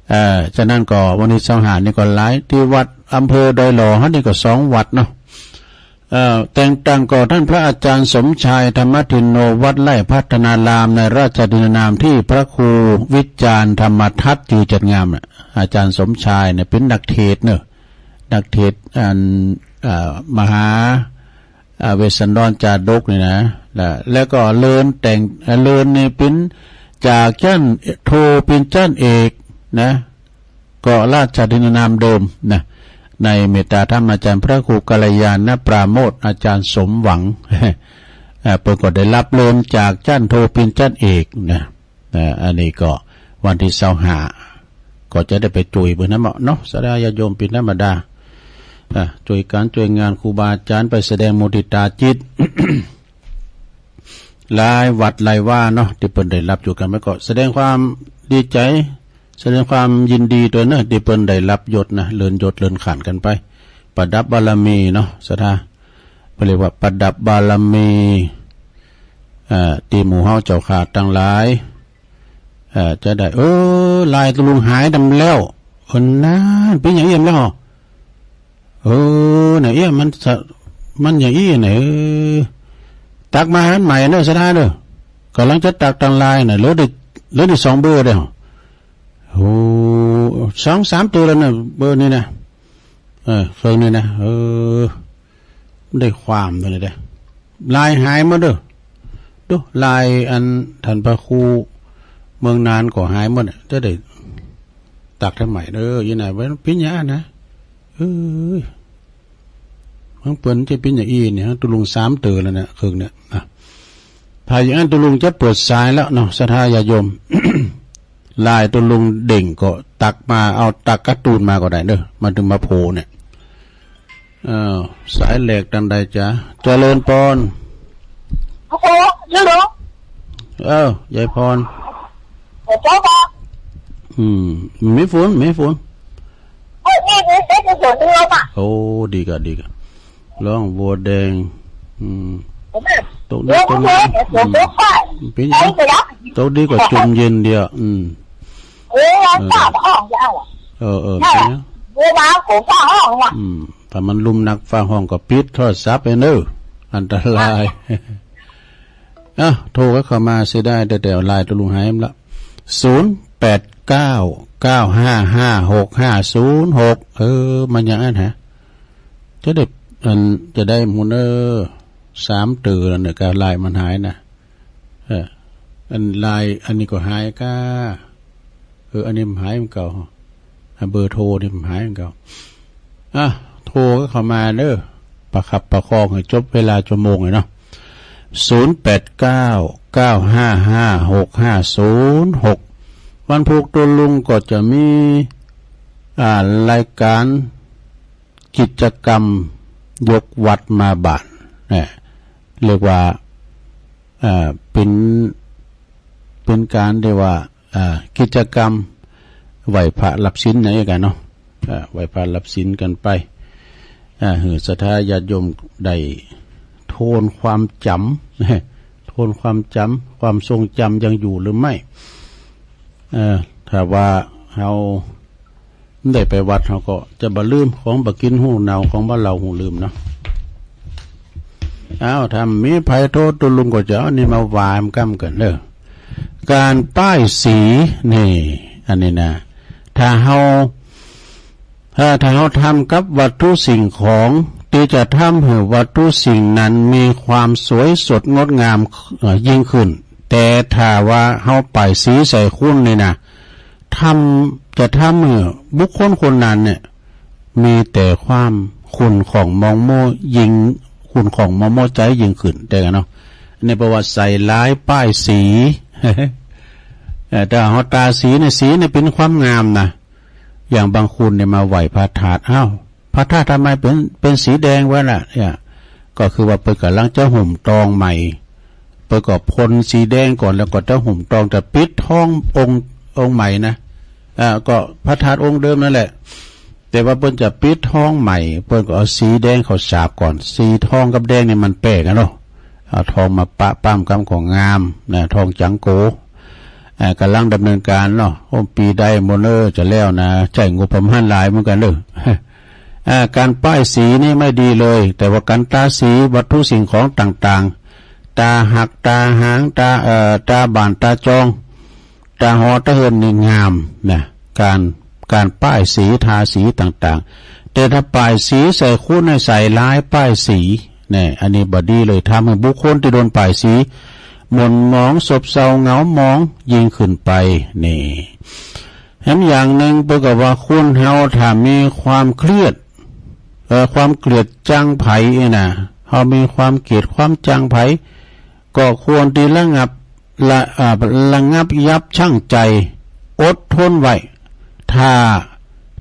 เอ่อ ฉะนั้นก็วันตี้ซาวห้านี่ก็หลายตี้วัด อำเภอดอยหล่อเฮานี่ก็สองวัดเนาะ เอ่อ แต่งตั้งก็ท่านพระอาจารย์สมชายธรรมทินโน วัดไร่พัฒนาราม ในราชดินนามที่พระครูวิจารณ์ธรรมทัศน์ จื่อจัดงามน่ะ อาจารย์สมชายเนี่ยเป็นนักเทศน์เนอะ นักเทศน์อัน เอ่อ มหา อ่า เวสสันดรจาดกนี่นะ แล้ว แล้วก็เลินแต่ง เอ่อ เลินนี่เป็นจากชั้นโทเป็นชั้นเอกนะ ก็ราชดินนามเดิมนะ ในเมตตาธรรมอาจารย์พระครูกัลยาณปราโมทย์ อาจารย์สมหวัง เอ่อ เปิ้นก็ได้รับเลินจากชั้นโทเป็นชั้นเอกนะ นะ อันนี้ก็วันที่ซาวห้า ก็จะได้ไปจุยเปิ้นนั้นเนาะ ศรัทธาญาติโยมเป็นธรรมดา อ่ะ จุยก๋านจุยงานครูบาอาจารย์ ไปแสดงมุทิตาจิต หลายวัดหลายวาเนาะ ตี้เปิ้นได้รับอยู่กัน มันก็แสดงความดีใจ แสดงความยินดีตวยเนาะ ตี้เปิ้นได้รับยศนะ เลื่อนยศเลื่อนขั้นกันไป ประดับบารมีเนาะ ศรัทธา เปิ้นเรียกว่าประดับบารมี เอ่อ ตี้หมู่เฮาเจ้าข้าตังหลาย เอ่อ จะได้ เออ ลายตุลุงหายดำแล้ว เออ นั่น เป๋นอย่างอี้แล้ว เออ น่ะ เอี้ย มันสะ มันอย่างอี้น่ะ เออ ตักมาอันใหม่เนอะ ศรัทธาเด้อ ก่ำลังจะตักตังลายน่ะ เหลือได้ เหลือได้สองเบอร์เดียว โอ้ สองสามตัวแล้วน่ะ เบอร์นี้น่ะ เออ เครื่องนี้น่ะ เออ ได้ความตัวนี้เด้อ ลายหายหมดเด้อ ดู ลายอันท่านพระครูเมืองนานก็หายหมดน่ะ จะได้ตักทำไมเด้อ อยู่ไหนวะ เป๋นอย่างนั้นนะ เอ้ย ของเปิ้นจะเป๋นอย่างอี้เนี่ย ตุลุงสามเต๋อแล้วเนี่ย เครื่องเนี่ย อ่ะ ถ้าอย่างนั้นตุลุงจะเปิดสายแล้วเนาะ ศรัทธาญาติโยม ลายตุลุงเด่งก็ตักมา เอาตักการ์ตูนมาก็ได้เด้อ มาถึงมาโผล่เนี่ย เออ สายแหลกตังใดจ๊ะ เจริญพร ฮัลโหล ฮัลโหล เออ ยายพร เออ เจ้าค่ะ อืม มีฝน มีฝน โอ้ย มี มี มีฝนด้วยป่ะ โอ้ ดีกะ ดีกะ ร้องบัวแดง อืม ผมเนี่ย ตกดี เดี๋ยว ตกดี ผมเนี่ย เดี๋ยวผม อืม ไป เป๋นหยัง ไปเดี๋ยว ตกดีกว่าจุ่มเย็นเดียว อืม เออ เออ ป้าบอกอย่างนั้น เออ เออ นั่นแหละ เป๋นหยัง เวลาผมป้าห้องเนี่ย อืม ถ้ามันลุ่มนักฟ้าห้องก็ปิดโทรศัพท์ไปเนอะ อันตราย อ่ะ โทรก็เข้ามาเสียดาย แต่ แต่ลายตุลุงหายหมดละ ศูนย์แปดเก้า เก้าห้าห้า หกห้าศูนย์หก เออ มันอย่างนั้นฮะ จะได้ อัน จะได้หมุน เออ สามเต๋อแล้วเนี่ย ก็ลายมันหายนะ เออ อันลาย อันนี้ก็หายก้า เออ อันนี้มันหายเหมือนเก่า อ่ะ เบอร์โทรนี่มันหายเหมือนเก่า อ่ะ โทรก็เข้ามาเด้อ ประคับประคองให้จบเวลาชั่วโมงเลยเนาะ ศูนย์แปดเก้า เก้าห้าห้า หกห้าศูนย์หก วันพุธตุลุงก็จะมี อ่า รายการกิจกรรมยกวัดมาบ้าน เนี่ย เรียกว่า เอ่อ เป็น เป็นการที่ว่า อ่า กิจกรรมไหว้พระรับศีลนะ เอ้ย กันเนาะ อ่า ไหว้พระรับศีลกันไป อ่า หื้อศรัทธาญาติโยมได้ทวนความจ๋ำ ทวนความจ๋ำ ความทรงจำยังอยู่หรือไม่ เอ่อ ถ้าว่าเฮา ได้ไปวัดเฮาก็จะบ่ลืม ของบ่กินฮู้เน่า ของบ่เหล้าฮู้ลืมเนาะ อ้าว ถ้ามีไผโทรตุลุงก็จะเอานี่มาว่ากันก่อนเด้อ การป้ายสีนี่ อันนี้นะ ถ้าเฮา ถ้า ถ้าเฮาทำกับวัตถุสิ่งของ ที่จะทำให้วัตถุสิ่งนั้นมีความสวยสดงดงาม เอ่อ ยิ่งขึ้น แต่ถ้าว่าเฮาป้ายสีใส่คนนี่นะ ทำ จะทำให้บุคคลคนนั้นเนี่ย มีแต่ความขุ่นข้องหมองมัวยิ่ง ขุ่นข้องหมองมัวใจยิ่งขึ้น แต่กันเนาะ อันนี้แปลว่าใส่ร้ายป้ายสี เอ่อ ถ้าเฮาตาสีเนี่ย สีเนี่ยเป็นความงามนะ อย่างบางคนเนี่ยมาไหว้พระธาตุ อ้าว พระธาตุทำไมเป็น เป็นสีแดงวะน่ะ เนี่ย ก็คือว่าเปิ้นกำลังจะห่มตองใหม่ เปิ้นก็พ่นสีแดงก่อน แล้วก็จะห่มตอง จะปิดทององค์ องค์ใหม่นะ อ่า ก็พระธาตุองค์เดิมนั่นแหละ แต่ว่าเปิ้นจะปิดทองใหม่ เปิ้นก็เอาสีแดงเข้าฉาบก่อน สีทองกับแดงนี่มันแปลกอะเนาะ เอาทองมาปะป้ำกำก็งามนะ ทองจังโก อ่า กำลังดำเนินการเนาะ โอ้ ปีใดหมดเนอะ จะแล้วนะ ใช้งบประมาณหลายเหมือนกันเด้อ อ่า การป้ายสีนี่ไม่ดีเลย แต่ว่าการตาสีวัตถุสิ่งของต่างๆ ตาหัก ตาหาง ตา เอ่อ ตาบ้าน ตาจอง ตาหอ ตาเฮือนนี่งามนะ การ การป้ายสี ทาสีต่างๆ แต่ถ้าป้ายสีใส่คนให้ใส่ร้าย ป้ายสีเนี่ย อันนี้บ่ดีเลย ทำให้บุคคลที่โดนป้ายสี หม่นหมอง ซบเซา เหงาหมอง ยิ่งขึ้นไป นี่ แถมอย่างหนึ่ง เปิ้นก็ว่าคนเฮาถ้ามีความเครียด เอ่อ ความเกลียดชังไผนี่นะ เฮามีความเกลียดความชังไผ ก็ควรที่ระงับ ระ เอ่อ ระงับยับชั่งใจ อดทนไว้ ถ้า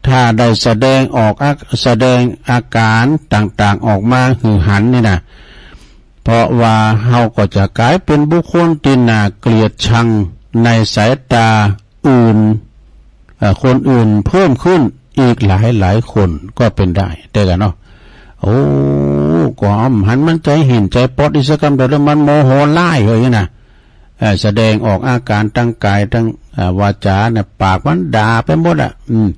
ถ้าได้แสดงออกอา แสดงอาการต่างๆ ออกมาหื้อหันนี่นะ เพราะว่าเฮาก็จะกลายเป็นบุคคลที่น่าเกลียดชังในสายตา อื่น เอ่อ คนอื่นเพิ่มขึ้นอีกหลายหลายคนก็เป็นได้ แต่กันเนาะ โอ้ ก็อำหันมันใจเห็นใจป๊อดอีกสักกำเดียวแล้วมันโมโหร้ายเฮ้ยนะ เอ่อ แสดงออกอาการทางกายทาง เอ่อ วาจาเนี่ย ปากมันด่าไปหมดอะ อืม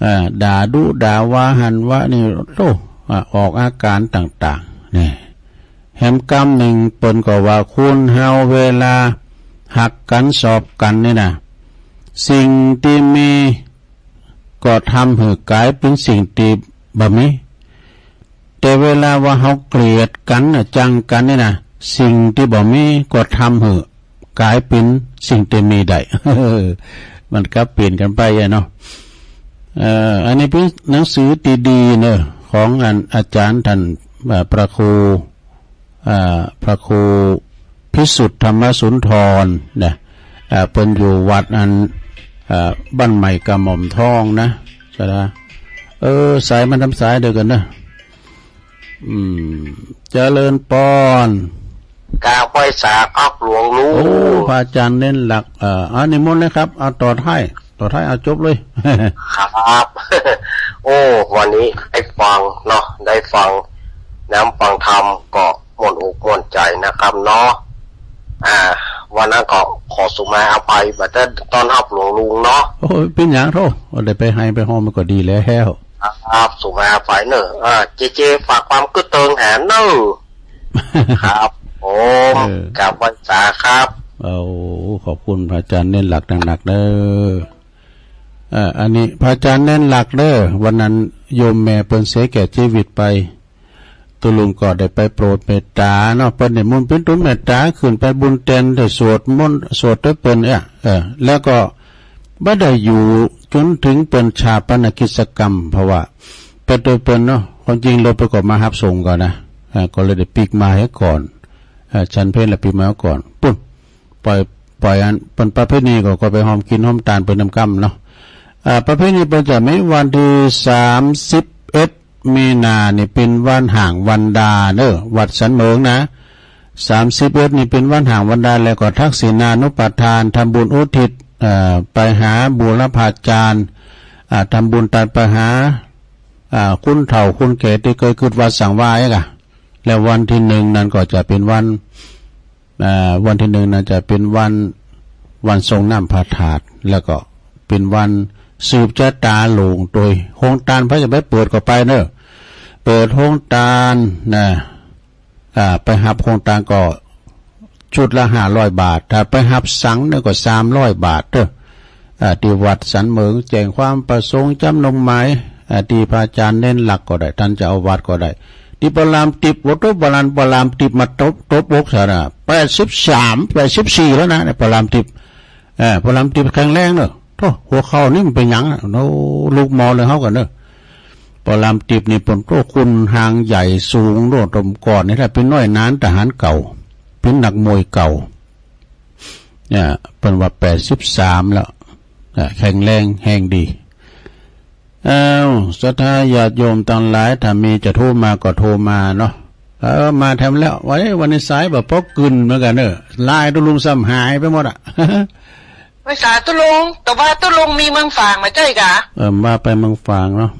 เอ่อ ด่าดุด่าว่าหันว่านี่ โอ้ อ่ะ ออกอาการต่างๆ นี่ แถมกำหนึ่งเปิ้นก็ว่าคนเฮาเวลาฮักกันชอบกันนี่นะ สิ่งที่มีก็ทำหื้อกลายเป็นสิ่งที่บ่มี แต่เวลาว่าเฮาเกลียดกันน่ะ ชังกันนี่นะ สิ่งที่บ่มีก็ทำหื้อกลายเป็นสิ่งที่มีได้ มันก็เปลี่ยนกันไปอะเนาะ เอ่อ อันนี้เป็นหนังสือดีๆ เนอะ ของอันอาจารย์ท่าน เอ่อ พระครู เอ่อ พระครูพิสุทธิ์ธรรมสุนทรนะ เอ่อ เปิ้นอยู่วัดอัน เอ่อ บ้านใหม่กระหม่อมทองนะ ใช่ละ เออ สายมันทำสายเดียวกันนะ อืม เจริญปอน กราบไหว้สาครับหลวงลุง โอ้ พระอาจารย์เน้นหลัก เอ่อ อ่า นิมนต์เลยครับ เอาต่อท้าย ต่อท้าย เอาจบเลย ครับ โอ้ วันนี้ได้ฟังเนาะ ได้ฟังน้ำฟังธรรมก็ม่วนอกม่วนใจนะครับเนาะ อ่า วันนั้นก็ขอสุมาอภัย บ่ได้ต้อนรับหลวงลุงเนาะ โอ้ย เป็นหยังโธ่ ได้ไปไห้ไปฮอมมันก็ดีแล้ว ครับ สุมาอภัยเนอะ อ่า เจเจ ฝากความกึ๊ดเติงแหนเนอะ ครับผม เออ กราบไหว้สาครับ โอ้ ขอบคุณพระอาจารย์เน้นหลักหนักๆ เด้อ เอ่อ อันนี้พระอาจารย์เน้นหลักเด้อ วันนั้นโยมแม่เปิ้นเสียแก่ชีวิตไป ตุ๊ลุงก็ได้ไปโปรดเมตตาเนาะ เปิ้นนิมนต์เปิ้นตุนเมตตาขึ้นไปบุญเตียนได้สวดมนต์ สวดด้วยเปิ้นเนี่ย เออ แล้วก็บ่ได้อยู่จนถึงเปิ้นฌาปนกิจกรรม เพราะว่าไปโตเปิ้นเนาะ ความจริงรถเปิ้นก็มาฮับส่งก่อนนะ เออ ก็เลยได้ปิ๊กมาให้ก่อน เออ ฉันเพลแล้วปิ๊กมาก่อน ปุ้น ปล่อย ปล่อยอันเปิ้นประเพณีก็ ก็ไปฮอมกินฮอมตานเปิ้นนำกำเนาะ อ่า ประเพณีเปิ้นจะมีวันที่สามสิบเอ็ดมีนานี่เป็นวันห่างวันดาเนอะ วัดสันเหมิงนะ สามสิบเอ็ดนี่เป็นวันห่างวันดา แล้วก็ทักษิณานุปทาน ทำบุญอุทิศ เอ่อ ไปหาบูรพาจารย์ อ่า ทำบุญตัดไปหา อ่า คุณเฒ่าคุณแก่ที่เคยกึ๊ดวัดสังวาเอกอะ แล้ววันที่หนึ่งนั้นก็จะเป็นวัน อ่า วันที่หนึ่งน่าจะเป็นวัน วันทรงน้ำพระธาตุ แล้วก็เป็นวันสืบชะตาหลวง โดยโฮงตาน ไผจะไปเปิดก็ไปเนอะ เปิดโฮงตานนะ อ่า ไปฮับโฮงตานก็ชุดละห้าร้อยบาท ถ้าไปฮับสังเนี่ยก็สามร้อยบาทเด้อ อ่า ที่วัดสันเหมิง แจ้งความประสงค์ จำนงหมาย อ่า ที่พระอาจารย์เน้นหลักก็ได้ ท่านเจ้าอาวาสก็ได้ ที่พระรามติบ โอ้โห พระราม พระรามติบมาตบ ตบอกซะนะ แปดสิบสาม แปดสิบสี่แล้วนะ เนี่ย พระรามติบ เออ พระรามติบแข็งแรงเนอะ โธ่ หัวเข่านี่มันเป็นหยังอะ โอ้ ลูกหมอเลยเฮากันเนอะ พระรามติบนี่เปิ้นโตคุณหางใหญ่สูงโลด ตมก่อนนี่แหละเป็นหน่วยหนานทหารเก่า เป็นนักมวยเก่า เนี่ย เปิ้นว่าแปดสิบสามแล้ว อ่ะ แข็งแรงแฮงดี อ้าว ศรัทธาญาติโยมตังหลาย ถ้ามีจะโทรมาก็โทรมาเนาะ เออ มาแถมแล้ว วันนี้ วันนี้สายบ่ปอกกึ่นเหมือนกันเนอะ ไลน์ตุ๊ลุงซ้ำหายไปหมดอะ ไปสาตุ๊ลุง แต่ว่าตุ๊ลุงมีเมืองฝางมาใจ้กะ เออ ว่าไปเมืองฝางเนาะ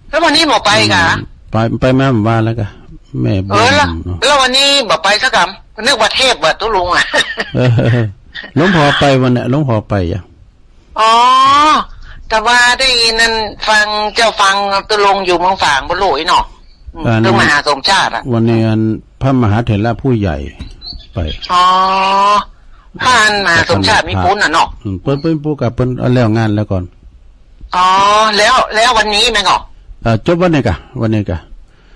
แล้ววันนี้บ่ไปกะ อืม ไป ไปมาเมื่อวานแล้วกะ แม่บุญ เออ แล้ว เนาะ แล้ววันนี้บ่ไปสักกำ นึกว่าเทพว่ะตุ๊ลุงอะ เออ หลวงพ่อไปวันเนี้ย หลวงพ่อไปอะ อ๋อ แ แต่ว่าได้ยินนั่นฟังเจ้าฟังตุลงอยู่เมืองฝางบ่รู้อีเนาะ อืม อัน เรื่องมหาสมชาติอะ วันนี้อันพระมหาเถระผู้ใหญ่ไป อ๋อ พระอันมหาสมชาติมีปูนน่ะเนาะ อืม เปิ้น เปิ้นปูกับเปิ้นเอาแล้วงานแล้วก่อน อ๋อ แล้ว แล้ววันนี้แม่นก่อ เอ่อ จบวันนี้กะ วันนี้กะ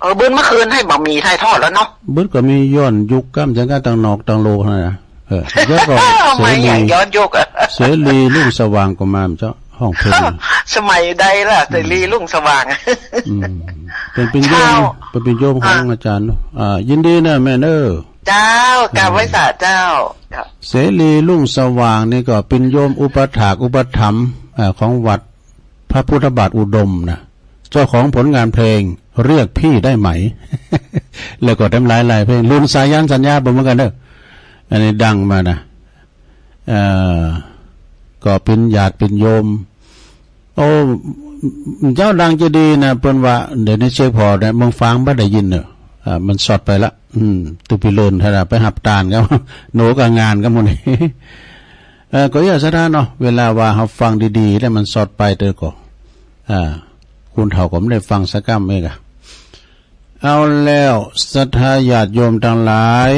เออ บึ้นเมื่อคืนให้บ่มีถ่ายทอดแล้วเนาะ บึ้นก็มีย้อนยุคก้ำจังก้าตังนอกตังโลกนะ เออ แล้วก็ ไม่ เสรี อย่างย้อนยุคอะ เสรีรุ่งสว่างก็มาเจ้า ห้องเพลง สมัยใดล่ะ เสรีรุ่งสว่าง อืม เป็น เป็นโยม เจ้า เป็น เป็นโยมของ อ่า อาจารย์เนาะ อ่า ยินดีนะแม่เนอะ เจ้า กราบไหว้สาเจ้า ครับ เสรีรุ่งสว่างนี่ก็เป็นโยมอุปถากอุปถัมภ์ อ่า ของวัดพระพุทธบาทอุดมนะ เจ้าของผลงานเพลงเรียกพี่ได้ไหม แล้วก็ทำหลายๆเพลง รุ่นสายันสัญญาผมเหมือนกันเนอะ อันนี้ดังมานะ เอ่อ ก็เป็นญาติเป็นโยม โอ้ เจ้าดังจะดีนะ เปิ้นว่า เดี๋ยวนี้เช็คพอร์ตเนี่ย เมืองฝางบ่ได้ยินเนอะ อ่า มันสอดไปละ อืม ตุปีเลินถ้าไปหับตานครับ หนูกับงานครับหมดนี้ เอ่อ ก็อย่าสะท้านเนาะ เวลาว่าเราฟังดีๆ แล้วมันสอดไปเตอก็ อ่า คุณเฒ่าก็ไม่ได้ฟังสักคำเองอะ เอาแล้ว ศรัทธาญาติโยมทั้งหลาย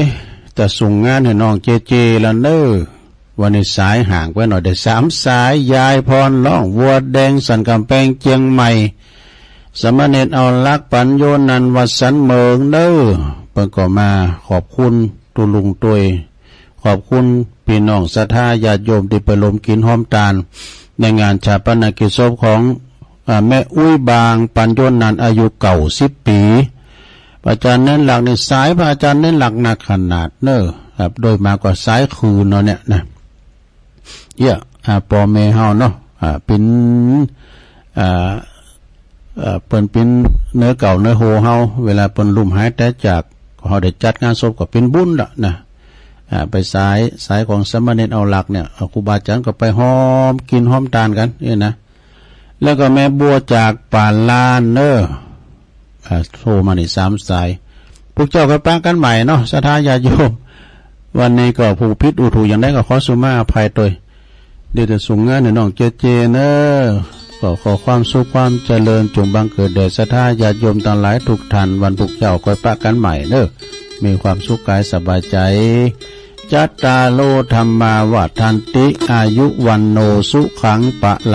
จะส่งงานให้น้องเจเจแล้วเนอ วันนี้สายห่างไปหน่อย ได้สามสาย ยายพรร้องวัวแดงสันกำแพงเจียงใหม่ สามเณรเอาลักษณ์ปัญโยนันท์วัดสันเมิงเนอ เปิ้นก็มาขอบคุณตุลุงตวย ขอบคุณพี่น้องศรัทธาญาติโยมที่ไปร่วมกินฮ้อมตาน ในงานฌาปนกิจศพของ อ่า แม่อุ๊ยบางปัญโยนันท์อายุเก้าสิบปี พระอาจารย์เน้นหลักนี่สายพระอาจารย์เน้นหลักหนักขนาดเนอะ ครับ โดยมากก็สายคืนเนาะเนี่ยนะ เยอะ อ่า พ่อแม่เฮาเนาะ อ่า เป็น อ่า เอ่อ เปิ้นเป็นเนื้อเก่าเนื้อโฮเฮา เวลาเปิ้นลุ่มหายตายจาก เฮาได้จัดงานศพก็เป็นบุญละนะ อ่า ไปสาย สายของสามเณรเอาหลักเนี่ย อ่า ครูบาอาจารย์ก็ไปฮ้อมกินฮ้อมตานกันเนี่ยนะ แล้วก็แม่บัวจากป่าลานเนอ อ่า โทรมานี่สามสาย พวกเจ้าก็ปะกันใหม่เนาะ ศรัทธาญาติโยม วันนี้ก็ผู้ผิดอู้ถูกอย่างใดก็ขอสุมาอภัยตวย เดี๋ยวจะส่งงานให้น้องเจเจเนอ ก็ขอความสุขความเจริญจงบังเกิดแด่ศรัทธาญาติโยมทั้งหลายทุกท่าน วันพวกเจ้าค่อยปะกันใหม่เนอ มีความสุขกายสบายใจ จัตตาโร ธัมมา วัฑฒันติ อายุ วัณโณ สุขัง พะลัง